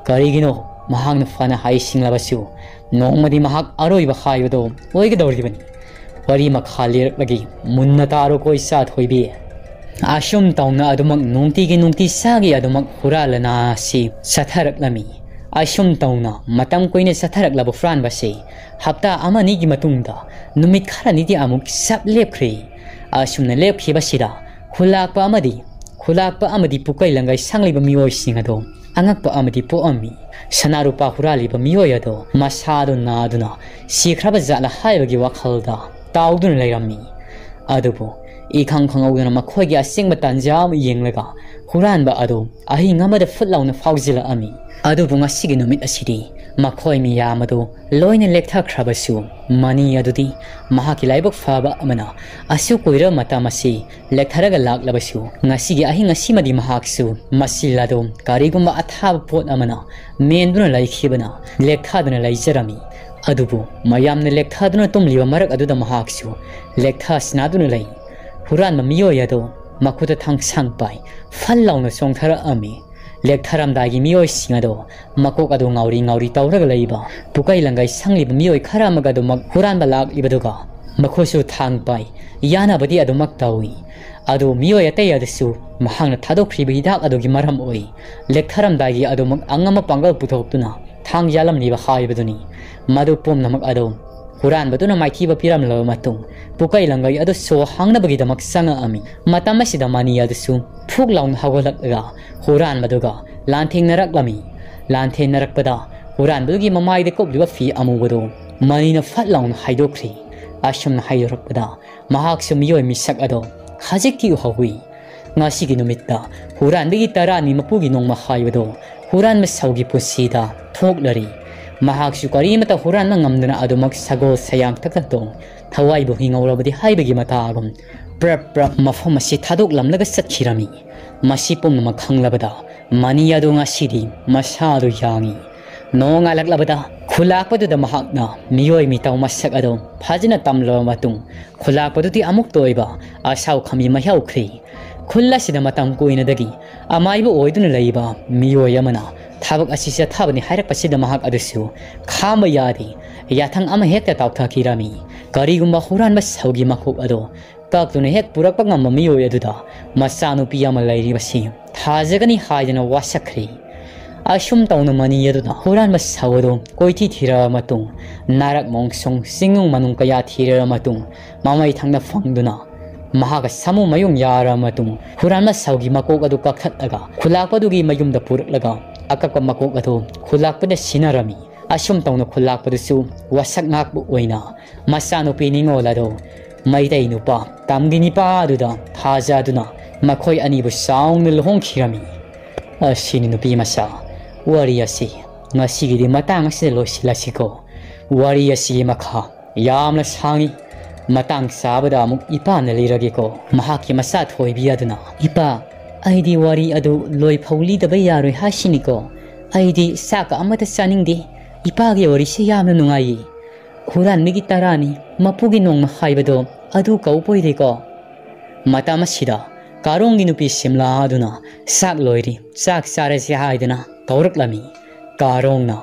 ꯀꯔꯤꯒꯤꯅꯣ? ꯃꯍꯥꯛꯅ ꯐꯅ ꯍꯥꯏꯁꯤꯡꯂꯕꯁꯨ ꯅꯣꯡꯃꯗꯤ ꯃꯍꯥꯛ ꯑꯔꯣꯏꯕ ꯍꯥꯏꯕꯗꯣ ꯑꯣꯏꯒꯗꯧꯔꯤꯕꯅꯤ꯫ ꯋꯥꯔꯤ ꯃꯈꯥ ꯂꯤꯔꯛꯂꯒꯦ, ꯃꯨꯟꯅ ꯇꯥꯔꯣꯀꯣ ꯏꯆꯥ ꯊꯣꯏꯕꯤ꯫ ꯑꯁꯨꯝ ꯇꯧꯅ ꯑꯗꯨꯃꯛ ꯅꯨꯡꯇꯤꯒꯤ ꯅꯨꯡꯇꯤ ꯆꯥꯒꯤ ꯑꯗꯨꯃꯛ ꯍꯨꯔꯥꯜꯂꯅ ꯑꯁꯤ ꯆꯠꯊꯔꯛꯂꯝꯃꯤ꯫ ꯑꯁꯨꯝ ꯇꯧꯅ ꯃꯇꯝ ꯀꯨꯏꯅ ꯆꯠꯊꯔꯛꯂꯕ ꯍꯨꯔꯥꯟꯕꯁꯤ ꯍꯞꯇꯥ ꯑꯃꯅꯤꯒꯤ ꯃꯇꯨꯡꯗ ꯅꯨꯃꯤꯠ ꯈꯔꯅꯤꯗꯤ ꯑꯃꯨꯛ ꯆꯞ ꯂꯦꯞꯈ꯭ꯔꯦ꯫ ꯑꯁꯨꯝꯅ ꯂꯦꯞꯈꯤꯕꯁꯤꯗ ꯈꯨꯂꯥꯛꯄ ꯑꯃꯗꯤ ꯈꯨꯂꯥꯛꯄ ꯑꯃꯗꯤ ꯄꯨꯀꯩ ꯂꯪꯒꯩ ꯁꯪꯂꯤꯕ ꯃꯤꯑꯣꯏꯁꯤꯡ ꯑꯗꯣ ꯑꯉꯛꯄ ꯑꯃꯗꯤ ꯄꯣꯛꯑꯝꯃꯤ꯫ ꯁꯅꯥ ꯔꯨꯄꯥ ꯍꯨꯔꯥꯜꯂꯤꯕ ꯃꯤꯑꯣꯏ ꯑꯗꯣ ꯃꯁꯥꯗꯣ ꯅꯥꯗꯨꯅ ꯁꯤꯈ꯭ꯔꯕ ꯖꯥꯠꯂ ꯍꯥꯏꯕꯒꯤ ꯋꯥꯈꯜꯗ ꯇꯥꯎꯗꯨꯅ ꯂꯩꯔꯝꯃꯤ꯫ ꯑꯗꯨꯕꯨ ꯏꯈꯪ ꯈꯪꯍꯧꯗꯅ ꯃꯈꯣꯏꯒꯤ ꯑꯁꯦꯡꯕ ꯇꯥꯟꯖꯥ ꯑꯃ ꯌꯦꯡꯂꯒ ꯍꯨꯔꯥꯟꯕ ꯑꯗꯨ ꯑꯍꯤꯡ ꯑꯃꯗ ꯐꯨꯠ ꯂꯥꯎꯅ ꯐꯥꯎꯖꯤꯜꯂꯛꯑꯝꯃꯤ꯫ ꯑꯗꯨꯕꯨ ꯉꯁꯤꯒꯤ ꯅꯨꯃꯤꯠ ꯑꯁꯤꯗꯤ ꯃꯈꯣꯏ ꯃꯤꯌꯥꯝ ꯑꯗꯨ ꯂꯣꯏꯅ ꯂꯦꯛꯊꯈ꯭ꯔꯕꯁꯨ, ꯃꯅꯤ ꯑꯗꯨꯗꯤ ꯃꯍꯥꯛꯀꯤ ꯂꯥꯏꯕꯛ ꯐꯕ ꯑꯃꯅ ꯑꯁꯨꯛ ꯀꯨꯏꯔꯕ ꯃꯇꯝ ꯑꯁꯤ ꯂꯦꯛꯊꯔꯒ ꯂꯥꯛꯂꯕꯁꯨ, ꯉꯁꯤꯒꯤ ꯑꯍꯤꯡ ꯑꯁꯤꯃꯗꯤ ꯃꯍꯥꯛꯁꯨ ꯃꯁꯤꯜ ꯑꯗꯨ ꯀꯔꯤꯒꯨꯝꯕ ꯑꯊꯥꯕ ꯄꯣꯠ ꯑꯃꯅ ꯃꯦꯟꯗꯨꯅ ꯂꯩꯈꯤꯕꯅ ꯂꯦꯛꯊꯗꯨꯅ ꯂꯩꯖꯔꯝꯃꯤ꯫ ꯑꯗꯨꯕꯨ ꯃꯌꯥꯝꯅ ꯂꯦꯛꯊꯗꯨꯅ ꯇꯨꯝꯂꯤꯕ ꯃꯔꯛ ꯑꯗꯨꯗ ꯃꯍꯥꯛꯁꯨ ꯂꯦꯛꯊ ꯁꯤꯟꯅꯗꯨꯅ ꯂꯩ꯫ ꯍꯨꯔꯥꯟꯕ ꯃꯤꯑꯣꯏ ꯑꯗꯨ ꯃꯈꯨꯠꯇ ꯊꯥꯡꯁꯥꯡ ꯄꯥꯏ ꯐꯜ ꯂꯥꯎꯅ ꯆꯣꯡꯊꯔꯛꯑꯝꯃꯤ꯫ ꯂꯦꯛꯊꯔꯝꯗꯥꯏꯒꯤ ꯃꯤꯑꯣꯏꯁꯤꯡ ꯑꯗꯣ ꯃꯀꯣꯛ ꯑꯗꯨ ꯉꯥꯎꯔꯤ ꯉꯥꯎꯔꯤ ꯇꯧꯔꯒ ꯂꯩꯕ ꯄꯨꯀꯩ ꯂꯪꯒꯩ ꯁꯪꯂꯤꯕ ꯃꯤꯑꯣꯏ ꯈꯔ ꯑꯃꯒ ꯑꯗꯨꯃꯛ ꯍꯨꯔꯥꯟꯕ ꯂꯥꯛꯂꯤꯕꯗꯨꯒ ꯃꯈꯣꯏꯁꯨ ꯊꯥꯡ ꯄꯥꯏ ꯌꯥꯅꯕꯗꯤ ꯑꯗꯨꯃꯛ ꯇꯧꯏ꯫ ꯑꯗꯨ ꯃꯤꯑꯣꯏ ꯑꯇꯩ ꯑꯗꯨꯁꯨ ꯃꯍꯥꯛꯅ ꯊꯥꯗꯣꯛꯈ꯭ꯔꯤꯕ ꯍꯤꯗꯥꯛ ꯑꯗꯨꯒꯤ ꯃꯔꯝ ꯑꯣꯏ ꯂꯦꯛꯊꯔꯝꯗꯥꯏꯒꯤ ꯑꯗꯨꯃꯛ ꯑꯉꯝꯕ ꯄꯥꯡꯒꯜ ꯄꯨꯊꯣꯛꯇꯨꯅ ꯊꯥꯡ ꯌꯥꯜꯂꯝꯂꯤꯕ ꯍꯥꯏꯕꯗꯨꯅꯤ꯫ ꯃꯗꯨ ꯄꯨꯝꯅꯃꯛ ꯑꯗꯨ ꯍꯨꯔꯥꯟꯕꯗꯨꯅ ꯃꯥꯏꯊꯤꯕ ꯄꯤꯔꯝꯂꯕ ꯃꯇꯨꯡ ꯄꯨꯀꯩ ꯂꯪꯒꯩ ꯑꯗꯨ ꯁꯣ ꯍꯥꯡꯅꯕꯒꯤꯗꯃꯛ ꯆꯪꯉꯛꯑꯝꯃꯤ꯫ ꯃꯇꯝ ꯑꯁꯤꯗ ꯃꯅꯤ ꯑꯗꯨꯁꯨ ꯐꯨꯛ ꯂꯥꯎꯅ ꯍꯧꯒꯠꯂꯛꯂꯒ ꯍꯨꯔꯥꯟꯕꯗꯨꯒ ꯂꯥꯟꯊꯦꯡꯅꯔꯛꯂꯝꯃꯤ꯫ ꯂꯥꯟꯊꯦꯡꯅꯔꯛꯄꯗ ꯍꯨꯔꯥꯟꯕꯗꯨꯒꯤ ꯃꯃꯥꯏꯗ ꯀꯨꯞꯂꯤꯕ ꯐꯤ ꯑꯃꯨꯕꯗꯨ ꯃꯅꯤꯅ ꯐꯠ ꯂꯥꯎꯅ ꯍꯥꯏꯗꯣꯛꯈ꯭ꯔꯤ꯫ ꯑꯁꯨꯝꯅ ꯍꯥꯏꯗꯣꯔꯛꯄꯗ ꯃꯍꯥꯛꯁꯨ ꯃꯤꯑꯣꯏ ꯃꯤꯁꯛ ꯑꯗꯣ ꯈꯖꯤꯛꯇꯤ ꯎꯍꯧꯏ꯫ ꯉꯁꯤꯒꯤ ꯅꯨꯃꯤꯠꯇ ꯍꯨꯔꯥꯟꯕꯒꯤ ꯇꯔꯥꯅꯤ ꯃꯄꯨꯒꯤ ꯅꯣꯡꯃ ꯍꯥꯏꯕꯗꯣ ꯍꯨꯔꯥꯟꯕ ꯁꯥꯎꯒꯤ ꯄꯨꯟꯁꯤꯗ ꯊꯣꯛꯂꯔꯤ꯫ ꯃꯍꯥꯛꯁꯨ ꯀꯔꯤꯃꯇ ꯍꯨꯔꯥꯟꯕ ꯉꯝꯗꯅ ꯑꯗꯨꯃꯛ ꯁꯒꯣꯜ ꯁꯌꯥꯡ ꯇꯛꯇꯛꯇꯣ ꯊꯋꯥꯏꯕꯨ ꯍꯤꯡꯍꯧꯔꯕꯗꯤ ꯍꯥꯏꯕꯒꯤ ꯃꯇꯥꯒꯨꯝ ꯄ꯭ꯔꯞ ꯄ꯭ꯔꯞ ꯃꯐꯝ ꯑꯁꯤ ꯊꯥꯗꯣꯛꯂꯝꯂꯒ ꯆꯠꯈꯤꯔꯝꯃꯤ꯫ ꯃꯁꯤ ꯄꯨꯝꯅꯃꯛ ꯈꯪꯂꯕꯗ ꯃꯅꯤ ꯑꯗꯨ ꯉꯁꯤꯗꯤ ꯃꯁꯥꯗꯨ ꯌꯥꯡꯏ꯫ ꯅꯣꯡꯉꯥꯜꯂꯛꯂꯕꯗ ꯈꯨꯂꯥꯛꯄꯗꯨꯗ ꯃꯍꯥꯛꯅ ꯃꯤꯑꯣꯏ ꯃꯤꯇꯧ ꯃꯁꯛ ꯑꯗꯨ ꯐꯖꯅ ꯇꯝꯂꯕ ꯃꯇꯨꯡ ꯈꯨꯂꯥꯛꯄꯗꯨꯗꯤ ꯑꯃꯨꯛꯇ ꯑꯣꯏꯕ ꯑꯁꯥꯎ ꯈꯥꯃꯤ ꯃꯩꯍꯧꯈ꯭ꯔꯦ꯫ ꯈꯨꯜ ꯑꯁꯤꯗ ꯃꯇꯝ ꯀꯨꯏꯅꯗꯒꯤ ꯑꯃꯥꯏꯕ ꯑꯣꯏꯗꯨꯅ ꯂꯩꯕ ꯃꯤꯑꯣꯏ ꯑꯃꯅ ꯊꯕꯛ ꯑꯁꯤ ꯆꯠꯊꯕꯅꯤ ꯍꯥꯏꯔꯛꯄꯁꯤꯗ ꯃꯍꯥꯛ ꯑꯗꯨꯁꯨ ꯈꯥꯝꯕ ꯌꯥꯗꯦ꯫ ꯌꯥꯊꯪ ꯑꯃ ꯍꯦꯛꯇ ꯇꯥꯎꯊꯈꯤꯔꯝꯃꯤ꯫ ꯀꯔꯤꯒꯨꯝꯕ ꯍꯨꯔꯥꯟꯕ ꯁꯧꯒꯤ ꯃꯀꯣꯛ ꯑꯗꯣ ꯀꯛꯇꯨꯅ ꯍꯦꯛ ꯄꯨꯔꯛꯄ ꯉꯝꯕ ꯃꯤꯑꯣꯏ ꯑꯗꯨꯗ ꯃꯆꯥꯅꯨꯄꯤ ꯑꯃ ꯂꯩꯔꯤꯕꯁꯤ ꯊꯥꯖꯒꯅꯤ ꯍꯥꯏꯗꯅ ꯋꯥꯁꯛꯈ꯭ꯔꯦ꯫ ꯑꯁꯨꯝ ꯇꯧꯅ ꯃꯅꯤ ꯑꯗꯨꯅ ꯍꯨꯔꯥꯟꯕ ꯁꯧ ꯑꯗꯨ ꯀꯣꯏꯊꯤ ꯊꯤꯔꯕ ꯃꯇꯨꯡ, ꯅꯥꯔꯛ ꯃꯣꯡꯁꯣꯡ ꯆꯤꯡꯅꯨꯡ ꯃꯅꯨꯡ ꯀꯌꯥ ꯊꯤꯔꯕ ꯃꯇꯨꯡ, ꯃꯃꯩ ꯊꯪꯅ ꯐꯪꯗꯨꯅ ꯃꯍꯥꯛꯀ ꯁꯥꯃꯨ ꯃꯌꯨꯡ ꯌꯥꯔꯕ ꯃꯇꯨꯡ, ꯍꯨꯔꯥꯟꯕ ꯁꯧꯒꯤ ꯃꯀꯣꯛ ꯑꯗꯨ ꯀꯛꯊꯠꯂꯒ ꯈꯨꯂꯥꯛꯄꯗꯨꯒꯤ ꯃꯌꯨꯝꯗ ꯄꯨꯔꯛꯂꯒ ꯑꯀꯛꯄ ꯃꯀꯣꯛ ꯑꯗꯨ ꯈꯨꯂꯥꯛꯄꯗ ꯁꯤꯟꯅꯔꯝꯃꯤ꯫ ꯑꯁꯨꯝ ꯇꯧꯅ ꯈꯨꯂꯥꯛꯄꯗꯨꯁꯨ ꯋꯥꯁꯛ ꯉꯥꯛꯄ ꯑꯣꯏꯅ ꯃꯆꯥꯅꯨꯄꯤ ꯅꯤꯉꯣꯜ ꯑꯗꯨ ꯃꯩꯇꯩ ꯅꯨꯄꯥ ꯇꯝꯒꯤ ꯅꯤꯄꯥ ꯑꯗꯨꯗ ꯊꯥꯖꯗꯨꯅ ꯃꯈꯣꯏ ꯑꯅꯤꯕꯨ ꯆꯥꯎꯅ ꯂꯨꯍꯣꯡꯈꯤꯔꯝꯃꯤ꯫ ꯑꯁꯤꯅꯤ ꯅꯨꯄꯤ ꯃꯆꯥ, ꯋꯥꯔꯤ ꯑꯁꯤ ꯉꯁꯤꯒꯤꯗꯤ ꯃꯇꯥꯡ ꯑꯁꯤꯗ ꯂꯣꯏꯁꯤꯜꯂꯁꯤꯀꯣ꯫ ꯋꯥꯔꯤ ꯑꯁꯤꯒꯤ ꯃꯈꯥ ꯌꯥꯝꯅ ꯁꯥꯡꯉꯤ꯫ ꯃꯇꯥꯡ ꯆꯥꯕꯗ ꯑꯃꯨꯛ ꯏꯄꯥꯅ ꯂꯤꯔꯒꯦꯀꯣ꯫ ꯃꯍꯥꯛꯀꯤ ꯃꯆꯥ ꯊꯣꯏꯕꯤ ꯑꯗꯨꯅ, "ꯏꯄꯥ, ꯑꯩꯗꯤ ꯋꯥꯔꯤ ꯑꯗꯨ ꯂꯣꯏꯐꯥꯎ ꯂꯤꯗꯕ ꯌꯥꯔꯣꯏ ꯍꯥꯏꯁꯤꯅꯤꯀꯣ꯫ ꯑꯩꯗꯤ ꯆꯥꯛꯀ ꯑꯃꯠꯇ ꯆꯥꯅꯤꯡꯗꯦ꯫ ꯏꯄꯥꯒꯤ ꯋꯥꯔꯤꯁꯤ ꯌꯥꯝꯅ ꯅꯨꯡꯉꯥꯏꯌꯦ꯫ ꯍꯨꯔꯥꯟꯕꯒꯤ ꯇꯔꯥꯅꯤ, ꯃꯄꯨꯒꯤ ꯅꯣꯡꯃ ꯍꯥꯏꯕꯗꯣ ꯑꯗꯨ ꯀꯧꯕ ꯑꯣꯏꯔꯦꯀꯣ?" ꯃꯇꯝ ꯑꯁꯤꯗ ꯀꯥꯔꯣꯡꯒꯤ ꯅꯨꯄꯤ ꯁꯤꯝꯂꯥ ꯑꯗꯨꯅ ꯆꯥꯛ ꯂꯣꯏꯔꯤ, ꯆꯥꯛ ꯆꯥꯔꯁꯤ ꯍꯥꯏꯗꯨꯅ ꯀꯧꯔꯛꯂꯝꯃꯤ꯫ ꯀꯥꯔꯣꯡꯅ,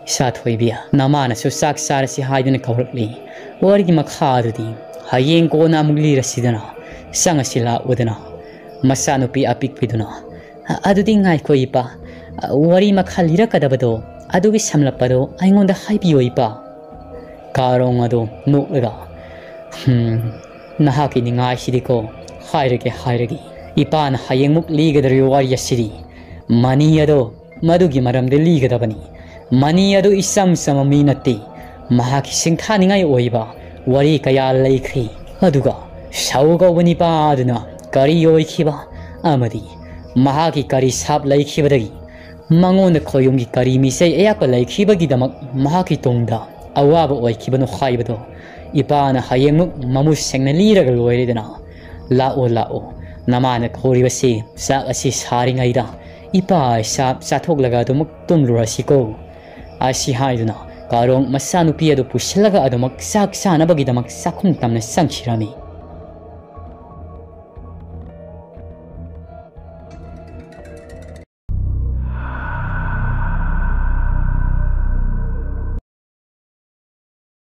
"ꯏꯆꯥ ꯊꯣꯏꯕꯤ, ꯅꯃꯥꯅꯁꯨ ꯆꯥꯛ ꯆꯥꯔꯁꯤ ꯍꯥꯏꯗꯨꯅ ꯀꯧꯔꯛꯂꯤ꯫ ꯋꯥꯔꯤꯒꯤ ꯃꯈꯥ ꯑꯗꯨꯗꯤ ꯍꯌꯦꯡ ꯀꯣꯟꯅ ꯑꯃꯨꯛ ꯂꯤꯔꯁꯤꯗꯅ, ꯆꯪꯉꯁꯤ ꯂꯥꯛꯎꯗꯅ꯫" ꯃꯆꯥꯅꯨꯄꯤ ꯑꯄꯤꯛꯄꯤꯗꯨꯅ, "ꯑꯗꯨꯗꯤ ꯉꯥꯏꯈꯣ ꯏꯄꯥ, ꯋꯥꯔꯤ ꯃꯈꯥ ꯂꯤꯔꯛꯀꯗꯕꯗꯣ ꯑꯗꯨꯒꯤ ꯁꯝꯂꯞꯄꯗꯣ ꯑꯩꯉꯣꯟꯗ ꯍꯥꯏꯕꯤꯌꯣ ꯏꯄꯥ꯫" ꯀꯥꯔꯣꯡ ꯑꯗꯣ ꯅꯣꯛꯂꯒ, "ꯍꯝ, ꯅꯍꯥꯛꯀꯤ ꯅꯤꯡꯉꯥꯏꯁꯤꯗꯤꯀꯣ, ꯍꯥꯏꯔꯒꯦ, ꯍꯥꯏꯔꯒꯦ꯫ ꯏꯄꯥꯅ ꯍꯌꯦꯡꯃꯨꯛ ꯂꯤꯒꯗꯧꯔꯤꯕ ꯋꯥꯔꯤ ꯑꯁꯤꯗꯤ ꯃꯅꯤ ꯑꯗꯣ ꯃꯗꯨꯒꯤ ꯃꯔꯝꯗ ꯂꯤꯒꯗꯕꯅꯤ꯫ ꯃꯅꯤ ꯑꯗꯨ ꯏꯆꯝ ꯆꯝꯕ ꯃꯤ ꯅꯠꯇꯦ꯫ ꯃꯍꯥꯛꯀꯤ ꯁꯤꯡꯊꯥꯅꯤꯡꯉꯥꯏ ꯑꯣꯏꯕ ꯋꯥꯔꯤ ꯀꯌꯥ ꯂꯩꯈ꯭ꯔꯦ꯫ ꯑꯗꯨꯒ ꯁꯥꯎ ꯀꯧꯕ ꯅꯤꯄꯥ ꯑꯗꯨꯅ ꯀꯔꯤ ꯑꯣꯏꯈꯤꯕ ꯑꯃꯗꯤ ꯃꯍꯥꯛꯀꯤ ꯀꯔꯤ ꯁꯥꯞ ꯂꯩꯈꯤꯕꯗꯒꯤ ꯃꯉꯣꯟꯗ ꯈꯣꯌꯨꯝꯒꯤ ꯀꯔꯤ ꯃꯤꯆꯩ ꯑꯌꯥꯛꯄ ꯂꯩꯈꯤꯕꯒꯤꯗꯃꯛ ꯃꯍꯥꯛꯀꯤ ꯇꯨꯡꯗ ꯑꯋꯥꯕ ꯑꯣꯏꯈꯤꯕꯅꯣ ꯍꯥꯏꯕꯗꯣ ꯏꯄꯥꯅ ꯍꯌꯦꯡꯃꯨꯛ ꯃꯃꯨꯠ ꯁꯦꯡꯅ ꯂꯤꯔꯒ ꯂꯣꯏꯔꯦꯗꯅ꯫ ꯂꯥꯛꯑꯣ, ꯂꯥꯛꯑꯣ, ꯅꯃꯥꯅ ꯀꯧꯔꯤꯕꯁꯤ ꯆꯥꯛ ꯑꯁꯤ ꯁꯥꯔꯤꯉꯩꯗ ꯏꯄꯥ ꯆꯥꯛ ꯆꯥꯊꯣꯛꯂꯒ ꯑꯗꯨꯃꯛ ꯇꯨꯝꯂꯨꯔꯁꯤꯀꯣ꯫" ꯑꯁꯤ ꯍꯥꯏꯗꯨꯅ ꯀꯥꯔꯣꯡ ꯃꯆꯥꯅꯨꯄꯤ ꯑꯗꯨ ꯄꯨꯁꯤꯜꯂꯒ ꯑꯗꯨꯃꯛ ꯆꯥꯛ ꯆꯥꯅꯕꯒꯤꯗꯃꯛ ꯆꯥꯛꯈꯨꯝ ꯇꯝꯅ ꯆꯪꯈꯤꯔꯝꯃꯤ꯫